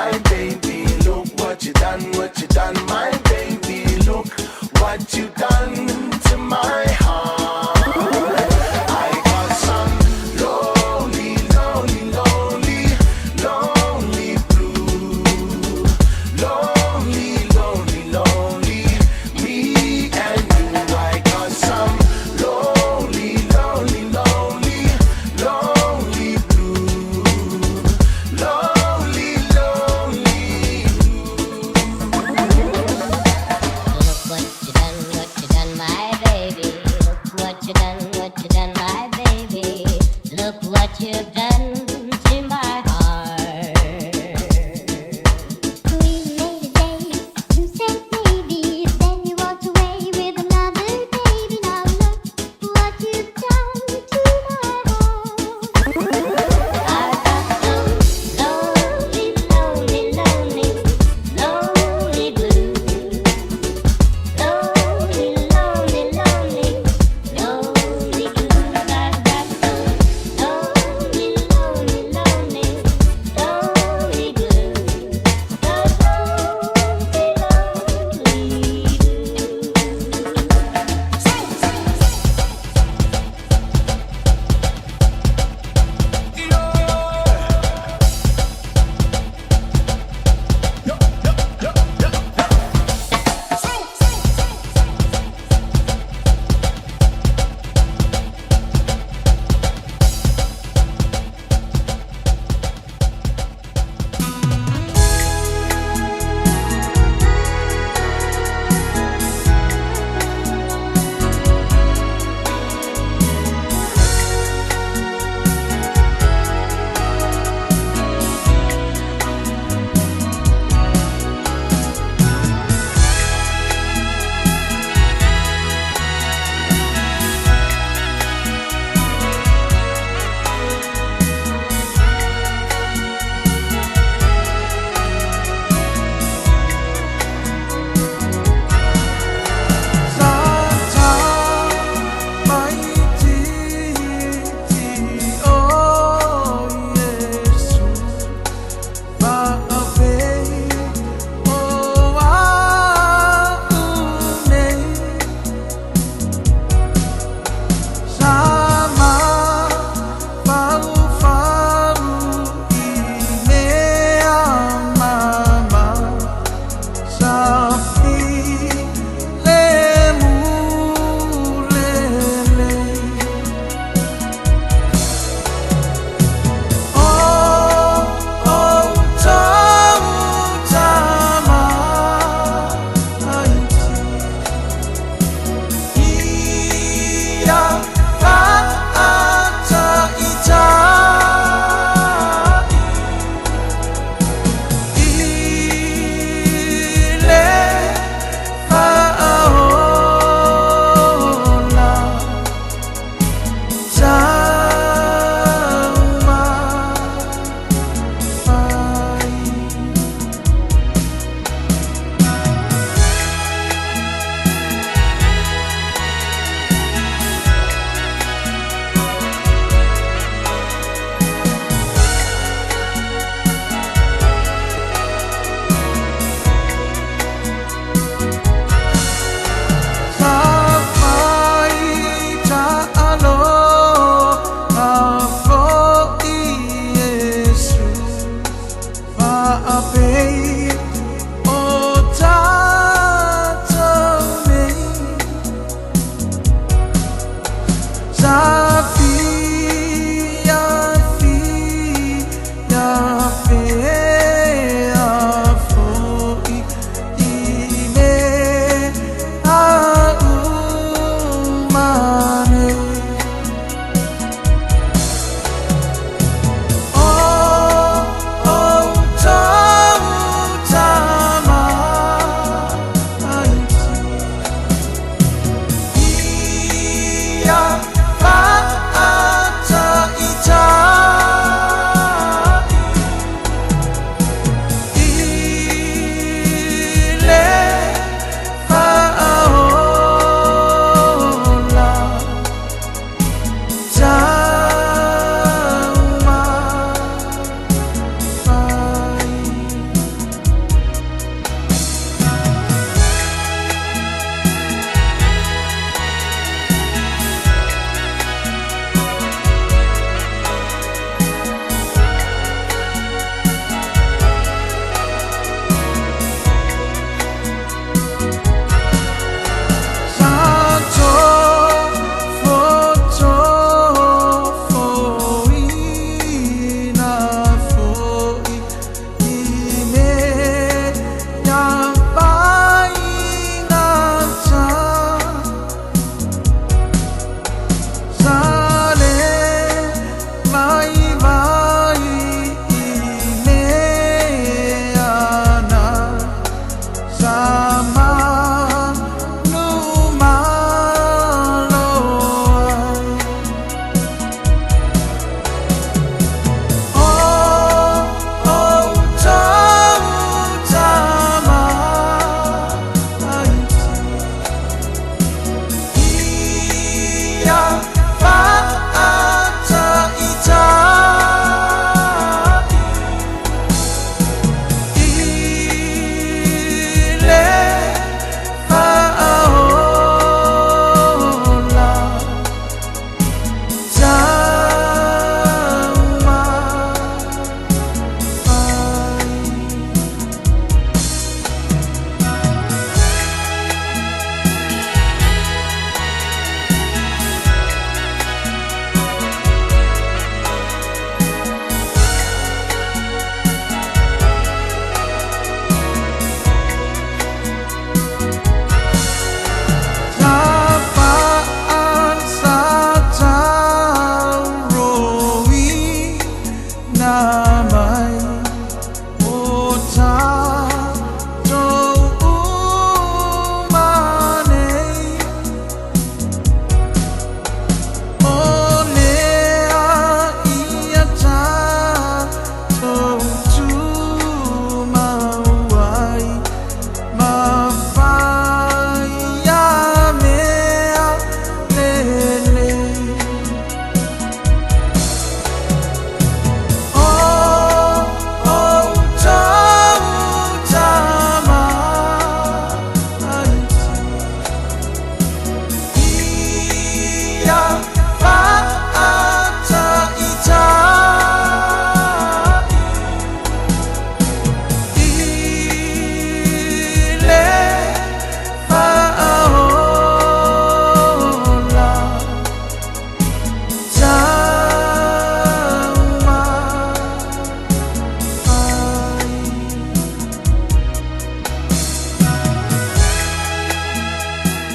My baby, look what you done, what you done. My baby, look what you done to my heart. I got some lonely, lonely, lonely, lonely blue. Lonely, lonely, lonely, me and you. I got some lonely, lonely, lonely, lonely blue. Lonely, lonely. Look what you done, what you done, my baby. Look what you done, what you done, my baby. Look what you've done to my heart. We made a day, you said maybe, then you walked away with another baby. Now look what you've done to my heart. I've got some lonely, lonely, lonely, lonely blues. Lonely, lonely, lonely, lonely blues. I've got some lonely, lonely, lonely, lonely blues. The lonely, lonely Oh, oh,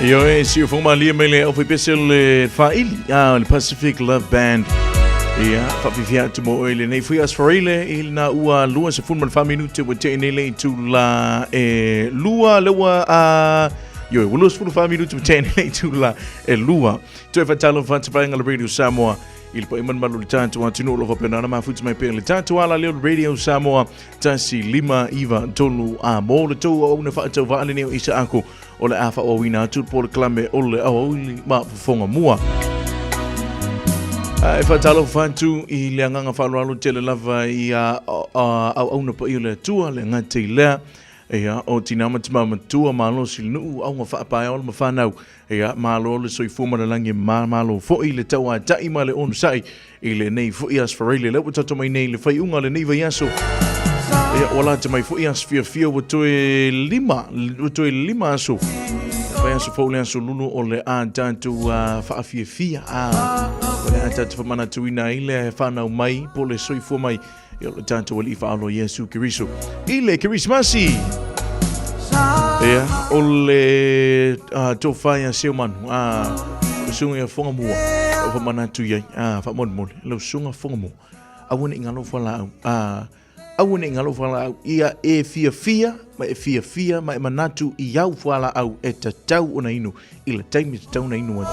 Ioe, siufoga malie mai le aufaipese le faaili a le Pacific Love Band. Ia, faafifia atu mo oe lenei foi aso faraile i lena ua 24 minute ua tea nei le itula e lua le ua a ioe, ua 24 minute ua tea nei le itula e lua. Toe faatalofa atu vaega le Radio Samoa i le paia malumalu o le tatou atunuu o lo o faapena ona mafuta mai pea i le tatou alaleo le Radio Samoa 1593 a mo le tou auauna faatauvaa lenei o Isaako o le a faaauauina atu le polokalame o le aoauli ma fofoga mua. E faatalofa atu i le agaga faaaloalo tele lava i a auauna paia o le Atua, le gata i lea, ia, o tina ma tama matua, malosi le nuu, auga faapaeaola ma fanau, ia, malo le soifua ma le lagi e malo foi le tauatai ma le onosai i lenei foi aso faraile lea ua tatou mai nei i le faaiuga o lenei vaiaso. Ia, ua lata mai foi aso fiafia ua toe lima, ua toe lima aso. Vaiaso fou le aso lulu o le a tatou faafiafia, o le a tatou faamanatuina ai le whanau mai po le soifua mai ia o le tatou Alii Faaola Iesu Keriso i le Kerisimasi. Ia, o le tofa ia Seumanu, o le susuga ia Fogamua, o faamanatu i ai, faamolemole, lau susuga Fogamua, aua ne i galo fualaau, aua ne i galo fualaau, ia e fiafia, ma e fiafia, ma e manatu i au fualaau e tatau ona inu, i le taimi e tatau ona inu ai.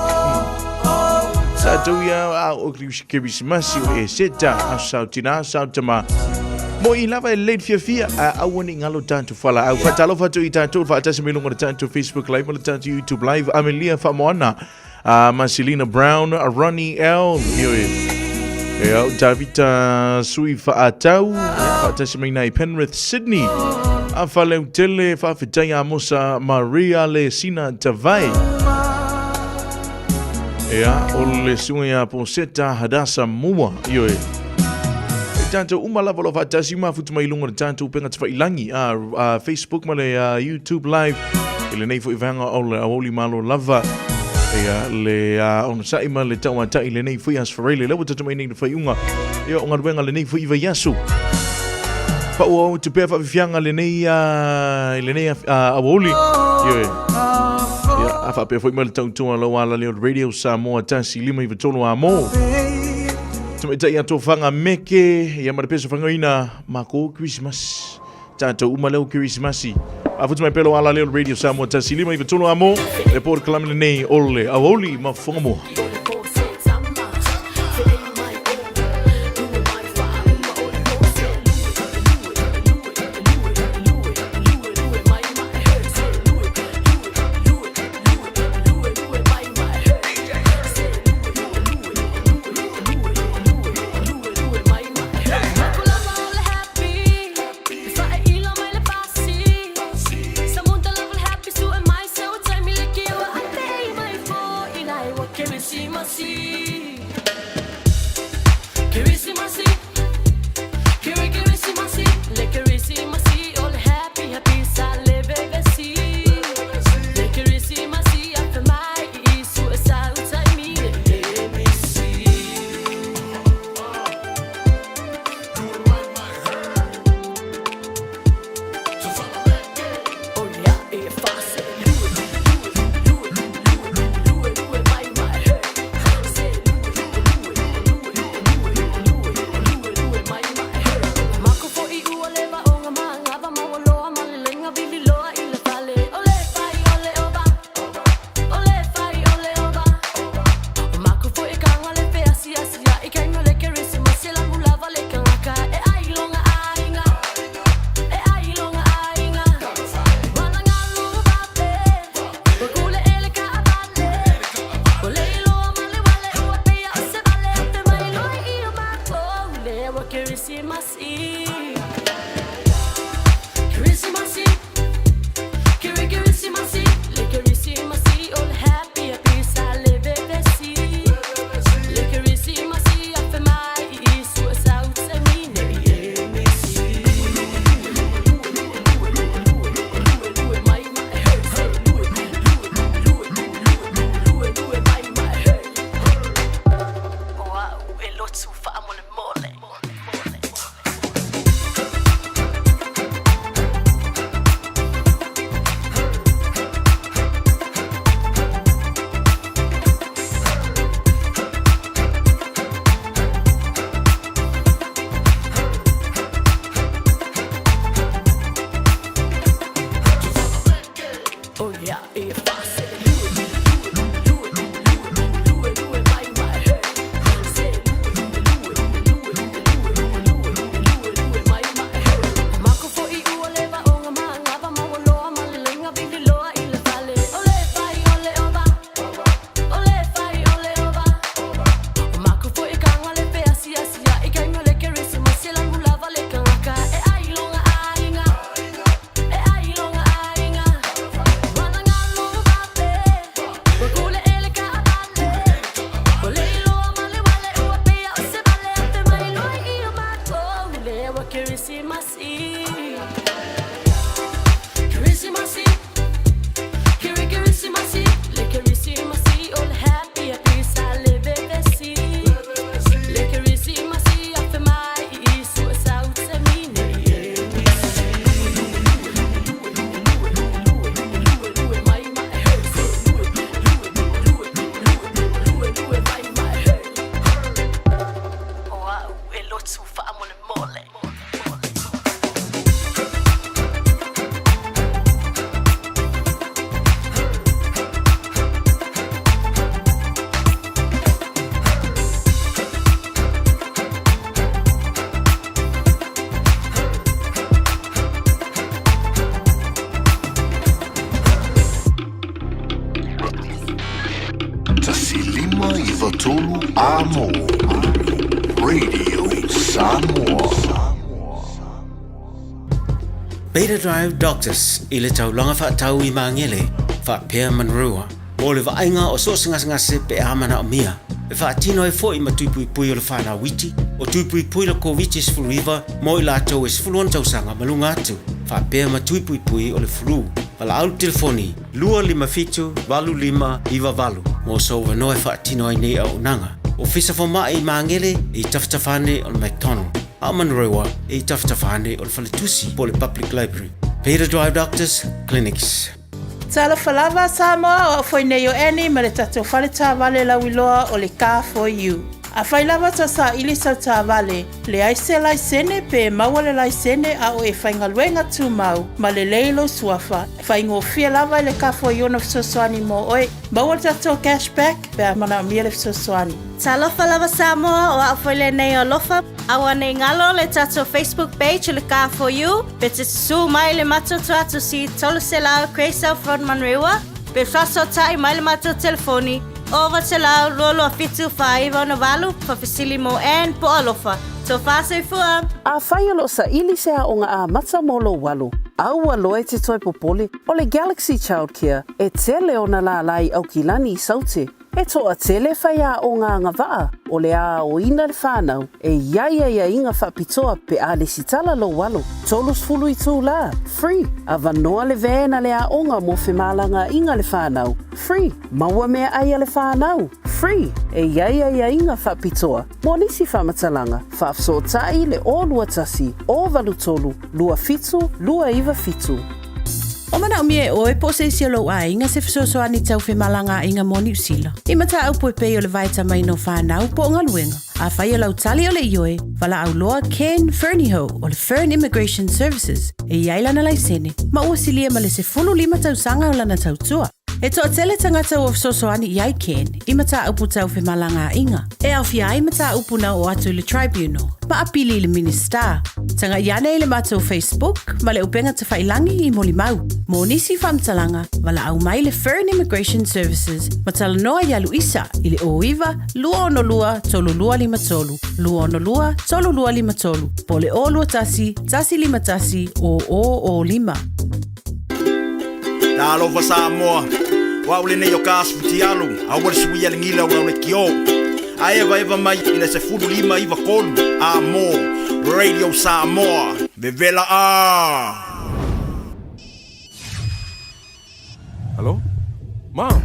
Tatou ia a o Kerisimasi o le Eseta, aso sao tina, aso sao tama. Mo i lava e lei fiafia, a aua ne i galo tatou fualaau. Faatalofa atu i tatou faatasi mai luga o le tatou Facebook Live ma le tatou YouTube Live. Amelia Faamoana, Marcelina Brown, Ronnie L, ioe. E au Davita Sui Faatau, faatasi mai nai Penrith, Sydney. A Faleutele, faafetai Amosa Maria le Sina Tavai. Ea, o le suga ia Poseta Hadasa Mua, ioe. E tatou uma lava o lo faatasi mafuta mai luga o le tatou upega tafailangi, a Facebook ma le YouTube Live. I lenei foi vaega o le aoauli malo lava. Ia, le onosai ma le tauatai lenei foi aso faraile. Lea ua tatou mai nei i le faaiuga. Ia, o galuega lenei foi vaiaso. Faaauau atu pea faafiafiaga lenei, i lenei aoauli. Ioe. Ia, a faapea foi ma le tautoa lau alaleo Radio Samoa 1593 a mo. Tamaitai ia tofaga meke, ia ma le peso fagaina mako Christmas. Tatou uma lea o Kerisimasi. Afutu mai pea lou alaleo le Radio Samoa 1593 a mo le polokalame lenei o le Aoauli ma Fofoga Mua. 1.593 Amo Radio Samoa. Beta Drive Doctors i le taulaga faatau i Magele faapea Manurewa mo le vaaiga o so o se gasegase pe a manaomia e faatino ai foi ma tui puipui o le fanau iti o tui puipui le Koviti-19 mo i latou e 16 tausaga ma luga atu faapea ma tui puipui o le flu. Valaau le telefoni 257 8598 mo sou avanoa e faatino ai nei auaunaga. Ofisa Fomai i Magele e i tafatafa ane o le McDonald, a o Manurewa e i tafatafa ane o le Faletusi po o le Public Library. Beta Drive Doctors Clinics. Talofa lava Samoa, o au foi nei o Annie ma le tatou fale taavale lauiloa o le Car For You. Afai lava tou saili sau taavale, leai se laisene pe maua le laisene a o e faigaluega tumau ma lelei lou suafa, faigofie lava i le Car For You ona fesoasoani mo oe. Maua le tatou cash back pe a manaomia le fesoasoani. Talofa lava Samoa, o au foi lenei o Alofa. Aua nei galo le tatou Facebook page o le Car For You, pe te susu mai le matou tuatusi 300 Grey South Road Manurewa, pe faasootai mai le matou telefoni 0900 227 4968, faafesili mo Ann po o Alofa. Tofa soifua! Afai o lo o saili se aoga amata mo lou alo, aua loa e te toe popole, o le Galaxy Childcare e tele ona lālā i Aukilani i Saute. E toatele faiaoga agavaa o le a aoina le whanau e i ai aiaiga faapitoa pe a lesitala lou alo. 30 itulā, free, avanoa le van a le aoga mo femalagaaiga le whanau, free, maua meaai a le whanau, free, e i ai aiaiga faapitoa mo nisi faamatalaga, faafesootai le 021 083 27 297. O manaomia e oe po o se isi o lou aiga se fesoasoani tau femalagaaiga mo Niu Sila. I mataupu e pei o le vaetamaina o fanau po o galuega. Afai o lau tali o le ioe, valaau loa Ken Fernihough o le Fern Immigration Services e i ai lana laisene ma ua silia ma le 15 tausaga o lana tautua. E toatele tagata ua fesoasoani i ai Ken i mataupu tau femalagaaiga, e aofia ai mataupu na oo atu i le Tribunal ma apili i le Minisita. Tagai ane i le matou Facebook ma le upega tafailangi i molimau. Mo nisi faamatalaga, valaau mai le Fern Immigration Services ma talanoa iā Luisa i le 09 262 3253, 262 3253 po o le 021 151 0005. Talofa Samoa, o au lenei o Kas Futialu, aua le suia le gila o lau lekiō. A evaeva mai i le 15 93 a mo Radio Samoa, vevela a! Hello? Mom?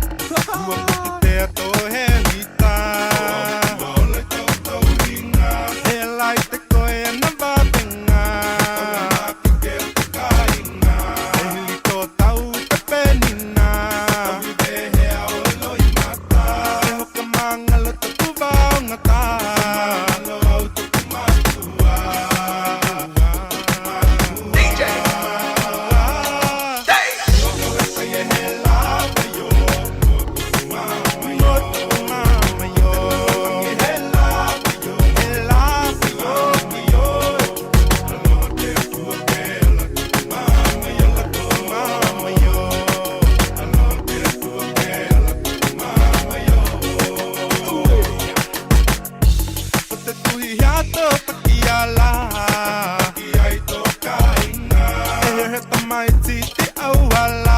te auala.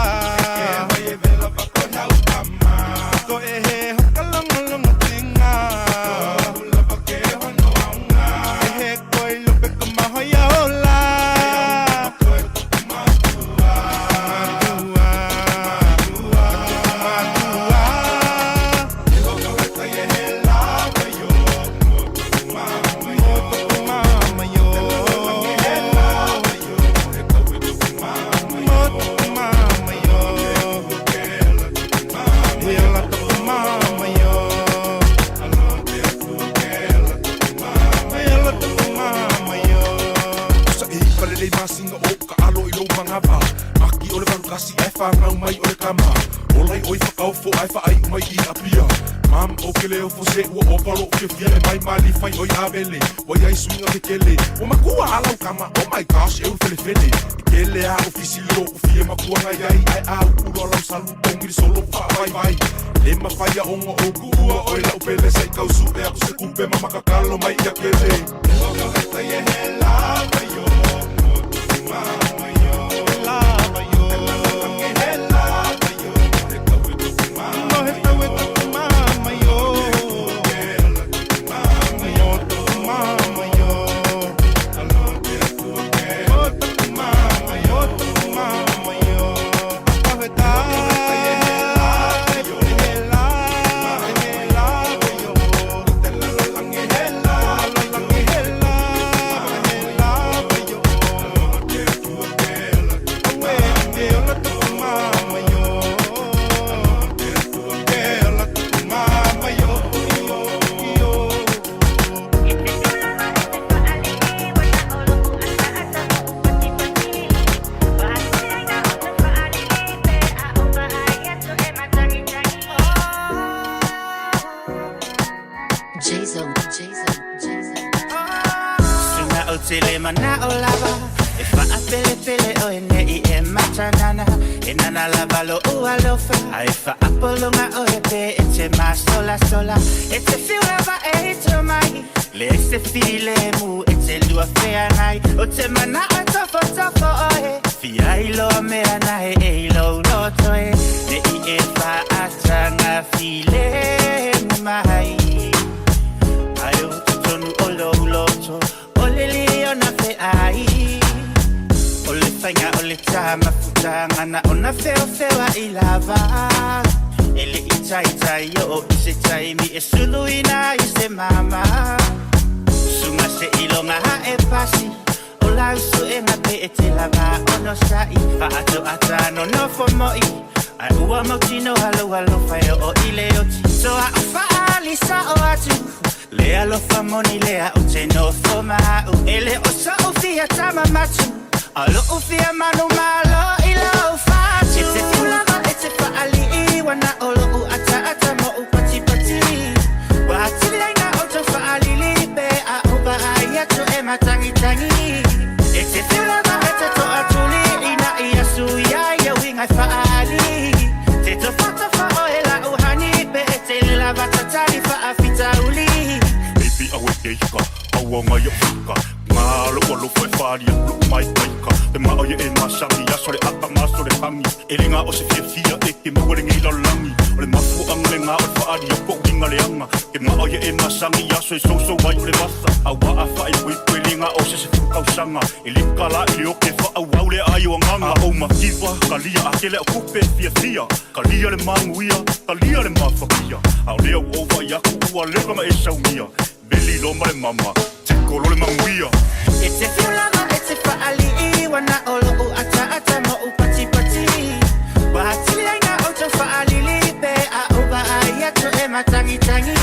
Ko e he hokalongolongo tinga. E he koi lupe ko mahoia ola. Sa e palelei masinga o ka alo i lou magava. Maki o le valukasi ae fagau mai o le kama. Ola i oi whakaofo ae whaai umai i apia. Mam o ke leo fo se ua opa lo fiafia e mai mali fai oi avele. Wai ai suinga ke kele. O makua alau kama, oh my gosh, e ul fele fele. I kele a ofisi lo ufia makua ngai ai ai au ulo lau salu kongi solo wha vai vai. Le mawhaia ongo o kuua oi lau pele sa i kausu e aku se kupe mamakakalo mai ia kele. Jason, Jason, Jason. Sunga o tele mana o lava E whaapelepele o e nei e matanana E nana lava lo o alofa A e whaapolonga o e pe e te masola sola E te whiu lava e hito mai Le e se file mu e te lua whea nai O te mana o tofo tofo o e Fia i loa mea nae e i lo loto e Ne i e whaatanga file mu mai Ai o tonu o lo loto O le leo na fe ai O le whainga o le tama futanga na ona feo fewa i lava E le i tai tai o i se taimi e sulu ina i se mama Sunga se ilonga ha e pasi O lau su e nga pe e te lava ono sa'i Whaato ata no no fo moi Ai ua mautino halo halo whai o i le oti So a o whaali sa o atu Le alofa moni lea o te nofo mau E le o sa o fia tama matu Alo o fia manu malo i lau fatu E te fiulava e te whaali i wana o lo u ata ata mo u pati pati Wa atili ai na o tau whaali lipe A o ba ai atu e matangi tangi E te fiulava e te toa tuli Ina ia sui ai au ingai whaali Te tofatofa o e la uhani Pe e te lila vatatali whaafita uli Baby awe ke ika, aua ngai o fika. Ngā lo alo fo e whalia, lo mai paika. Te maa ia e masangi, aso le aka maso le hangi. E le ngā o se fia fia e ke maua le ngei lalangi. O le mafu anga le ngā o le whaalia, po uinga le anga. Ke maa ia e masangi, aso e soso vai o le vasa. Aua a whae pui pui le ngā o se se fukau E le kala i le oke wha au au le ai o anganga. A o makiwa, kalia a kele o kupe fia fia. Kalia le manguia, kalia le mafakia. A o lea o ova i aku ua lewa ma e saumia. Veli lo ma le mama, te kolo le manguia. E te fiulava e te whaali i wana o lo u ata ata mo u pati pati Wa atili ai na o tau whaali lipe A o ba ai atu e matangi tangi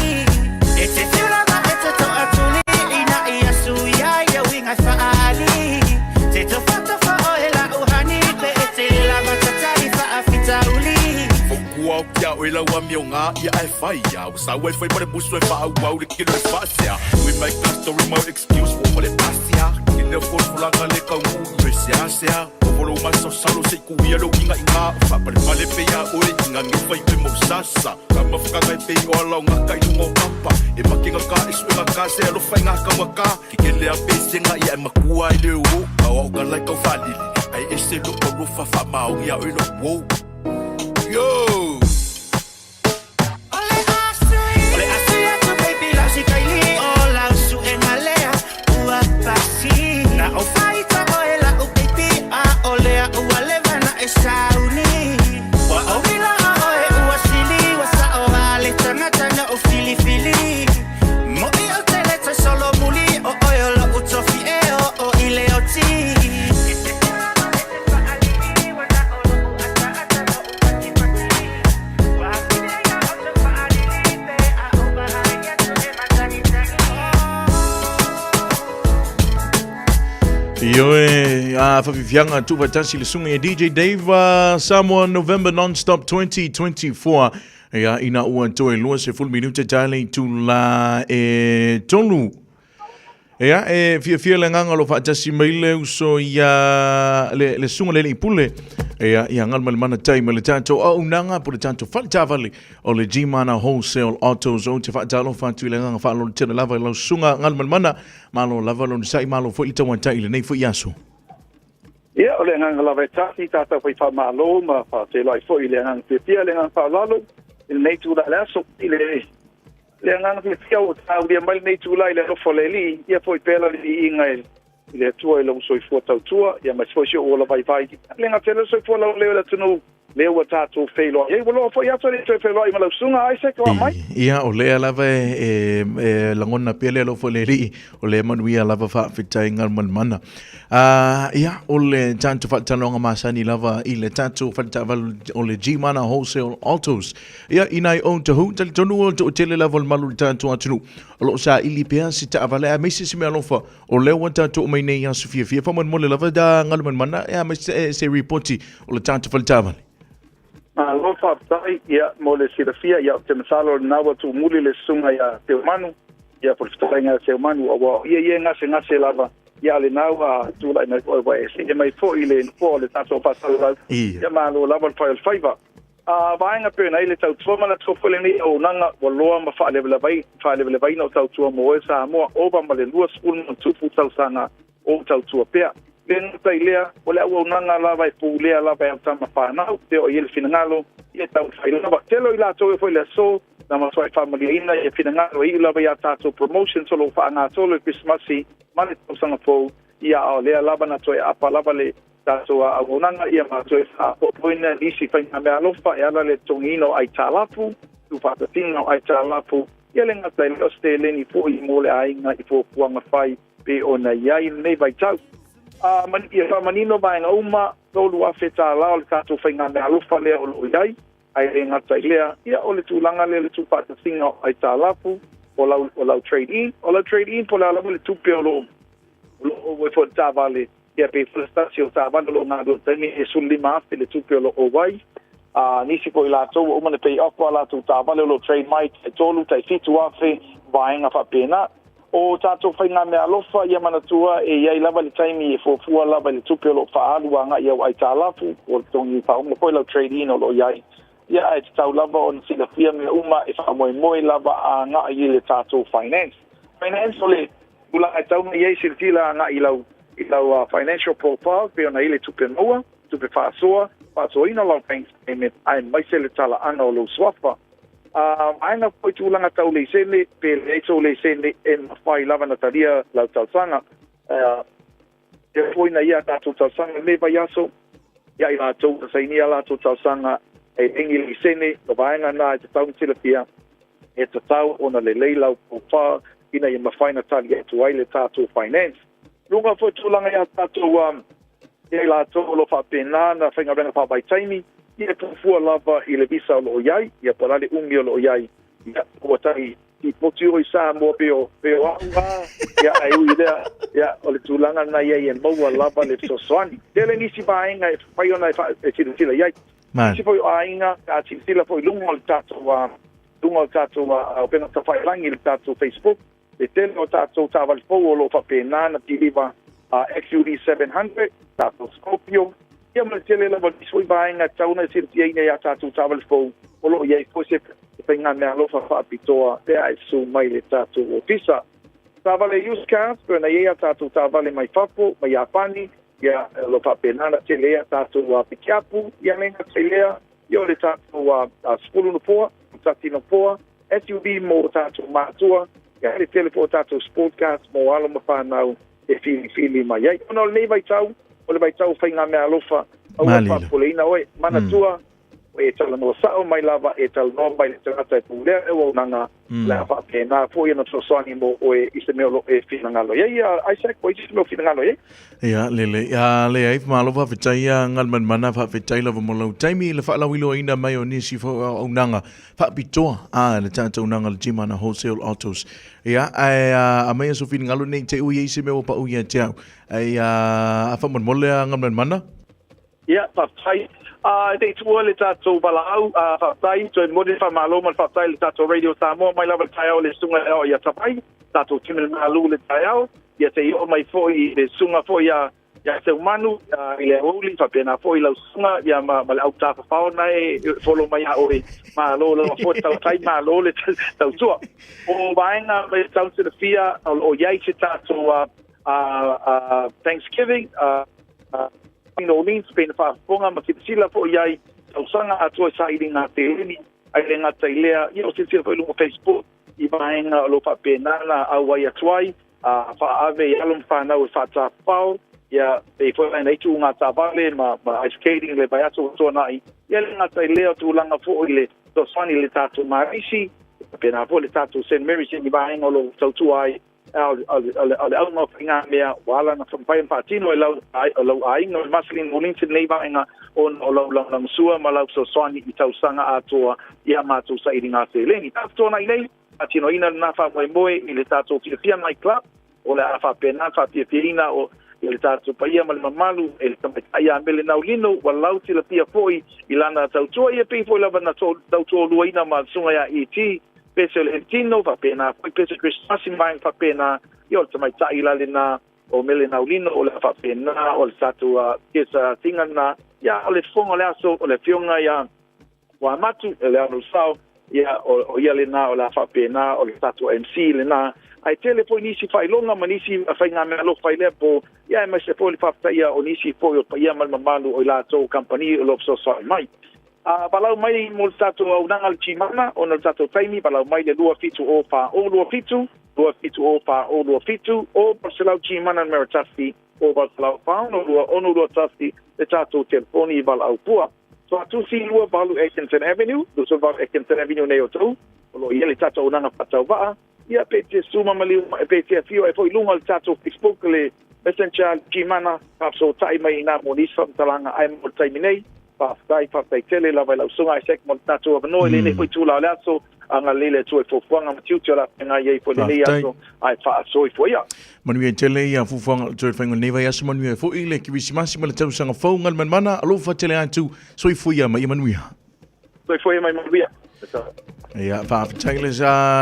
E te fiulava e te toa tuli Ina ia sui ai au ingai whaali Te tofatofa o e la uhani Pe e te lava tatari whaafita uli Fokua o kia o e lau ami o ngā ia e whai ia. O sa ue whai pare musu e wha au le kilo e whaasea. We make a story mo excuse for wale pasia. Ke leo fol fulanga le kau ngu i sea sea. O volo mai so salo se ku ia lo inga inga. O wha pare pale pe ia oe inga nge whai pe mo sasa. Ka mawhaka ngai pe o alau ngā kai lungo papa. E makinga ka e suenga ka se alo whai ngā kawa ka. Ke kele a pe se ngā ia e makua i le o. Ka o ka lai kau whalili. Ai ese lo alofa faamaogi a oe lou uō. Yo! O le asu atu baby lau sikaili o lau suʻega lea ua pasi na o faita oe la'u baby a o lea ua leva na e sauni ua ouila oe ua sili ua sa'o a le tagata na o filifili mo'i o tele toe solomuli o oe o lo'u tofi e o o i le oti. Ioe, a whafifianga tufatasi le sunga e DJ Dave, Samoa November Non-Stop 2024. Ia, ina ua toe 20 minute tale i tula e tolu. Ia, e fiafia le agaga o lo o faatasi mai le uso ia le, le susuga le alii pule, ia, ia Galumalemana Tai ma le tatou auaunaga po le tatou fale taavale o le Gmana Wholesale Autos. Ou te faatalofa atu i le agaga faaaloalo tele lava i lau susuga Galumalemana. Malo lava le onosai, malo foi le tauatai i lenei foi aso. Ia, o le agaga lava e tasi, tātou fai faamalo ma faafeiloai foi i le agaga fiafia, le agaga faaaloalo i lenei itula o le aso, i le le agaga fiafia ua taulia mai lenei itula i le alofa o le Alii, ia foi pea le viiga i le Atua i lou soifua tautua, ia aemaise foi si ou ola vaivai. Le gata le soifua laulelei o le atunuu, lea ua tatou feiloai ai. Ua loa foi atu e le i toe feiloai ma lau susuga Isaac, o a mai? Ia, o lea lava e, e lagona pea le alofa o le Alii, o lea manuia lava faafetai Galumalemana. Ia, o le tatou faatalanoaga masani lava i le tatou fale taavale o le Gmana Wholesale Autos. Ia, i nai ou tahu, talitonu o le toatele lava o le malu o le tatou atunuu o lo o saili pea se taavale aemaise se meaalofa o lea ua tatou oo mai nei i aso fiafia. Faamolemole lava da Galumalemana, ia aemaise se ripoti o le tatou fale taavale. Malo faafetai, ia, mo le silafia, ia, ou te masalo o lena ua tuumuli le susuga ia Seumanu, ia, po o le fetalaiga ia Seumanu, aua o ia ia e gasegase lava, ia, a o lena ua tulai mai foi, ua e see mai foi i le nofoa o le tatou faasalalau, ia, malo lava le fai o le faiva. A vaega pei ona i ai le tautua manatua foi lenei auaunaga ua loa ma faalevalevaina o tautua mo oe Samoa ova ma le 20 ma tupu tausaga o tautua pea. Le gata i lea, o le auaunaga lava e pulea lava e au tama whanau, te o i ele finangalo, i e tau whai lava. Tele o i latou e foi le aso, na matua e whaamaliaina i e finangalo e iu lava i a tātou promotions o lo o whaangatolo i Krismasi ma le tausaga fou, ia a o lea lava na toe apa lava le tātou auaunaga ia ma toe whaapoapoina nisi whainga mea alofa e ala le totogiina o aitalafu, tuufaatasiga o aitalafu, ia le gata i lea o se seleni foi mo le aiga i fuafuaga fai pei ona i ai lenei vaitau. A ia faamanino vaega uma, $3,000 o le tatou faigameaalofa lea o lo o i ai, ae le gata i lea, ia o le tulaga lea o le tuufaatasiga o aitalafu, o lau, o lau trade-in, o lau trade-in po o le a lava le tupe o lo o, o lo o ou ai foi i le taavale, ia pei foi se tasi o taavale o lo o galulue i le taimi e $15,000 le tupe o lo o ou ai. A nisi foi latou ua uma ona pay off a latou taavale o lo o trade mai tai tolu, tai 7,000, vaega faapena. O tatou faigameaalofa ia manatua e i ai lava le taimi e fuafua lava i le tupe o lo o faaalu agai i au aitalafu, po o le totogi faauma foi lau trade-in o lo o i ai. Ia ae tatau lava ona silafia mea uma e faamoemoe lava agai i le tatou finance. Finance o le tulaga e tatau ona i ai silasila agai i lau i lau financial profile pei ona i ai le tupe maua, tupe faasoa, faasoaina lau bank statement aemaise le talaaga o lou suafa. A vaega foi tulaga tau leisene, pe leai sou leisene e mafai lava ona talia lau talosaga. E foi na ia tatou talosaga i lenei vaiaso, ia i latou na sainia a latou talosaga e leai ni leisene, o vaega na e tatau ona silafia, e tatau ona lelei lau profile ina ia mafai ona tali atu ai le tatou finance. Luga foi tulaga ia tatou ia i latou o lo o faapena ona faigaluega faavaitaimi, ia e fuafua lava i le visa o lo o i ai, ia po o le a le umi o lo o i ai, ia ua tai tipoti oe i Samoa pei o, pei o au a, ia ae ui i lea, ia o le tulaga lena i ai e maua lava le fesoasoani. Tele nisi vaega e mafai ona e silasila i ai. Nisi foi o aiga, a silasila foi i luga o le tatou, luga o le tatou upega tafailagi i le tatou Facebook, Le tele o tatou taavale fou o lo o faapena ona kiliva a XUV 700, tatou Scorpio, ia ma le tele lava o nisi foi vaega e tatau ona silafia i a tatou taavale fou o lo o i ai foi se faigameaalofa faapitoa pe a e susu mai le tatou ofisa. Taavale used cars, pei ona i ai a tatou taavale mai fafo, mai Iapani, Ia, o lo o faapena ona tele ai a tatou pikiapu, ia le gata i lea, ia o le tatou 10 nofoa, 11 nofoa, SUV mo tatou matua, ia le tele foi o tatou sport cars mo alo ma fanau e filifili mai ai. Ona o lenei vaitau, o le vaitau o faigameaalofa, aua e faapopoleina oe, manatua, e talanoa sa'o mai lava, e talanoa mai le tagata e pulea le auaunaga, o le a faapena foi ona fesoasoani mo oe i se mea o lo o e finagalo i ai. Isaac, ua i ai se mea o finagalo i ai? Ia, lelei. A leai, malo faafetai ia Galumalemana, faafetai lava mo lau taimi i le faalauiloaina mai o nisi foi o auaunaga faapitoa a le tatou auaunaga le Gmana Wholesale Autos. Ia, ae aumai sou finagalo ne i te i ua i ai se mea ua pau ia te au. Ae a faamolemole a Galumalemana. Ia, faafetai. E le i tuua le tatou valaau, faafetai, toe momoli le faamalo ma le faafetai i le tatou Radio Samoa mai lava i le taeao i le susuga ia ia Tavai, tatou timi le malu i le taeao, ia se i oo mai foi i le susuga foi ia ia Seumanu i le aoauli, faapena foi lau susuga ia ma, ma le au tafafao na e follow mai ia oe. Malo lava foi le tautai, malo le tautua. O vaega mai tau silafia, o lo o i ai se tatou Thanksgiving, New Orleans, pei na faafofoga ma silasila foi i ai tausaga atoa i sailiga seleni, ae le gata i lea, ia o silasila foi i luga o Facebook i vaega o lo o faapena ona auai atu ai, a faaave i alo ma fanau e faatafafao, ia pei foi ona i tuuga taavale ma, ma ice skating i le vaiaso ua tuanai, ia le gata i lea o tulaga foi i le fesoasoani i le tatou Marisi, faapena foi le tatou St. Mary's i vaega o lo o tautua ai A o le auga o faigamea ua ala ona mafai ona faatino e lau, lau aiga o le Marceline Mullins i lenei vaega ona o lau lagolagosua ma lau fesoasoani i tausaga atoa i a matou sailiga seleni. Taufitoanai nei, faatinoina lena faamoemoe i le tatou Fiafia Night Club, o le a faapena ona faafiafiaina o i le tatou paia ma le mamalu e le tamaitai ia Mele Naulino, ua lau silafia foi i lana tautua ia pei foi lava na tautoaluaina ma le susuga ia ET pese o le Entino, faapena foi pese Krismasi ma vaega faapena, ia o le tamaitai la lena o Mele Naulino, o le a faapena o le tatou kesa tinga lena, ia o le fofoga o le aso, o le afioga ia Fuamatu, e le Arnold Sao, ia o ia lena o le a faapena o le tatou MC lena. Ae tele foi nisi faailoga ma nisi faigameaalofa i lea po, ia aemaise foi le faafetaia o nisi foi o paia ma le mamalu o i latou kamupani o lo o fesoasoani mai. A valaau mai mo le tatou auaunaga a le Gmana ona o le tatou taimi, valaau mai le 2704027, 2704027, o 800 Gmana numera 1, o 800 46 621 le tatou telefoni valaau pua. Tuatusi 28 Atkinson Avenue, 28 Atkinson Avenue nei o Tou, o lo o i ai le tatou auaunaga faatauvaa, ia pe te susu ma maliu mai, pe te afio ai foi i luga o le tatou Facebook, le Messenger, Gmana, faafesootai mai i ina mo nisi faamatalaga ae mo le taimi nei, faafetai, faafetai tele lava i lau Susuga Isaac mo le tatou avanoa i lenei foi itula o le aso, agalelei le Atua i fuafuaga ma tiute o le a feagai ai foi i lenei aso, ae faasoifua ia. Manuia tele ia fuafuaga o le toe faiga o lenei vaiaso, manuia foi le Kerisimasi ma le tausaga fou, Galumalemana, alofa tele atu, soifua ia ma ia manuia. Soifua ia ma ia manuia. Ia, faafetai le,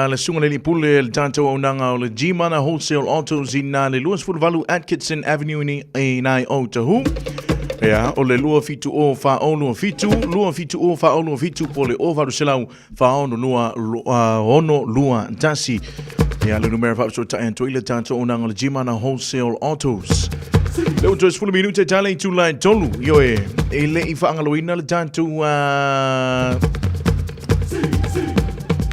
le susuga le Pule le tatou auaunaga o le Gmana Wholesale Autos i nā le 28 Atkinson Avenue ni i nai Otahu. Ia, o le 27 o 427, 27 o 427 po le o 800 462 621. Ia, le numera faafesootai atu ai le tatou auaunaga o le Gmana Wholesale Autos. Le ua toe 10 minute tala i tula e tolu. Ioe, e le i faagaloina le tatou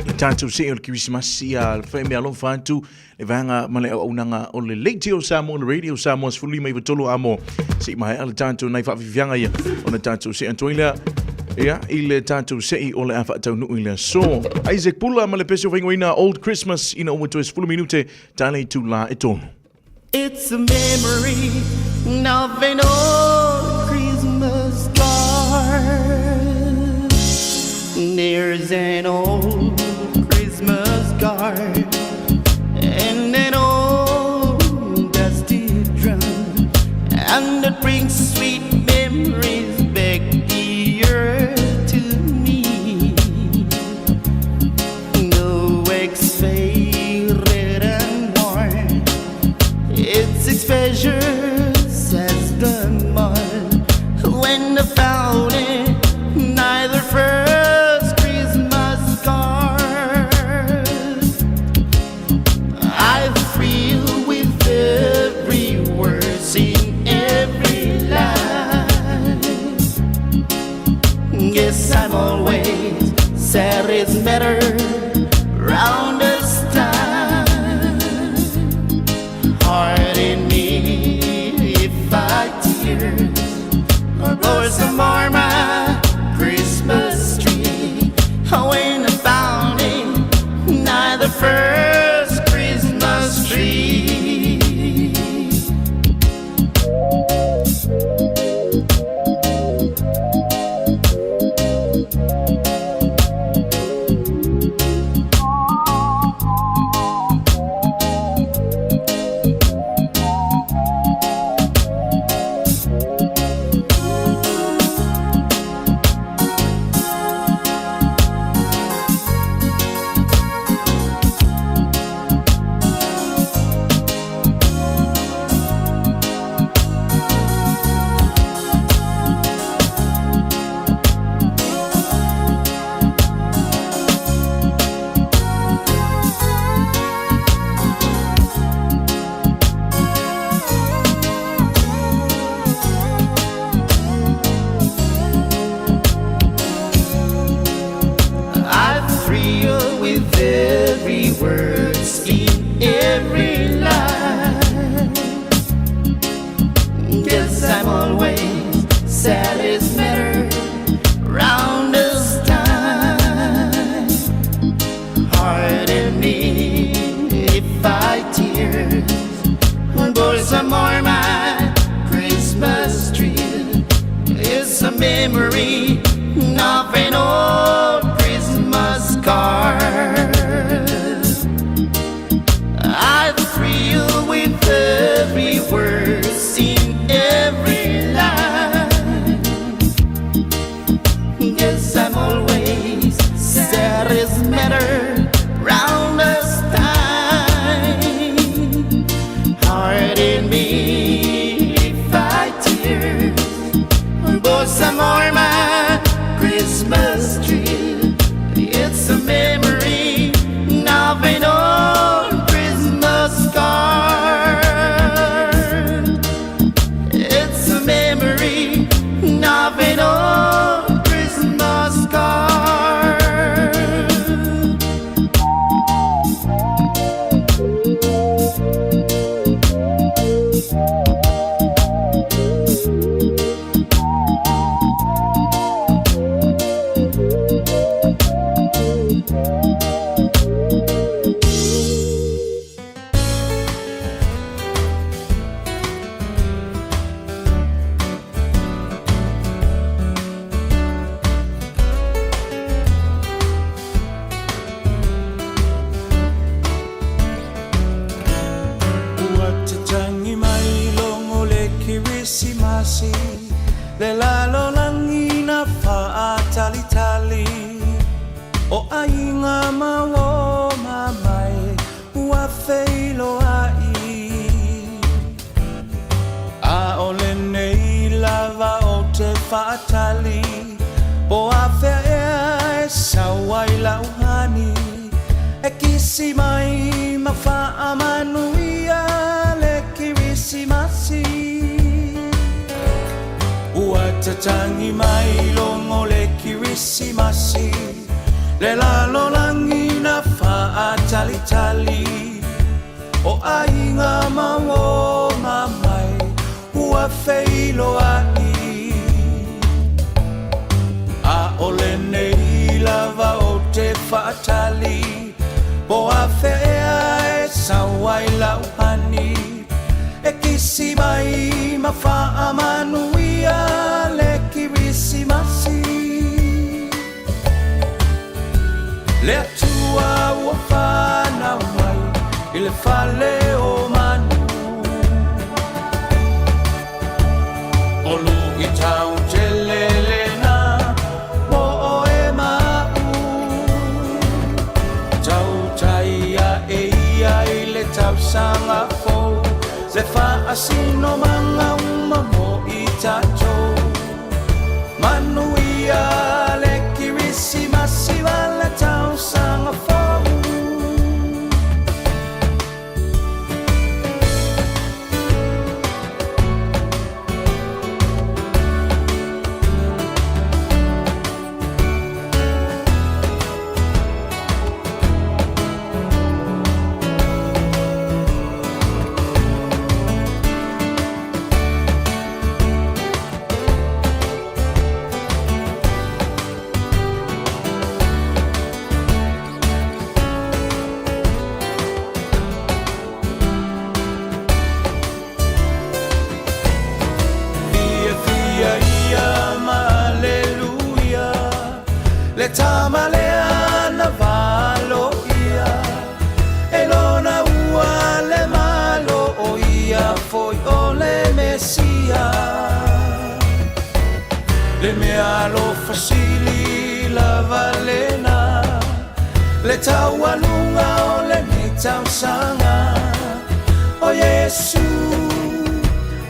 le tatou see o le Kerisimasi a le whae mea alofa atu le vaega ma le auaunaga o le Leitio Samoa, le Radio Samoa 15 i amo se i maea le tatou nai faafiafiaga ia ona tatou see atu ai lea ia i le tatou sei o le a faataunuu i le aso. Isaac Pula ma le pese o faingoina Old Christmas ina ua toe 10 minute tala i tula e tolu. It's a memory of an old Christmas card. There's an old Christmas card and an old dusty drum, and it brings sweet memories back dear to me. The wax faded and worn, its exposure says the mud when I found it, neither first Christmas card. Guess I'm always sad it's better round this time. Pardon me if I tears or some more my Christmas tree. Oh, ain't about it, neither first Christmas tree. I thrill with every word in every line. Guess I'm always sad as matter round this time. Pardon me if I tears pour some more my Christmas tree is a memory of an old Christmas card. I thrill with every word in every line. Guess I'm always sad as matter round this time. Pardon me if I tears but some more my Christmas tree. It's a memory of an old Christmas card. It's a memory of an old Christmas card. Ua tatagi mai logo le Kerisimasi, le lalolagi na faatalitali. O aiga ma uō mamae ua feiloai. A o lenei lava ou te faatali, po afea ea e sau ai lau hani, e kisi mai ma faamanuia le Kerisimasi. Ua tatagi mai logo le Kerisimasi, le lalolagi na faatalitali. O aiga ma uō mamae ua feiloai. A o lenei lava ou te faatali, po afea ea e sau ai lau hani, e kisi mai ma faamanuia le Kerisimasi. Le Atua ua fanau mai i le fale o manu. O luitau tele lena mo oe ma aʻu. Tautai aʻe ia i le tausaga fou, le faasinomaga uma mo i tatou. Manuia le Kerisimasi ma le tausaga fou. tama lea na valo ia e lona ua le malo o ia foi o le Mesia. Le mea alofa sili lava lena le taualuga o lenei tausaga o Iesu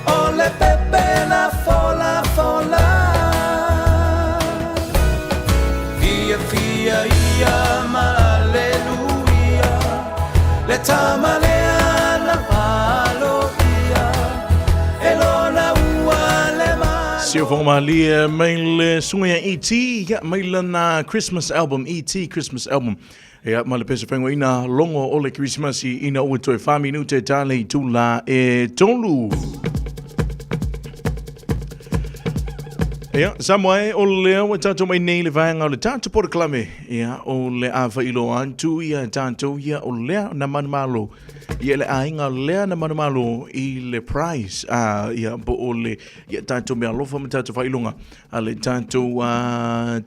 o le pepe la fola fola. Fia fia ia ma aleluia le tama lea na valo ia e lona ua le malo. Siufoga malie mai le suga ia ET, ia mai lana Christmas album, ET Christmas album. Ia ma le pese whengoina longo o le Christmas ina ua toe wha minute tale i tūla e tolu. Ia, Samoa e, o lea ua tātou mai nei le vaega o le tātou porokalame. Ia, o le a whailo atu ia tātou ia o lea na manumalo. Ia le aiga lea na manumalo i le prize. A, ia, po o le, ia tātou mea alofa ma tātou whailonga. A le tātou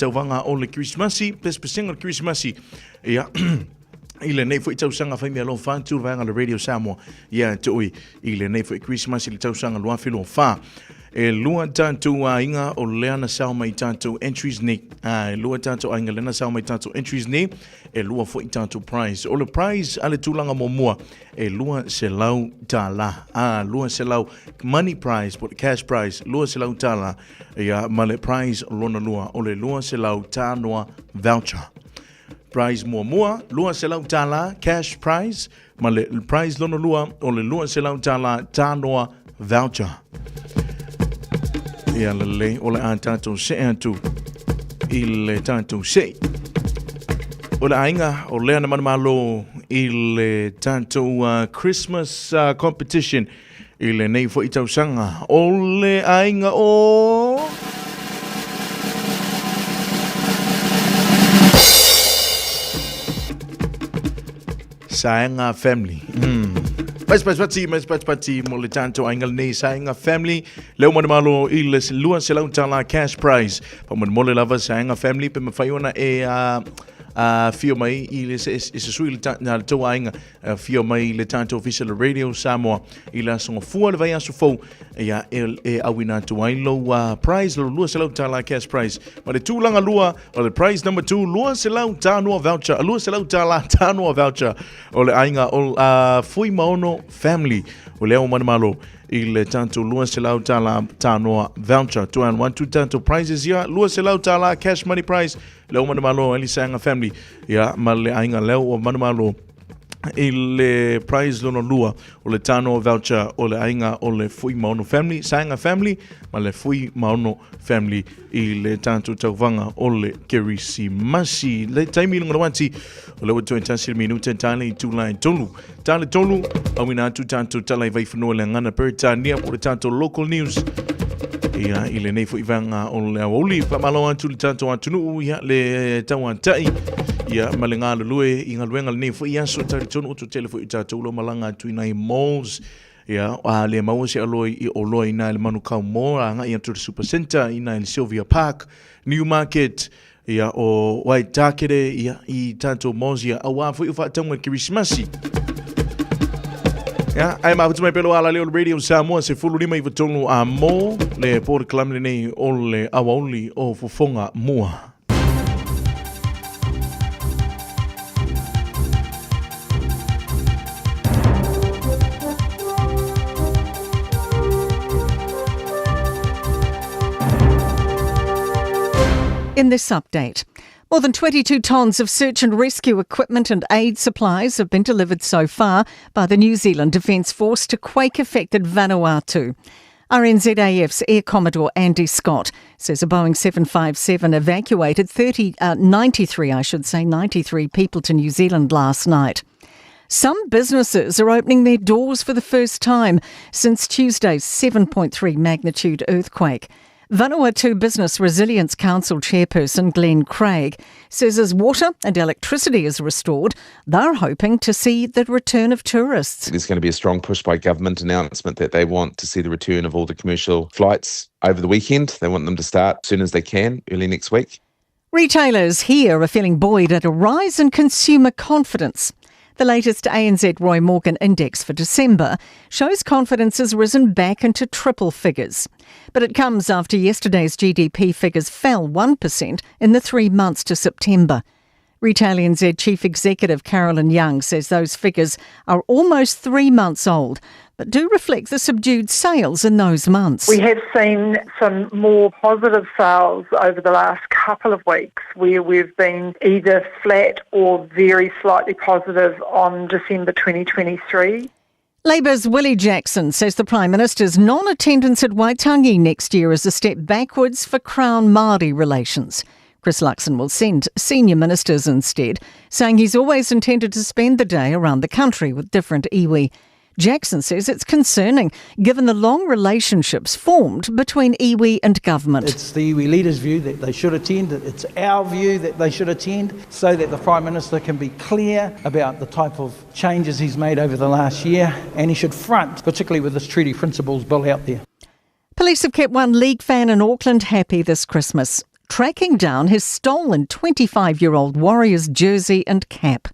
tauvaga o le Kerisimasi, pesepesega o le Kerisimasi. Ia, i lenei foi tausaga whai mea alofa atu le vaega o le Radio Samoa. Ia, te oi, i lenei foi Kerisimasi le tausaga 2024. E lua tātou aiga o lea na sao mai tātou entries nei. A, e lua tātou aiga lea na sao mai tātou entries nei. E lua foi tātou prize. O le prize a le tulaga muamua, e 200 tālā. A, 200 money prize, po le cash prize, 200 tālā. Ia, ma le prize lona lua, o le 200 tānoa voucher. Prize muamua, 200 tālā, cash prize, ma le prize lona lua, o le 200 tālā tānoa voucher. Ia lelei, o le a tātou see atu i le tātou sei. O le aiga o lea na manumalo i le tātou Christmas competition i lenei foi tausaga. O le aiga o... Saega Family. Mai se patipati, mai se patipati mo le tātou aiga lenei Saega Family. Leo manumalo i le 200 tālā cash prize. Faamolemole lava Saega Family pe mawhai ona e fio mai i le se, se sui le ta, na le tou aiga fio mai i le tātou ofisa le Radio Samoa i le aso gafua le vaiaso fou ia e, e auina atu ai lou prize lo 200 tālā cash prize. Ma le tulaga lua o le prize number 2 200 tānoa voucher 200 tālā tānoa voucher o le aiga o Fuimaono Family o le ao manumalo i le tātou 200 tālā tānoa voucher. 212 tātou prizes ia 200 tālā cash money prize le ao manumalo Elisaga Family ia ma le aiga leo o manumalo i le prize lona lua o le tānoa voucher o le aiga o le Fuimaono Family, Saega Family ma le Fuimaono Family i le tātou tauvaga o le Kerisimasi. Le taimi lunga wati o le ua toe tasi le minute tāle i tūlai tolu. Tāle tolu, auina atu tātou tala i vaiwhanua le ngana Peretania po le tātou local news. Ia, i lenei foi vaega o le aoauli. Faamalo atu le tātou atunuu, ia, le tauatai, ia, ma le galulue i galuega lenei foi aso, tali tonu o tele foi o tātou lo malaga atu i nai malls, ia, a le maua se aloa i oloa i nai le Manukau Mall, a ngai atu le Super Centre, i nai le Sylvia Park, Newmarket, ia, o Waitakere, ia, i tātou malls, ia, auā foi o faataunga Kerisimasi. Ia, ai mafutu mai pelo ala leo le Radio Samoa se fulu lima i tolu a mō le porokalame lenei o le aoauli o Fofoga Mua. In this update, more than 22 tonnes of search and rescue equipment and aid supplies have been delivered so far by the New Zealand Defence Force to quake-affected Vanuatu. RNZAF's Air Commodore Andy Scott says a Boeing 757 evacuated 93, I should say, 93 people to New Zealand last night. Some businesses are opening their doors for the first time since Tuesday's 7.3 magnitude earthquake. Vanuatu Business Resilience Council chairperson Glenn Craig says as water and electricity is restored, they're hoping to see the return of tourists. There's going to be a strong push by government announcement that they want to see the return of all the commercial flights over the weekend. They want them to start as soon as they can, early next week. Retailers here are feeling buoyed at a rise in consumer confidence. The latest ANZ Roy Morgan index for December shows confidence has risen back into triple figures. But it comes after yesterday's GDP figures fell 1% in the 3 months to September. Retail NZ Chief Executive Carolyn Young says those figures are almost 3 months old, but do reflect the subdued sales in those months. We have seen some more positive sales over the last couple of weeks where we've been either flat or very slightly positive on December 2023. Labour's Willie Jackson says the Prime Minister's non-attendance at Waitangi next year is a step backwards for Crown-Māori relations. Chris Luxon will send senior ministers instead, saying he's always intended to spend the day around the country with different iwi. Jackson says it's concerning, given the long relationships formed between iwi and government. It's the iwi leaders' view that they should attend. It's our view that they should attend so that the Prime Minister can be clear about the type of changes he's made over the last year, and he should front, particularly with this Treaty Principles bill out there. Police have kept one league fan in Auckland happy this Christmas, tracking down his stolen 25-year-old Warriors jersey and cap.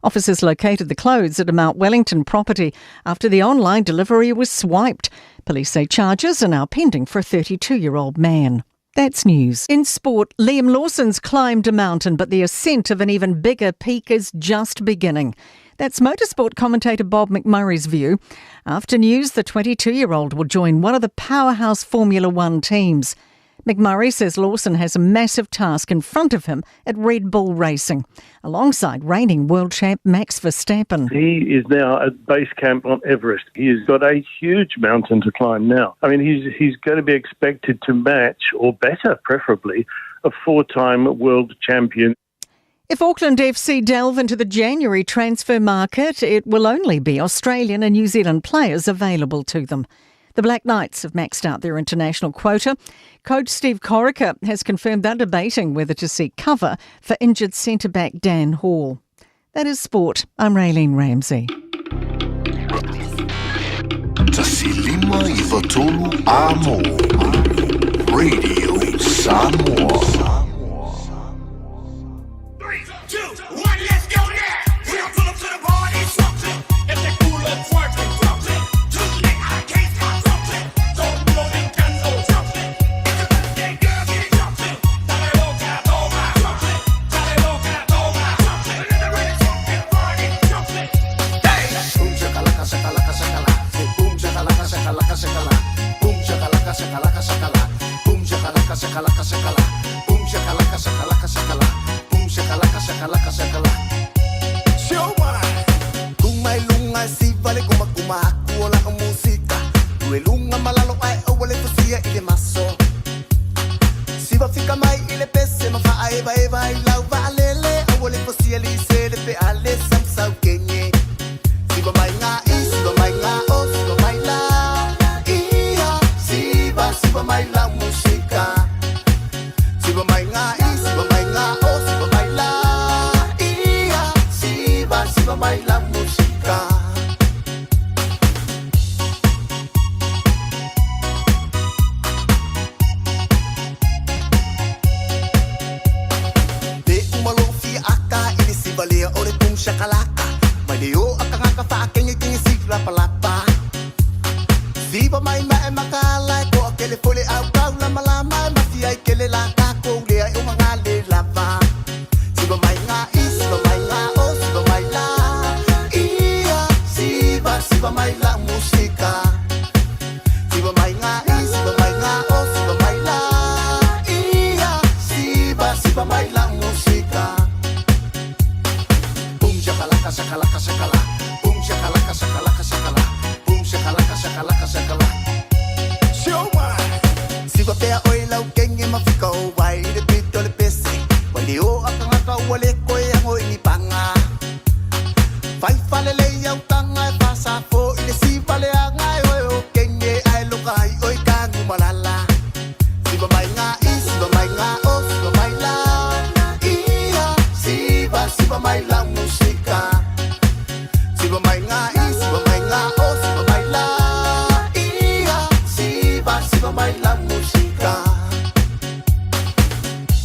Officers located the clothes at a Mount Wellington property after the online delivery was swiped. Police say charges are now pending for a 32-year-old man. That's news. In sport, Liam Lawson's climbed a mountain, but the ascent of an even bigger peak is just beginning. That's motorsport commentator Bob McMurray's view. After news, the 22-year-old will join one of the powerhouse Formula One teams. McMurray says Lawson has a massive task in front of him at Red Bull Racing, alongside reigning world champ Max Verstappen. He is now at base camp on Everest. He has got a huge mountain to climb now. I mean, he's going to be expected to match, or better, preferably, a four-time world champion. If Auckland FC delve into the January transfer market, it will only be Australian and New Zealand players available to them. The Black Knights have maxed out their international quota. Coach Steve Corica has confirmed they're debating whether to seek cover for injured centre-back Dan Hall. That is sport. I'm Raylene Ramsey. Tasilima Ivatolu Amo. Radio Samoa.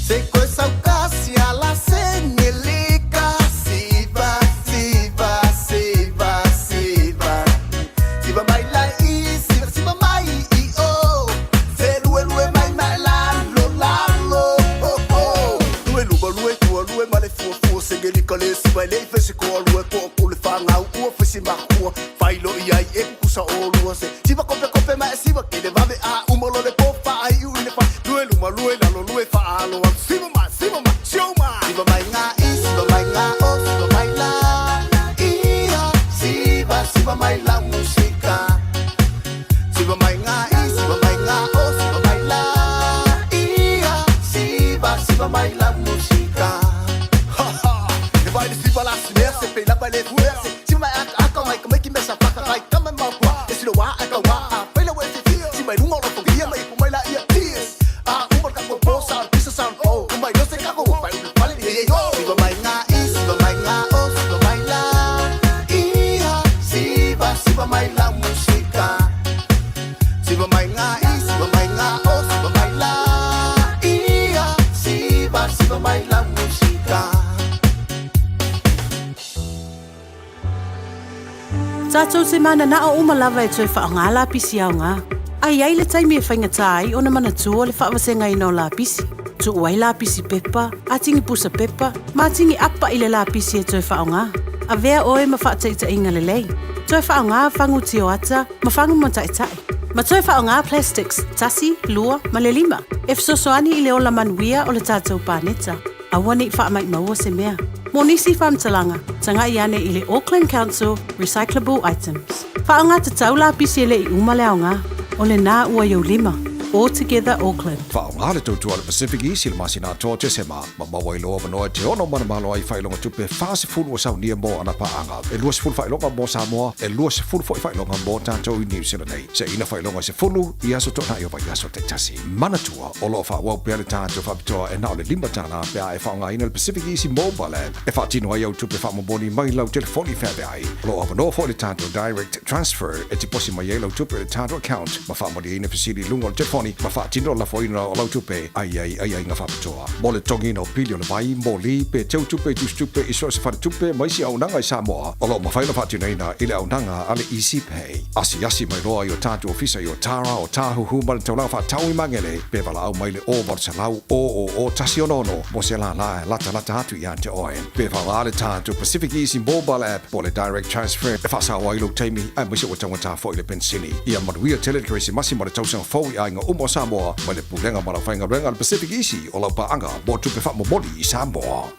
Se koe sauka Siva le fe se ko lua ko ko le whangau ua fisi makua Whailo i ai e kukusa o lua se Siva kope kope ma e siva ke le vave a umolo le po wha ai u i le wha Lue luma lue lalo lue wha alo atu Siva ma, siva ma, sio ma Siva mai ngā i, siva mai ngā o, siva mai la Ia, siva, siva mai la musika Siva mai ngā i, siva mai ngā o, siva mai la Ia, siva, siva mai la musika Ha ha, e vai le siva la simea se pe la vai le fuea se Siva mai aka aka mai ka mai ki mesa whaka kai kama mau kua E silo wā aka wā a whaila we te tia Si mai runga o roto ia mai ku mai la ia tears A umar ka koe po sa pisa sa o Umai no se kako whai ulu pale ni ye yo Siva mai ngā i, siva mai ngā o, siva mai la Ia, siva, siva mai la musika Siva mai ngā i, siva mai ngā o, siva mai la Ia, siva, siva mai la musika Tatou te mananao uma lava e toe faaaoga lapisi aoga. A i ai le taimi e faigata ai ona manatua le faavasegaina o lapisi. Tuu ai lapisi pepa, atigi pusa pepa, ma atigi apa i le lapisi e toe faaaoga. Avea oe ma faataitaiga lelei. Toe faaaoga fagu tioata ma fagu mataitai. Ma toe faaaoga plastics, tasi, lua, ma le lima, e fesoasoani i le ola manuia o le tatou paneta. Aua ne i faamaimaua se mea. Mo nisi faamatalaga, tagai ane i le Auckland Council Recyclable Items. Faaaoga tatau lapisi e le i uma le aoga. O lena ua i ou lima. All Together Auckland. Faaaoga le tautua a le Pacific East i le masina atoa o Tesema, ma maua ai loa avanoa e te ono manamalo ai i faailoga tupe 40 ua saunia mo ana paaga. E 20 faailoga mo Samoa, e 20 foi faailoga mo tatou i Niu Sila nei. Seina faailoga e 10 i aso toonai o vaiaso taitasi. Manatua, o lo o faaauau pea le tatou faapitoa e na o le $5 pe a e faaaogaina le Pacific Easy Mobile App e faatino ai au tupe faamomoli mai lau telefoni feaveai. O lo o avanoa foi le tatou Direct Transfer e tiposi mai ai lau tupe i le tatou account ma faamalieina fesili i luga o le telefoni ma faatino le lafoina o lau tupe ai ai aiaiga faapitoa. Mo le totogiina o pili o le vai, moli, pe teu tupe i tusitupe i so o se faletupe ma isi auaunaga i Samoa, o lo o mafai ona faatinoina i le auaunaga a le Easy Pay. Asiasi mai loa i o tatou ofisa i Otara, Otāhuhu ma le taulaga faatau i Magele, pe valaau mai le 0800 000 166 mo se lālā e latalata atu ia te oe. Pe faaaoga le tatou Pacific Easy Mobile App po o le Direct Transfer e faasao ai lou taimi aemaise ua taugata foi le penisini. Ia manuia tele le Kerisimasi ma le tausaga fou i aiga uma o Samoa mai le Pulega ma le Aufaigaluega a le Pacific Easy o lau paaga mo tupe faamomoli i Samoa.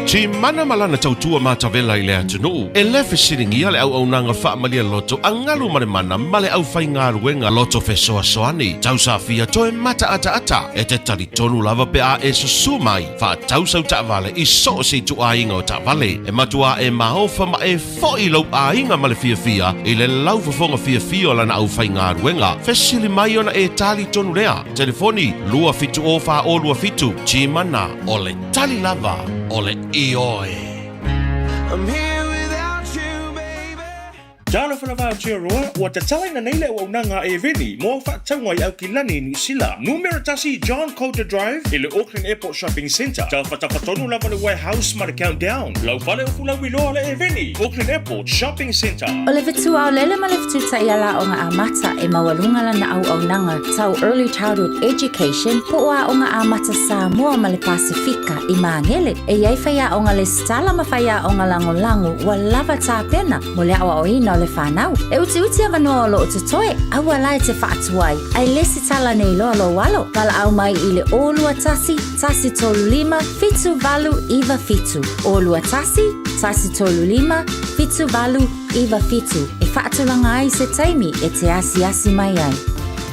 Timana ma lana tautua matavela i le atunuu, e le fesiligia le auaunaga faamalie loto a galu ma le mana ma le aufaigaluega loto fesoasoani. Tausafia toe mataataata e te talitonu lava pe a e susu mai faatau sau taavale i so o se ituaiga o taavale. E matuā e maofa ma e foi lou aiga ma le fiafia i le laufofoga fiafia o lana aufaigaluega. Fesili mai ona e talitonu lea. Telefoni 270 4027 Timana o le tali lava o le ioe. I'm here without you, baby. Talofa lava Aotearoa, ua tatalaina nei le auaunaga a Eveni mo au faatauga i Aukilani i Niu Sila. Numera tasi John Coulter Drive i le Auckland Airport Shopping Centre. Tafatafa tonu lava le Warehouse ma le Countdown. Lau fale o Fulauiloa le Eveni, Auckland Airport Shopping Centre. O le fetu aolele ma le fetu taiala aoga amata e maualuga lana auaunaga tau Early Childhood Education po o Aoga Amata Samoa ma le Pasefika i Magele. E i ai faiaoga lesitala ma faiaoga lagolago ua lava tapena mo le aoaoina o le fanau. E utiuti avanoa o loo totoe, aua la e te faatuai, ae lesitala nei loa lou alo. Valaau mai i le 021 135 7897. 021 135 7897 e faatulaga ai se taimi e te asiasi mai ai.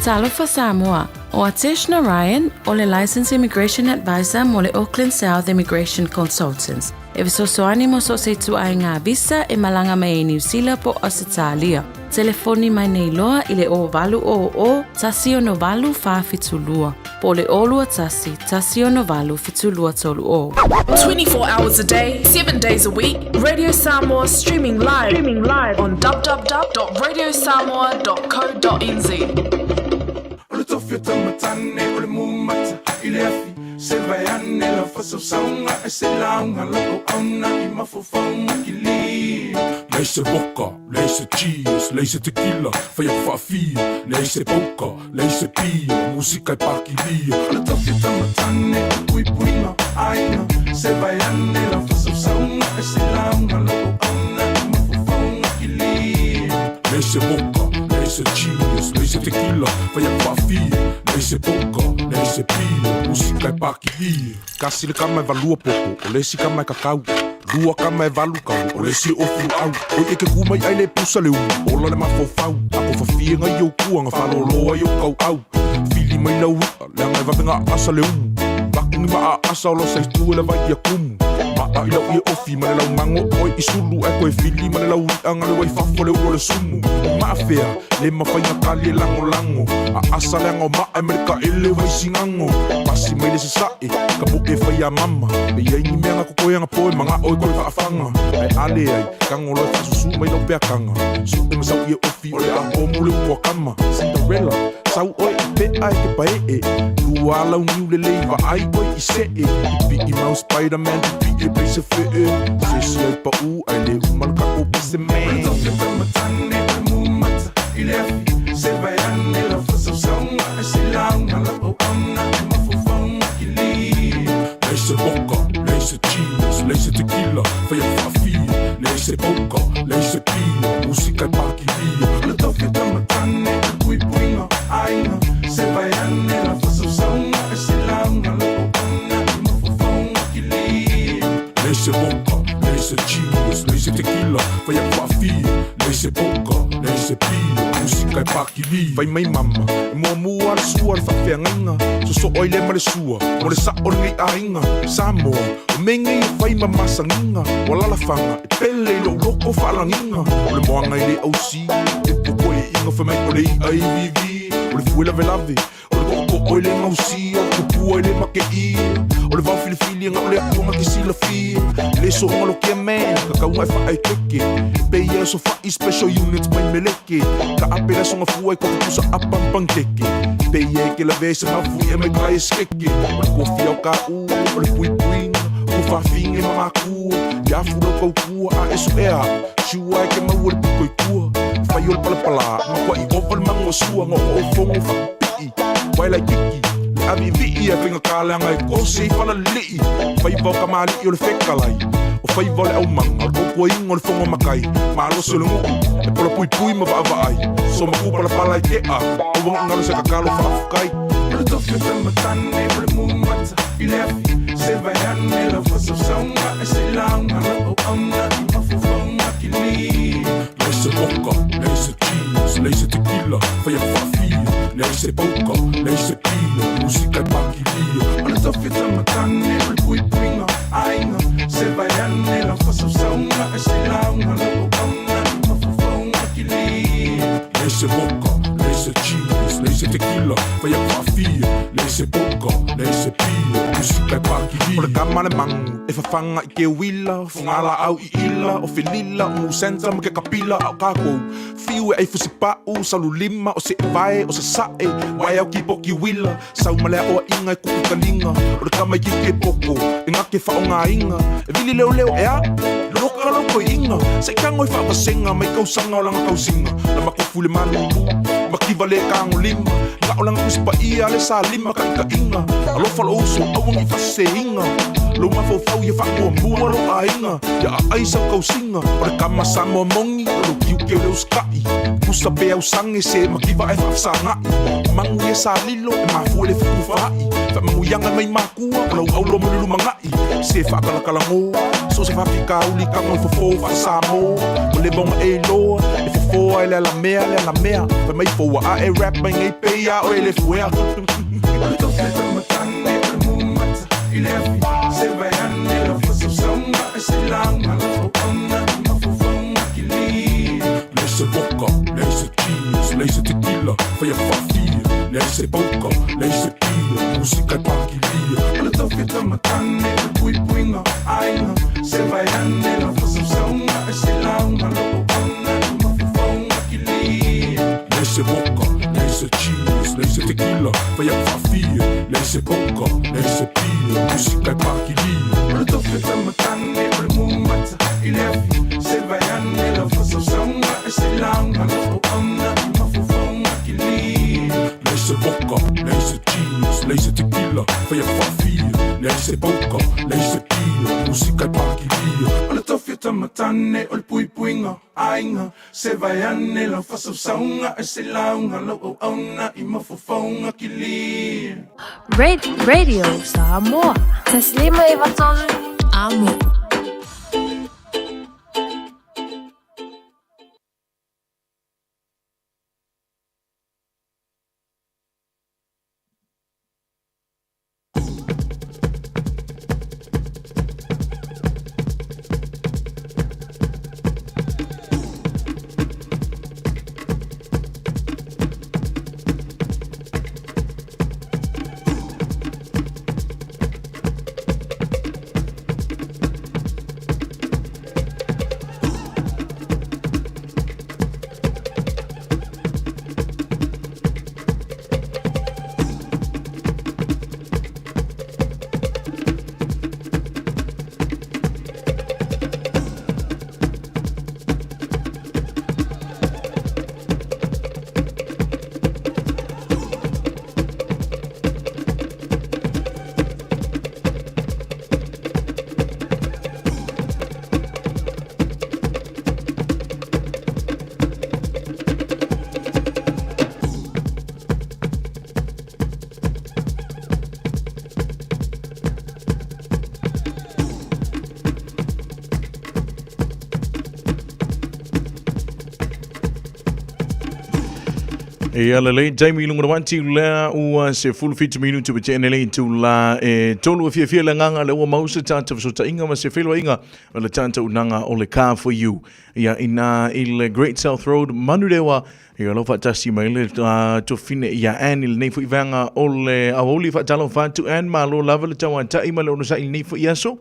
Talofa Samoa, o Atesh Narayan o le Licensed Immigration Advisor mo le Auckland South Immigration Consultants. E fesoasoani mo so o se ituaiga visa e malaga mai ai Niu Sila po o Ausetalia. Telefoni mai nei loa i le 0800 168 472 po o le 021 168 7230. 24 hours a day, 7 days a week, Radio Samoa streaming live, streaming live on www.radiosamoa.co.nz. O le tofi o taumatane o le mumata i le afi Se vai ane la fasausauga e se lauga la auauna i mafaufauga kili. Leai se vodka, leai se cheers, leai se tequila, fai atu faafia, leai se poker, leai se pia, musika e pakilia. O le tofi o taumatane o puipuiga aiga Se vai ane la fasausauga. pakilia. Kasi le kama e valua popo, o le isi kama e kakau. Lua kama e valu kalu, o le isi e ofi luau. Oi e ke ku mai ai le pusa le umu, ola le mafaufau. A ko fafia ngai ou kua, nga faalōlō ai ou kauau. Fili mai lau i'a, leaga e vave gaasa le umu. Vaku ni maa asa o lo sa itu e le vai ia kumu. Maa i lau ie ofi ma le lau mago oe i sulu ae koe fili ma le lau i'a nga le wai fafo le ulo le sumu. O maa fea, le mafai na kali e lagolago. A asa leaga o maa e ma le taele vai sigago. Pasi mai le sasae, ka moe e fai a mama. E i ai ni mea nga kokoe aga po e magao e koe faafaga. Ae a leai, tago loa e faasusū mai lau peakaga. Suʻe ma sau ie ofi o le a omu le upuakama. Cinderella, sau oe i peʻa e ke paeʻe. Lua lau niu lelei vaai oe i seʻe. Pipiʻi mau Spiderman, pipiʻi e pei se feʻe. Se isi ai paʻū ae le uma le kakou pese man. Leai se vodka, leai se cheese, leai se tequila, fai atu faafia, leai se polka, leai se pia, musika e pakilia. Leai se vodka, leai se cheese, leai se tequila, fai atu faafia, leai se polka, leai se pia, musika e pakilia. Fai mai mama, e muamua le sua le faafeagaiga, sosoo ai lea ma le sua, mo le sao o lenei aiga. Samoa, o mea nei e fai ma masagiga, o alalafaga e pele i lou loko faalagiga. O le moaga e le ausi, upu koeʻiga fai mai o le iʻa e iviivi, o le fue lavelave, o le toʻotoʻo e le gausia, o le tupua e le makeʻia, o le vao filifili ga o le atua ga ke silafia. E le soʻoga lokia man, kakauga e faaekeke, pei e sofaʻi special units mai meleke, ka ape le aso gafua i kofi pusa apa ma panikeke, pei e ke lavea i se mafu ia mai kai e sekeke. O le kofia o kaʻu, o le puipuiga, o faafiga ma makua, ia afu lau kaukua a e suʻea aʻu, siua e ke maua le piko i tua. Fai o le palapalā, matuaʻi ova le mago o sua, gaogaʻo fogo faapipiʻi, wae laititi, le ʻaviʻiviʻi ae faigata leaga e kose i falaliliʻi. Faiva o kamaliʻi o le fekalai, o faiva o le aumaga, o le tautuaina o le fono matai, malosi o le nuʻu, e polapuipui ma vaavaai, somaku palapala i keʻa, aua ne i galo se tatalo faafetai. Leai se vodka, leai se cheese, leai se tequila, fai atu faafia, leai se polka, leai se pia, musika e pakilia. Leai se vodka, leai se cheese, leai se tequila, fai atu faafia, leai se polka, leai se pia, musika e pakilia. O le kama le magu e fafaga i ke uila, o fugalaau i ila, o felila, o musenta ma ke kapila, a o kakou fiu e ai fusipaʻu, saululima, o seʻevae, o sasaʻe, wae au kipoki uila, sau ma le aʻoaʻiga e kuʻu kaliga, o le kama itiiti e poko, e gake faʻogaina, e vili leoleo ea, loka lau koiʻiga, se i tago e faavasega mai kausaga o laga tausiga, na makofu i le malulu, makiva le tagolima, na o laga tusi paia le salima kaʻikaʻiga, alofa lou uso aua ne i faaseseina, lou mafaufau ia faamuamua lou aiga, ia aʻai sau tausiga, o le kama Samoa moni, o lou tiute o le usitaʻi, pusa pe ausage se makiva ae faafesagaʻi, magu ia sa lilo e mafua i le fetufaai, faamanuiaga mai makua o lau aulo mo le lumanaʻi, se faakalakalagō, so o se faafitauli tago e fofō faasamoa, ua leva ona e iloa, e fofō ai le alamea le alamea, fai mai foua ae rap mai nei pei a oe le fuea. Leai se vodka, leai se cheese, leai se tequila, fai atu faafia, leai se polka, leai se pia, musika e pakilia. Leai se vodka, leai se cheese, leai se tequila, fai atu faafia, leai se polka, leai se pia, musika e pakilia. Leai se vodka, leai se cheese, leai se tequila, fai atu faafia, Leai se pauka, leai se pia, musika e pakilia. O le tofi o tamatane, o le puipuiga aiga, se vae ane lau faasausauga e se lauga lau auauna i mafaufauga kilia. Radio Samoa. Taslima Ivatolu. Amo. Ia lelei taimi i luga o le uati lea ua 17 minuti ua tea nei le itula e tolu. E fiafia le agaga lea ua mau se tatou fesootaiga ma se feiloaiga o le tatou unaga o le Car For You. Ia ina i le Great South Road Manurewa, ia lau faatasi mai le tofine ia Ann i lenei foi vaega o le aoauli. Faatalofa atu Ann, malo lava le tauatai ma le onosai i lenei foi aso.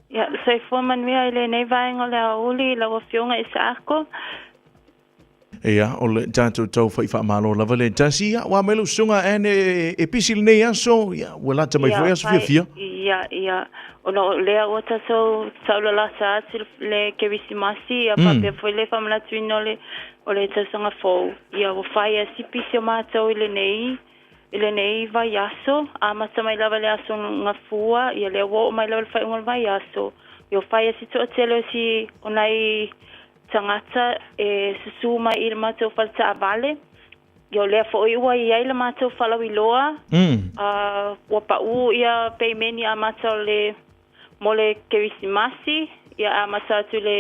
Ia, soifua manuia i lenei vaega o le aoauli i lau Afioga Isaako. Ia, o le tatou tau fai faamalo lava le tasi. Ia, ua mai lau susuga Ann e, e pisi lenei aso. Ia, ua lata mai foi aso fiafia. Ia, ia. Ona o lea ua tatou taulalata atu le Kerisimasi, ia faapea foi le faamanatuina o le, o le tausaga fou. Ia, ua fai ai si pisi o matou i lenei, i lenei vaiaso. Amata mai lava i le aso Gafua, ia lea ua oo mai lava i le faaiuga o le vaiaso. Ia, ua fai ai si toatele o si, o nai tagata e susu mai i le matou fale taavale. Ia o lea foi ua i ai le matou falauiloa, ua paʻū ia peimeni amata o le mo le Kerisimasi, ia amata atu i le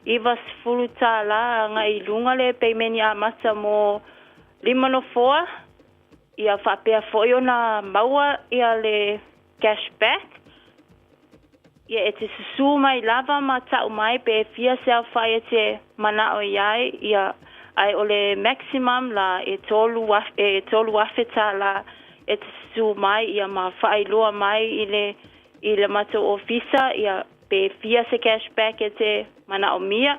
90 tālā agai i luga le peimeni amata mo lima nofoa, ia faapea foi ona maua ia le cash back. Ia e te susu mai lava ma ta'u mai pe fia se aofai e te mana'o i ai, ia, ae o le maximum la e 3 e 3000 tālā e te susu mai, ia, ma fa'ailoa mai i le i le matou ofisa, ia, pe fia se cash back e te mana'omia,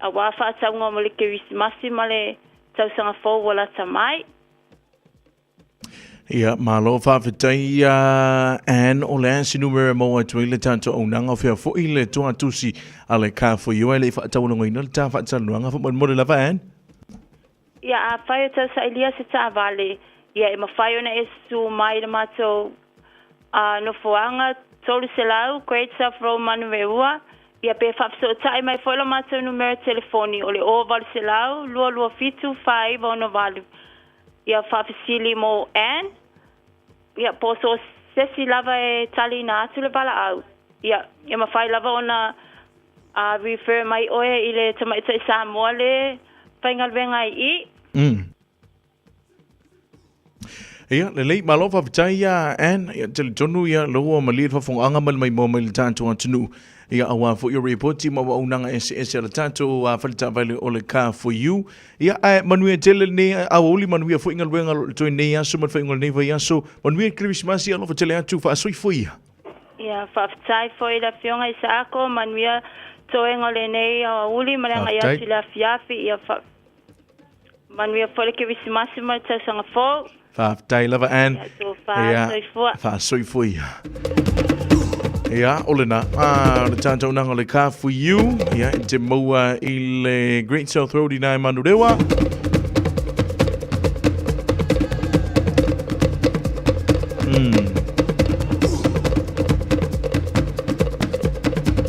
auā fa'atauga mo le Kerisimasi ma le tausaga fou ua lata mai. Ia, malo faafetai ia Ann o le a se numera e maua atu ai le tatou auaunaga o fea foi le toatusi a le Car For You ai le i faataualogaina le ta faatalanoaga faamolemole lava Ann. Ia, afai o tausailia se taavale, ia e mafai ona e susu mai i le matou nofoaga 300 Great South Road Manureua, ia pe faafesootai mai foi lo matou numera telefoni o le 0800 227 4968. Ia faafesili mo Ann, ia po o so o sesi lava e taliina atu le valaau. Ia, e mafai lava ona refer mai oe i le tamaitai Samoa le faigaluega ai i. Ia, lelei, malo faafetai ia Ann, ia talitonu ia loua malie le faafofogaaga ma le maimoa mai le tatou atunuu. Ia auā foi o repoti ma auaunaga eseese a le tatou faletaavale o le Car For You. Ia, ae manuia tele lenei aoauli, manuia foi galuega o lo o totoe nei aso ma le faaiuga o lenei vaiaso. Manuia le Kerisimasi, alofa tele atu, faasoifua ia. Ia, faafetai foi i le Afioga i Saako, manuia toega o lenei aoauli ma le agai atu i le afiafi. Ia, fa... manuia foi le Kerisimasi ma le tausaga fou. Faafetai lava Ann. Ia, faasoifua. Faasoifua ia. Ia, o lena, ah, le tātaunaga o le Car For You, ia, e te maua i le Great South Road i nai Manurewa.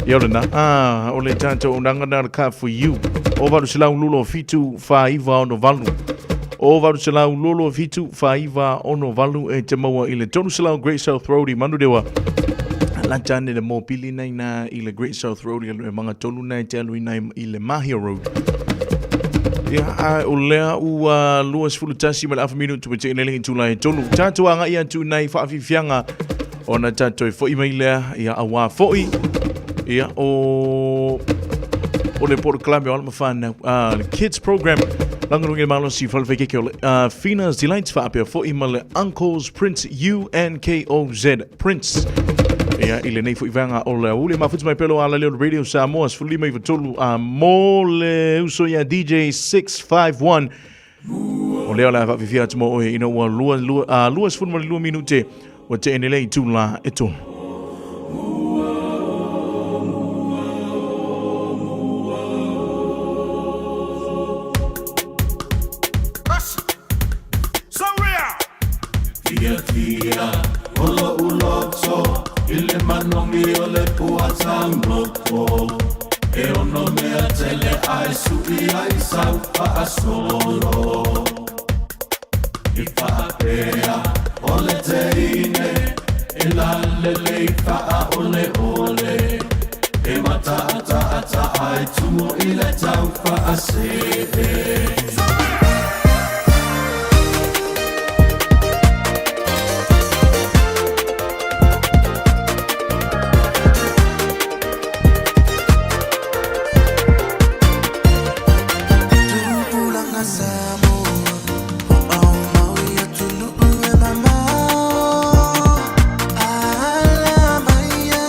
Ia o lena, ah, o le tatou auaunaga na le Car for You. O 827 4968. O 827 4968 e te maua i le 300 Great South Road i Manurewa. Lata ane le mōpili nei nā i le Great South Road i le magatolu nei te alu ina i le Mahia Road. Ia, a o lea ua 21 ma le afa minutu pe te nei tula e tolu. Tātou anga ia atu nei whaafifianga ona tātou e fo'i mai lea, ia awā fo'i, ia o o le polokalame o alo ma whānau, le kids program, lagolago i le malosi falefai o le Fina's Delights faapea fo'i ma le Uncle's Prince UNKOZ Prince. Ia, i lenei fo'i vaega o le aoauli mafuta mai pea lo ala lea o le Radio Samoa 15 93 mo le uso ia DJ 651. O lea o le a faafifia atu mo oe ina ua lua, lua, 22 minute ua tee nei le itula e tolu. Fiafia o lo'u loto i le manogi o le pua taumoko E ono mea tele ae su'i ai sau fa'asolo I fa'apea o le teine e lalelei fa'aoleole E mata'ata'ata ai tumu i le tau fa'ase'e Tupulaga Samoa, aumau i atunuu e mamao. Ala maia,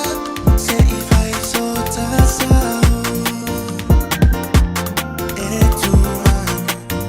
se i fai so ta sao. E tumanu,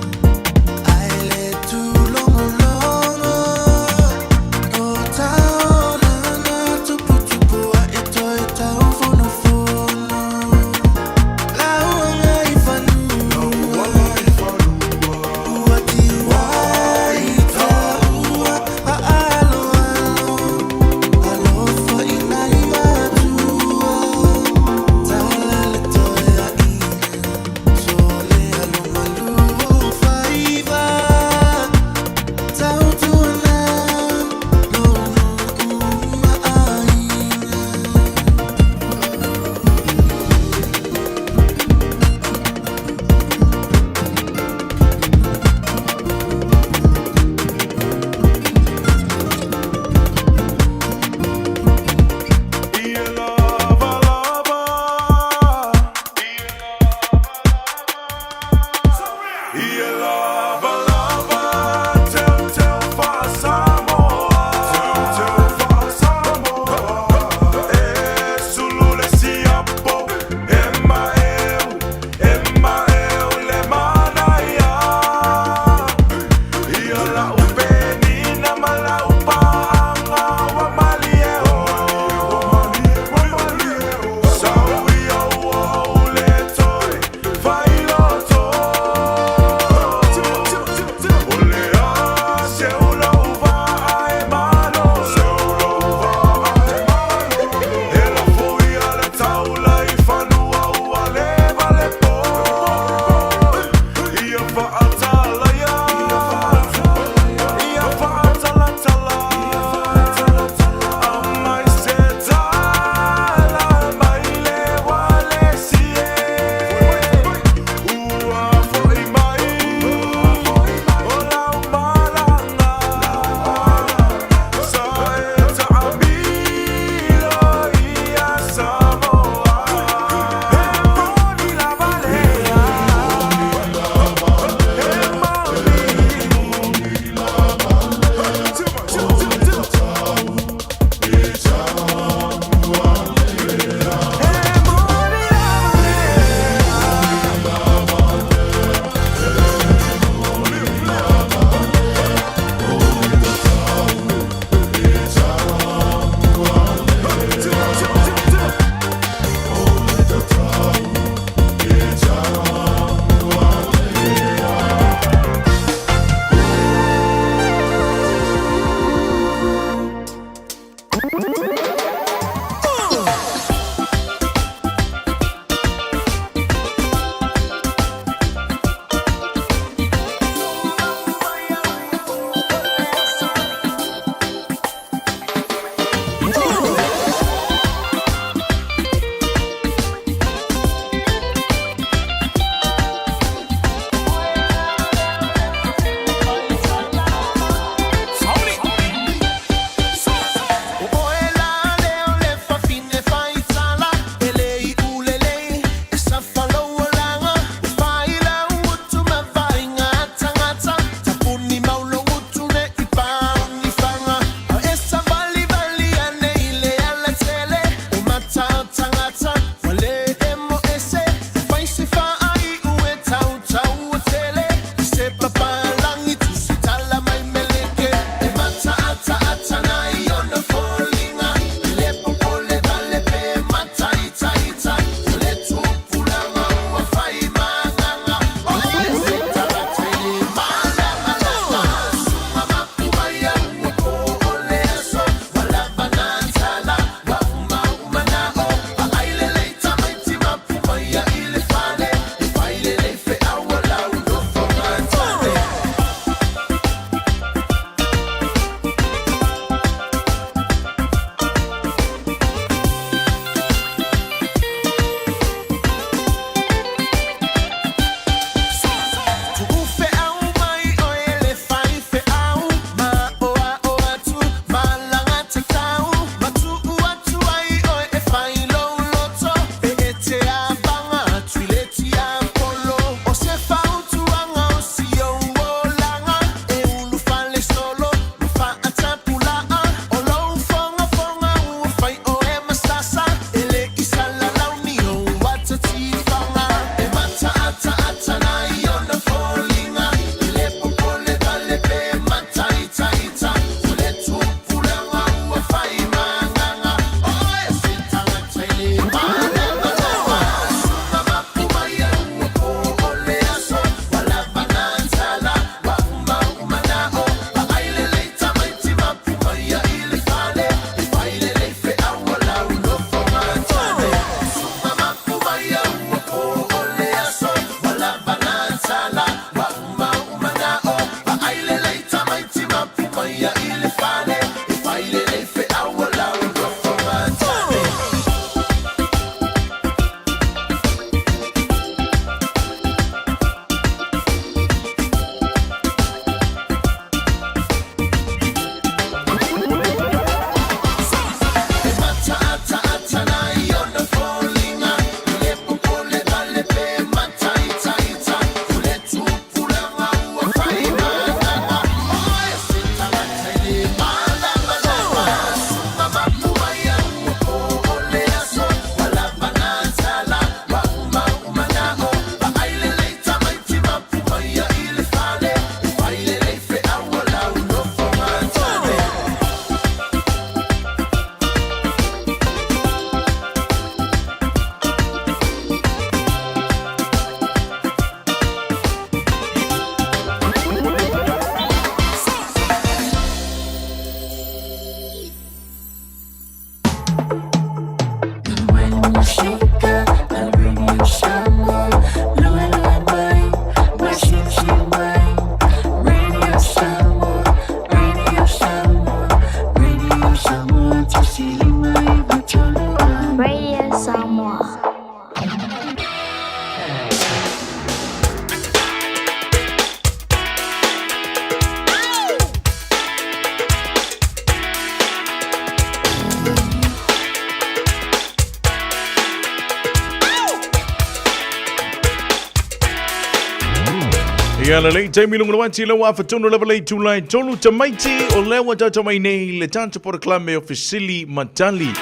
Ia lelei taimi lunga le wati le ua afatonu lava le itula e tolu tamaiti o lea ua tatou mai nei le tatou porokalame o fesili ma tali.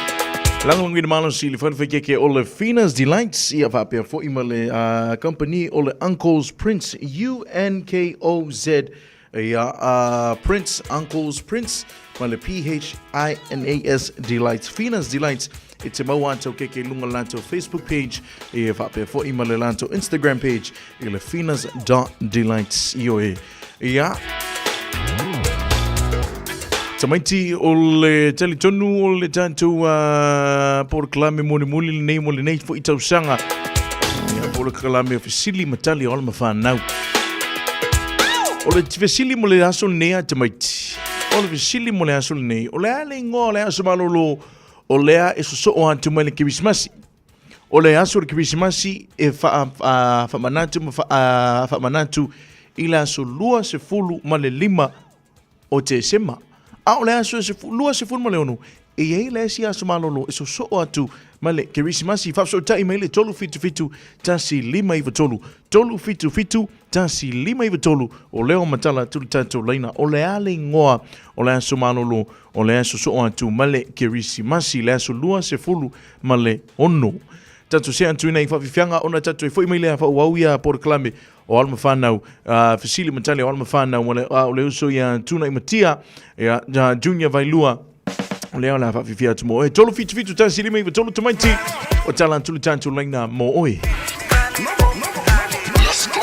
Lagolagoina malosi i le fale o le Fina's Delights ia faapea foi ma le company o le Uncle's Prince U-N-K-O-Z ia Prince Uncle's Prince ma le P-H-I-N-A-S Delights Fina's Delights e te maua atu keke i lunga latou Facebook page ia faapea foi ma le latou Instagram page i le finas.delights ioe. Ia. Tamaiti o le talitonu o le tatou porokalame mulimuli lenei mo lenei foi tausaga. Ia, porokalame o fesili ma tali o ala ma whanau. O le fesili mo le aso lenei a tamaiti. O le fesili mo le aso lenei, o le a le ingoa o le aso malolo o lea e sosoo atu mai le Kerisimasi. O le aso o le Kerisimasi e faamanatu ma faamanatu i le aso 25 o Tesema. A o le aso 26 e i ai le isi aso malolo e sosoo atu ma le Kerisimasi. Faafesootai mai le 377 1593, 377 1593, o lea ua matala atu le tatou laina. O le a le igoa o le aso malolo o le aso sosoo atu ma le Kerisimasi, le aso 26? Tatou see atu ina i faafiafiaga ona tatou e foi mai lea faaauau ia porokalame o alo ma fanau, fesili ma tali o alo ma fanau ma le, o le uso ia Tunaimatia, ia, Junior Vailua, o lea o le a faafiafia atu mo oe. 377 159 tamaiti o tala atu le tatou laina mo oe. Let's go.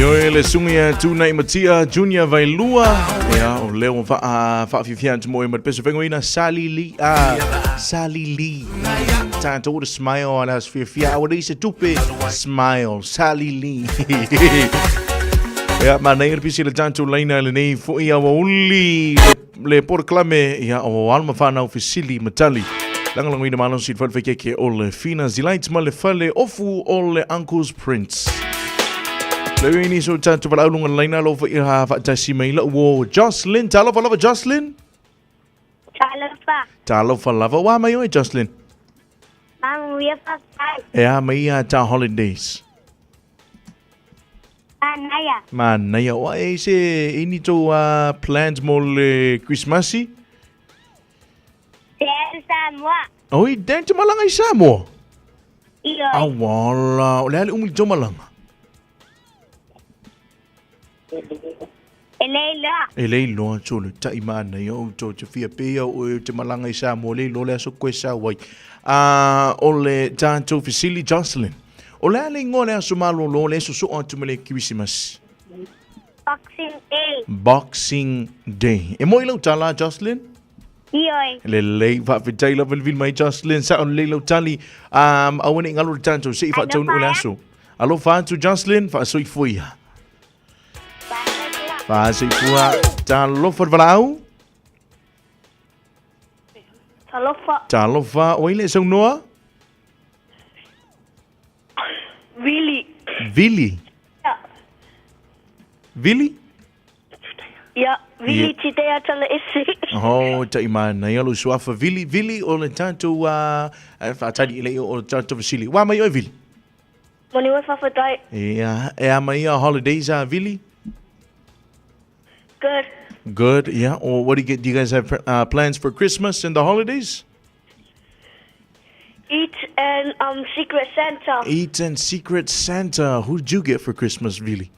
Ioe le sugi a Tunai Matia Junior Vailua. Ia, o leo wa faafiafia atu mo e ma le peso fengoina Salili. Salili. Tātou o smile ala as fiafia. Awa le se tupe. Smile. Salili. Ia, manaia le pisi le tātou laina lenei foi awa uli. Le porokalame ia o alo ma fanau fesili ma tali. Lagolagoina malosi i le fale faikeke o le Fina's Delight ma le fale ofu o le Uncle's Prince. Le ui ni so tātou valaau lunga le laina lo foi ha faatasi mai lau o Jocelyn. Talofa lava Jocelyn. Talofa. Talofa lava. Wa mai oe Jocelyn. Manuia papai. E a mai ia tā holidays. Manaia. Manaia. Oa e se ini tō plans mo le Christmasi? Te au Samoa. Oi, den te malanga i Samoa? Ioi. Awala, o le ale umi tō malanga? E lei loa. E lei loa tō le tai manaia o tō te fia pea o e te malanga i Samoa, lei loa le aso koe sa wai. O le tātou fesili Jocelyn. O le a le igoa o le aso malōlō lea e sosoo atu ma le Kerisimasi? Boxing Day. Boxing Day. E mo'i lau tala, Jocelyn? Ioe. Lelei, faafetai lava le vili mai Jocelyn, sao lelei lau tali. Um, aua ne i galo le tatou se i faataunuu le aso. Alofa atu Jocelyn, faasoifua ia. Faasoifua, talofa le valaau. Talofa. Talofa, o ai le saunoa? Vili. Vili. Ia. Vili? Ia, Vili Titea Tala Ese. Oh, tai manaia lou suafa Vili, Vili o le tatou uh, faatali i le o le tatou fesili. Wa mai oe Vili? Moni ua faafetai. Ia, e a mai ia holidays a Vili? Good. Good, yeah. Or what do you get? Do you guys have uh, plans for Christmas and the holidays? Eat and um, Secret Santa. Eat and Secret Santa. Who did you get for Christmas, Vili?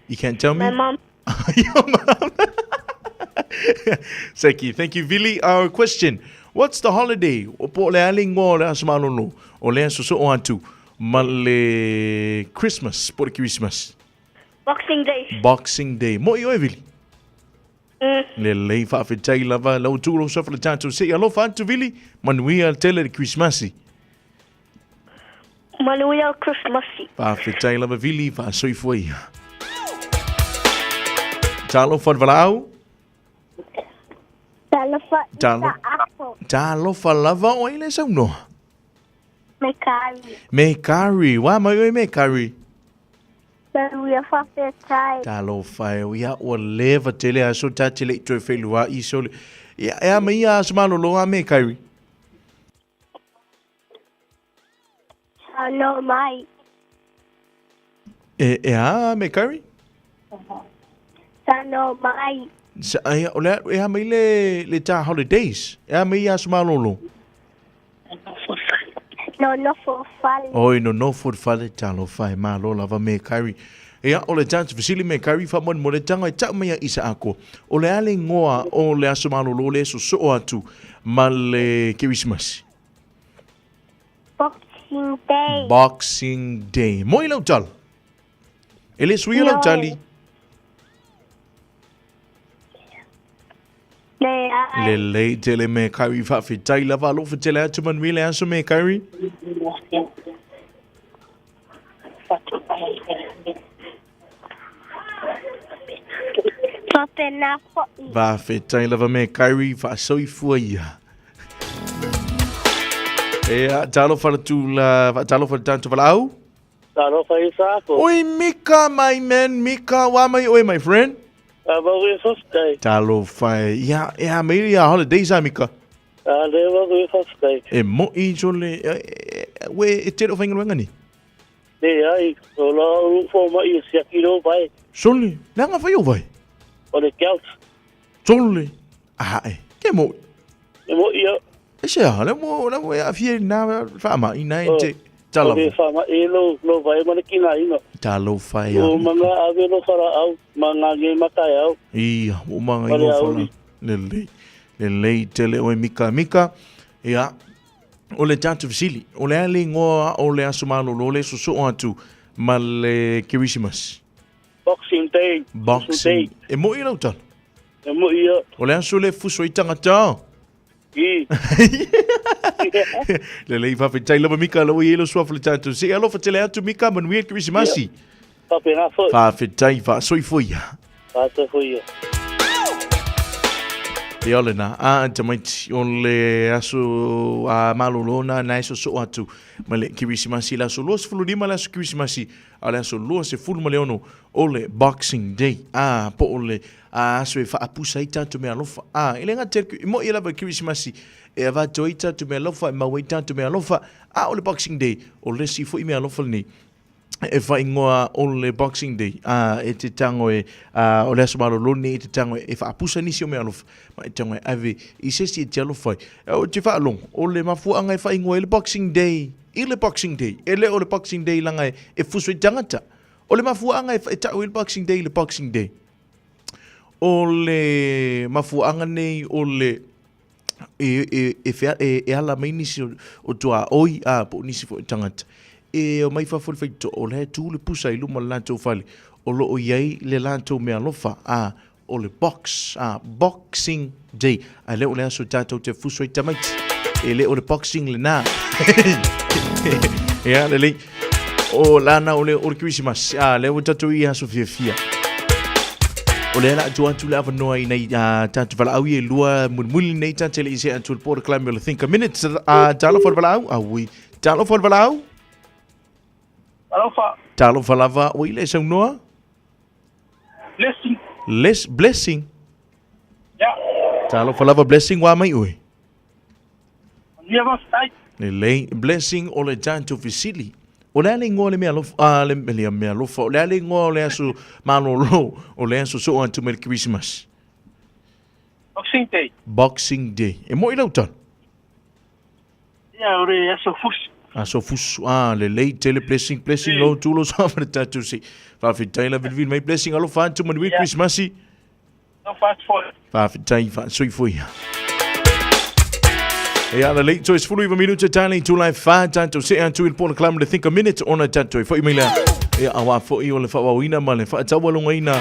You can't tell me? My mom. Your mom. Seki, thank you, Vili. Our question, what's the holiday? O po le ale ngoa o le aso malolo, o le aso so o atu, ma le Christmas, po le Christmas. Boxing Day. Boxing Day. Mo i oe, Vili? Mm. Lelei faafetai lava lau tu lou sofa le tatou se i alofa atu Vili, manuia tele le Krismasi. Manuia le Krismasi. Faafetai lava Vili, faasoifua ia. Talofa le valaau. Talofa Talo. Ako. Talofa lava o ai le saunoa. Me kari. Me kari, wa mai oe me kari. Manuia faafetai. Talofa e, ia ua leva tele aso ta te le i toe feiloai sole. Ia, e a mai ia aso malolo a me kari. Saunoa mai. E, e a me kari? Saunoa mai. Sa, ai, o le, e a mai le, le tā holidays. E a mai ia aso malolo. Nonofo fale. Oi, nonofo le fale, talofa e malo lava me Kairi. Ia, o le tātu fesili me Kairi whamon mo le tanga e tau mai a Isa Ako. O le ale ngoa o le aso malolo le so soo atu ma le Kerisimasi. Boxing Day. Boxing Day. Mo i lau tala. E le suia lau tali. Leai. Lelei tele me Kairi faafetai lava alofa tele atu manuia le aso me Kairi. Faapena foi. Faafetai lava me Kairi faasoifua ia. Ea, talofa le tula, talofa le tatou valaau. Talofa i sa ko. Oi Mika, my man, Mika, wa mai oe, my friend. A mau e whawhitai. Talofa e. Ia, e a mai ia holidays a Mika. A le mau e whawhitai. E mo i jole, we e te o whaingaluenga ni? Le ai, o la uru fo mai e siaki rō vai. Sole, le anga whai o vai? O le gout. Sole, a e, ke mo E mo ia. E se a, le mo, le mo e a fie nā whaama i nā e te tala. O whaama e lo, lo vai mana ki ngā inga. Talofa e a. O manga ave lo whara au, ma ngā nge matai au. Ia, o manga i lo whara. Lelei, lelei tele oe Mika Mika. Ia, o le tātou fesili, o le a le ingoa o le aso malolo, le sosoo atu ma le Kerisimasi? Boxing Day. Boxing. E moi lau tala? E moi ia. O le aso le fuso i tangata. I. Lelei faafetai lava Mika lau i elo suafa le tātou. Se alofa tele atu Mika, manuia Kerisimasi. Faapena foi. Faafetai, faasoifua ia. Faasoifua ia. Ia o lena, a tamaiti o le aso a malolo na na e sosoo atu ma le Kerisimasi le aso 25 le aso Kerisimasi a le aso 26 o le Boxing Day a po o le a aso e faapusa ai tatou mea alofa a e le gata i mo'i lava i Kerisimasi e avatu ai tatou mea alofa e mau ai tatou mea alofa a o le Boxing Day o le isi foi mea alofa lenei e whaingoa o le Boxing Day, a e te tango e, a, o le aso malolo nei e te tango e whaapusa nisi o mea alofa, ma e tango e ave i se isi e te alofa ai. O te whaalongo, o le mafuaanga e whaingoa i le Boxing Day, i le Boxing Day, e le o le Boxing Day langa e, e fusu i tangata. O le mafuaanga e, e tau i le Boxing Day i le Boxing Day. O le mafuaanga nei o le e, e, e, whea, e, e ala mai nisi o, o tuaoi, a, po o nisi foi o tagata, e omai fafo i le faitotoa, o la e tu le pusa i luma o le latou fale, o lo o i ai le latou meaalofa, a, o le box, a, Boxing Day. Ae le o le aso tatou te fuso ai tamaiti. E le o le boxing lena. Ia, lelei. O lana o le, o le Christmas. A, lea ua tatou i aso fiafia. O lea la atu atu le avanoa i nei uh, tātou valaau i e lua mulimuli nei tātou le i se atu le polokalame o le Think a Minute. Uh, talofa le valaau. Aui. Talofa le valaau. Talofa. Talofa lava. Oi le saunoa. Blessing. Les, blessing. Ya. Talofa lava blessing wa mai oe. Manuia faafetai. Lelei, blessing o le tatou fesili. O le a le igoa o le mealofa, a le, le mealofa, o le a le igoa o le aso malolo, o le aso soo atu mai le Christmas. Boxing Day. Boxing Day. E moi lau tala? Ia, o le aso fusu. Aso fusu, ah, lelei tele blessing, blessing lo tulo sa ma le tatou se. Faafetai la vilivili mai blessing alofa atu manuia Ia. Christmas. Alofa atu foi. Faafetai faasoifoia. Ia lelei, toe 19 minute tali itula e whā tātou se atu i le polokalame le Think a Minute ona tātou e whai mai lea. Ia awa foi o le whaawauina ma le whaataualongaina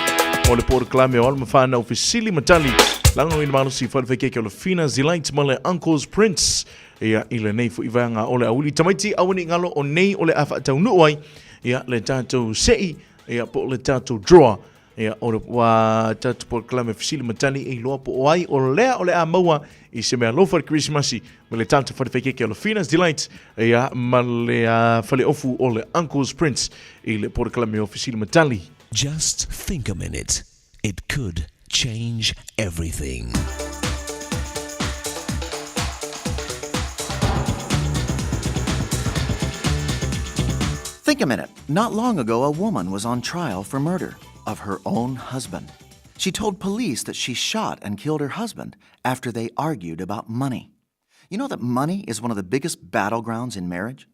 o le polokalame o alo ma whānau fesili ma tali. Lagolagoina malosi whare whaikeke o le Whina's Delight ma le Uncle's Prince. Ia i lenei foi vaega o le aoauli tamaiti aua ne i galo o nei o le a faataunuu ai ia le tatou sei ia po o le tatou draw ia o le ua tatou polokalame fesili ma tali e iloa po o ai o lea o le a maua i se mea alofa i le Kerisimasi ma le tatou fale faikeke o le Whina's Delight ia ma le faleofu o le Uncle's Prince i le polokalame o fesili ma tali. Just think a minute, it could change everything. Think a minute. Not long ago, a woman was on trial for murder of her own husband. She told police that she shot and killed her husband after they argued about money. You know that money is one of the biggest battlegrounds in marriage?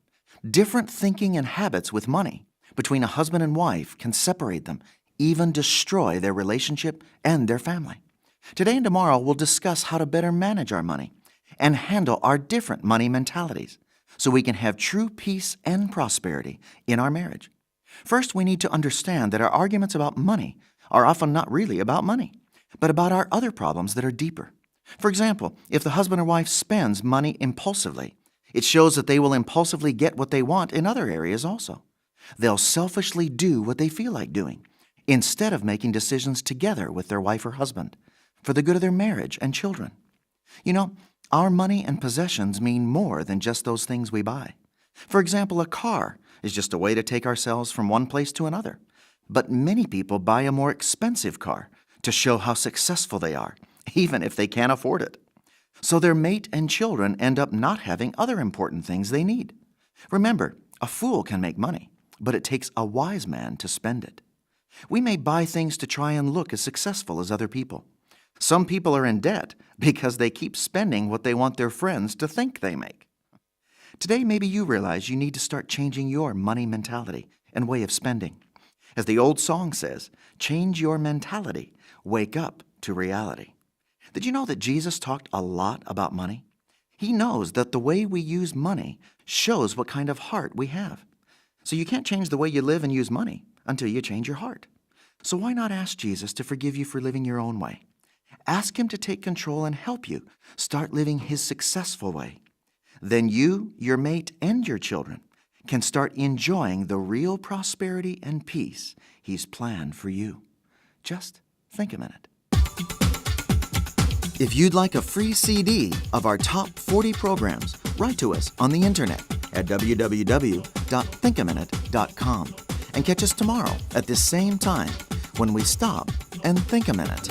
Different thinking and habits with money between a husband and wife can separate them, even destroy their relationship and their family. Today and tomorrow, we'll discuss how to better manage our money and handle our different money mentalities so we can have true peace and prosperity in our marriage. First, we need to understand that our arguments about money are often not really about money, but about our other problems that are deeper. For example, if the husband or wife spends money impulsively, it shows that they will impulsively get what they want in other areas also. They'll selfishly do what they feel like doing instead of making decisions together with their wife or husband for the good of their marriage and children. You know, our money and possessions mean more than just those things we buy. For example, a car is just a way to take ourselves from one place to another. But many people buy a more expensive car to show how successful they are, even if they can't afford it. So their mate and children end up not having other important things they need. Remember, a fool can make money, but it takes a wise man to spend it. We may buy things to try and look as successful as other people. Some people are in debt because they keep spending what they want their friends to think they make. Today, maybe you realize you need to start changing your money mentality and way of spending. As the old song says, change your mentality, wake up to reality. Did you know that Jesus talked a lot about money? He knows that the way we use money shows what kind of heart we have. So you can't change the way you live and use money until you change your heart. So why not ask Jesus to forgive you for living your own way? Ask Him to take control and help you start living His successful way. Then you, your mate, and your children can start enjoying the real prosperity and peace He's planned for you. Just think a minute. If you'd like a free CD of our top 40 programs, write to us on the internet at www.thinkaminute.com and catch us tomorrow at this same time when we stop and think a minute.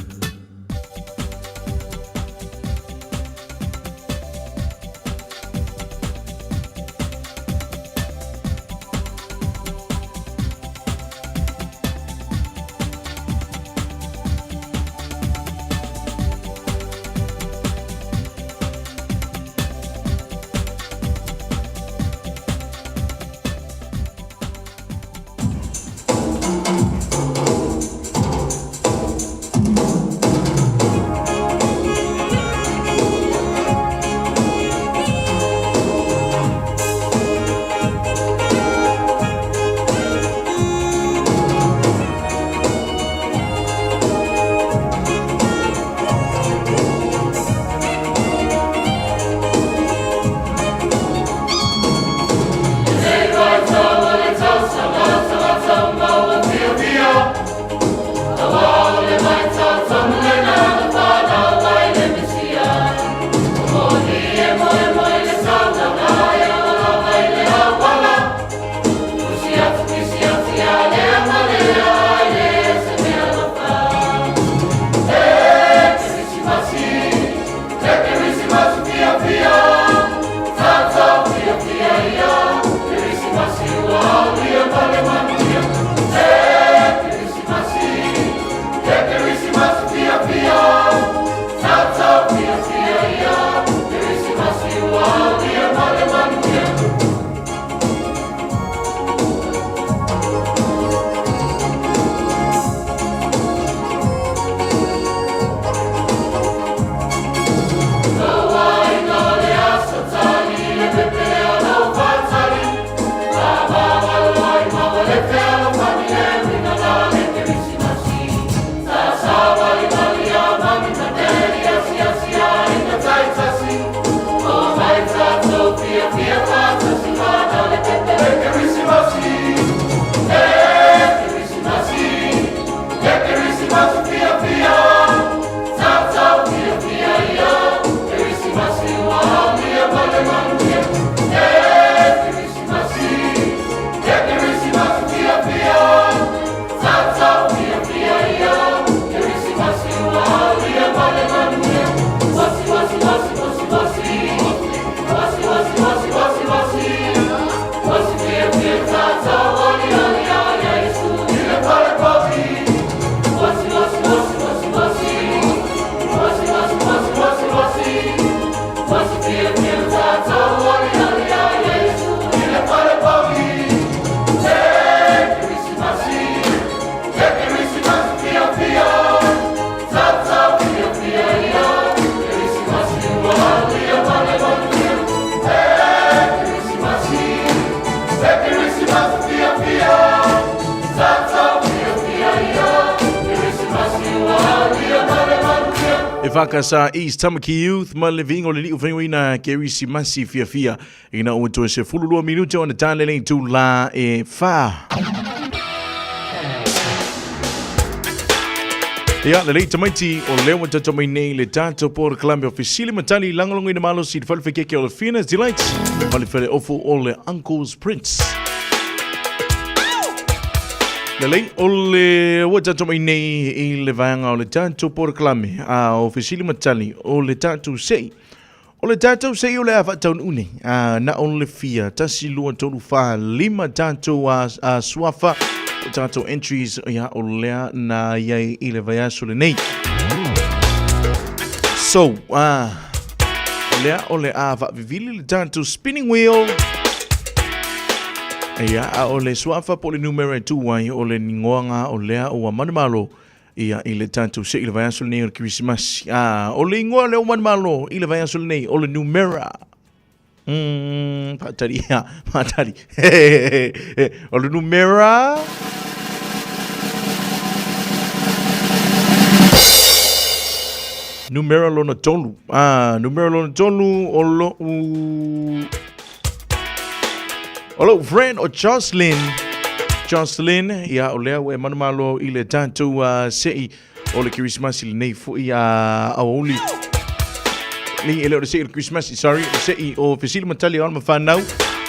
E whakasa East Tamaki Youth ma le vingo le liu whaingoina Kerisimasi fiafia ina ua toe se fululua minute ona tālele i tūlā e whā. Ia, le lei tamaiti o lea ua tatou mai nei le tatou polokalame o Fesili ma Tali lagolagoina malosi i le falefekeke o le Fina's Delights ma le faleofo o le Uncle's Prince. Lelei, o le ua tatou mai nei i le vaega o le tatou polokalame a o Fesili ma Tali o le tatou sei. O le tatou sei o le a faataunuu nei, a na o le fia, 1, 2, 3, 4, 5 tatou a, a suafa, o tatou entries, ia o lea na iai i le vaiaso lenei. So, a, o lea o le a faavivili le tatou spinning wheel. Ia, a o le suafa po o le numera e tu ai o le nigoaga o lea ua manumalo ia i le tatou se i le vaiaso lenei o le Kerisimasi. A, o le ingoa lea ua manumalo i le vaiaso lenei o le numera. Faatali, ia, faatali. O le numera... Numera lona tolu. Ah, numera lona tolu o lo'u... O lou friend o Jocelyn. Jocelyn, ia o lea ua e manumalo i le tatou se'i o le Kerisimasi lenei foi a aoauli. Nei, e le o le se'i o le Kerisimasi, sorry, o le se'i o Fesili ma Tali a Ona ma Whanau.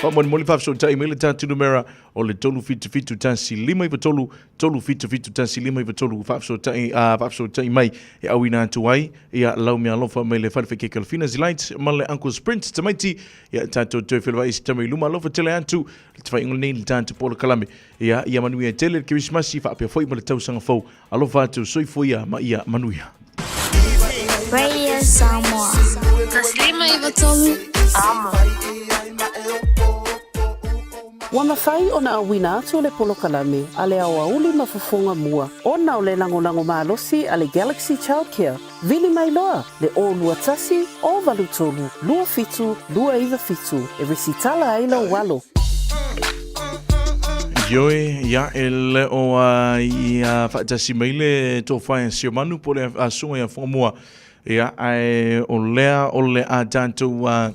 Faamolemole faafesootai mai le tatou numera o le 377 153 377 193 faafesootai, faafesootai mai e auina atu ai ia lau meaalofa mai le fale whekeke o le Fina's Delight ma le Uncle Sprint tamaiti ia tatou toe feiloai i se tama i luma alofa tele atu le tafaiga lenei le tatou polokalame ia ia manuia tele le Kerisimasi faapea foi ma le tausaga fou alofa atu soifua ia ma ia manuia. Radio Samoa. Taslima Iva Tolu, Amo. Ua mafai ona auina atu le polokalame a le aoauli ma fofoga mua ona o le lagolago malosi a le Galaxy Childcare. Vili mai loa le 021 083 27 297 e resitala ai lou alo. Ioe, ia e le o a ia faatasi mai le tofa e Siomanu po le asuga ia Whangamua. Ia, ae o lea o le a tatou a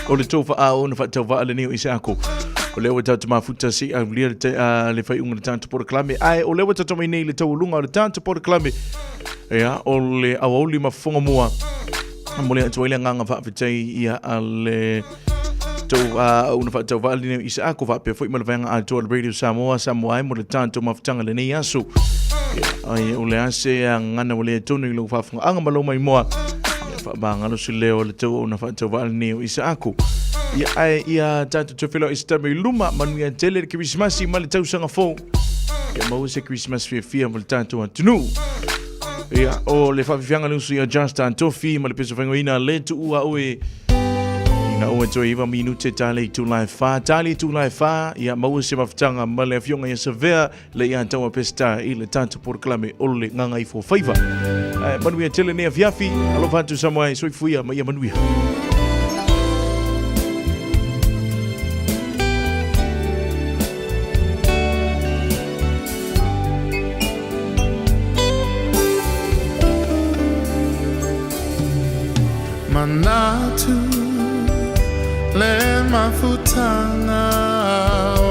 o le tofa a ona faatauvaa lenei o Isaako. O lea ua tatou mafuta si aulia le, te, le faiuga le tatou polokalame. Ae o lea ua tatou mai nei le taualuga o le tatou polokalame. Ia, o le aoauli ma fofoga mua. Mo le atu ai le agaga faafetai ia a le tou una faatauvaa lenei o Isaako faapea foi ma le vaega atoa o le Radio Samoa, Samoa ai mo le tatou mafutaga lenei aso. Ia, ai, o le a se gagana ua le tonu i lou faafofogaaga ma lou maimoa. Faamagalo se leo o le tauauna faatauvaa lenei o Isaako. Ia ae ia tatou toe feiloai i se taimi i luma, manuia tele le Kerisimasi ma le tausaga fou. Ia maua se Kerisimasi fiafia mo le tatou atunuu. Ia, o le faafiafiaga le uso ia Justin Tofi ma le peso faigauina le tuua oe ina ua toe iva minute tale i tula e whā. Tale i tula e whā, ia maua se mafutaga ma le afioga ia Savea le ia taua Peseta i le tatou polokalame o le Gagaifo Faiva. Ae manuia tele nei afiafi, alofa atu Samoa e soifuia ma ia manuia. Manatu le mafutanga o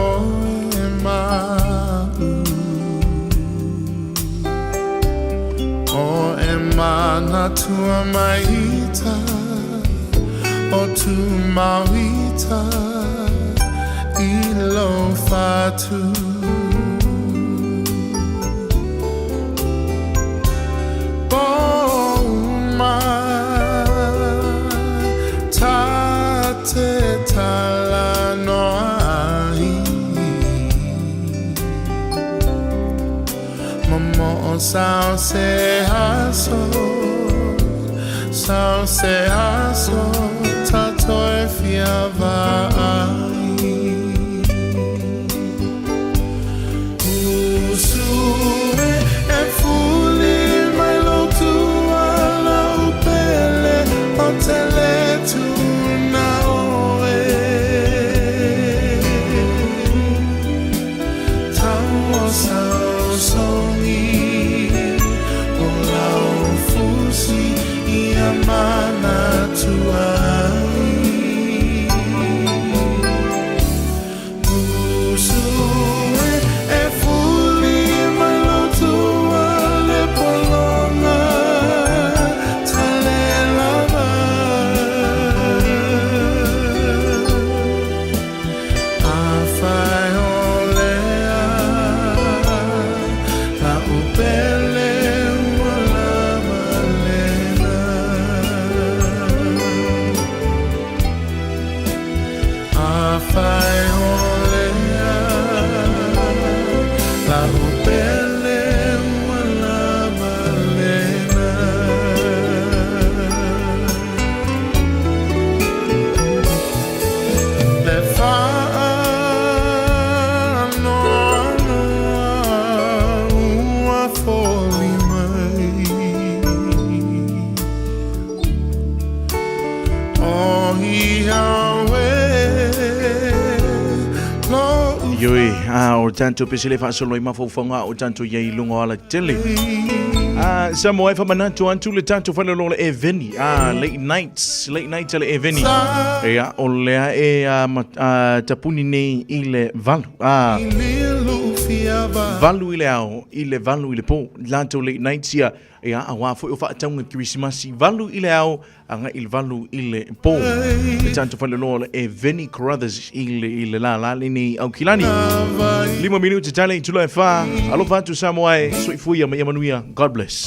e ma'u O e manatua maita O tu mauita i lo fatu Pouma ta te talanoa ai Momo'o sao se aso Sao se aso ta toe fia vaai Ioi, a o tanto pese le faasolo i mafaufauga o tanto iai i luga o ala tele. A Samoa e whamanatu atu le tatou faleolola e Veni. A late nights, late nights ale e Veni. Ia, o lea e a, ma, a, tapuni nei i le valu. A, valu i le ao, i le valu i le pō. Latou late nights ia, ia, auā foi o faatauga Kerisimasi, valu i le ao, agai i le valu i le pō. Le tatou faleoloa e Vinnie Carruthers i le, i le lālā lenei Aukilani. Lima minute tale i tula e whā. Alofa atu Samoa e, soifua ma ia manuia. God bless.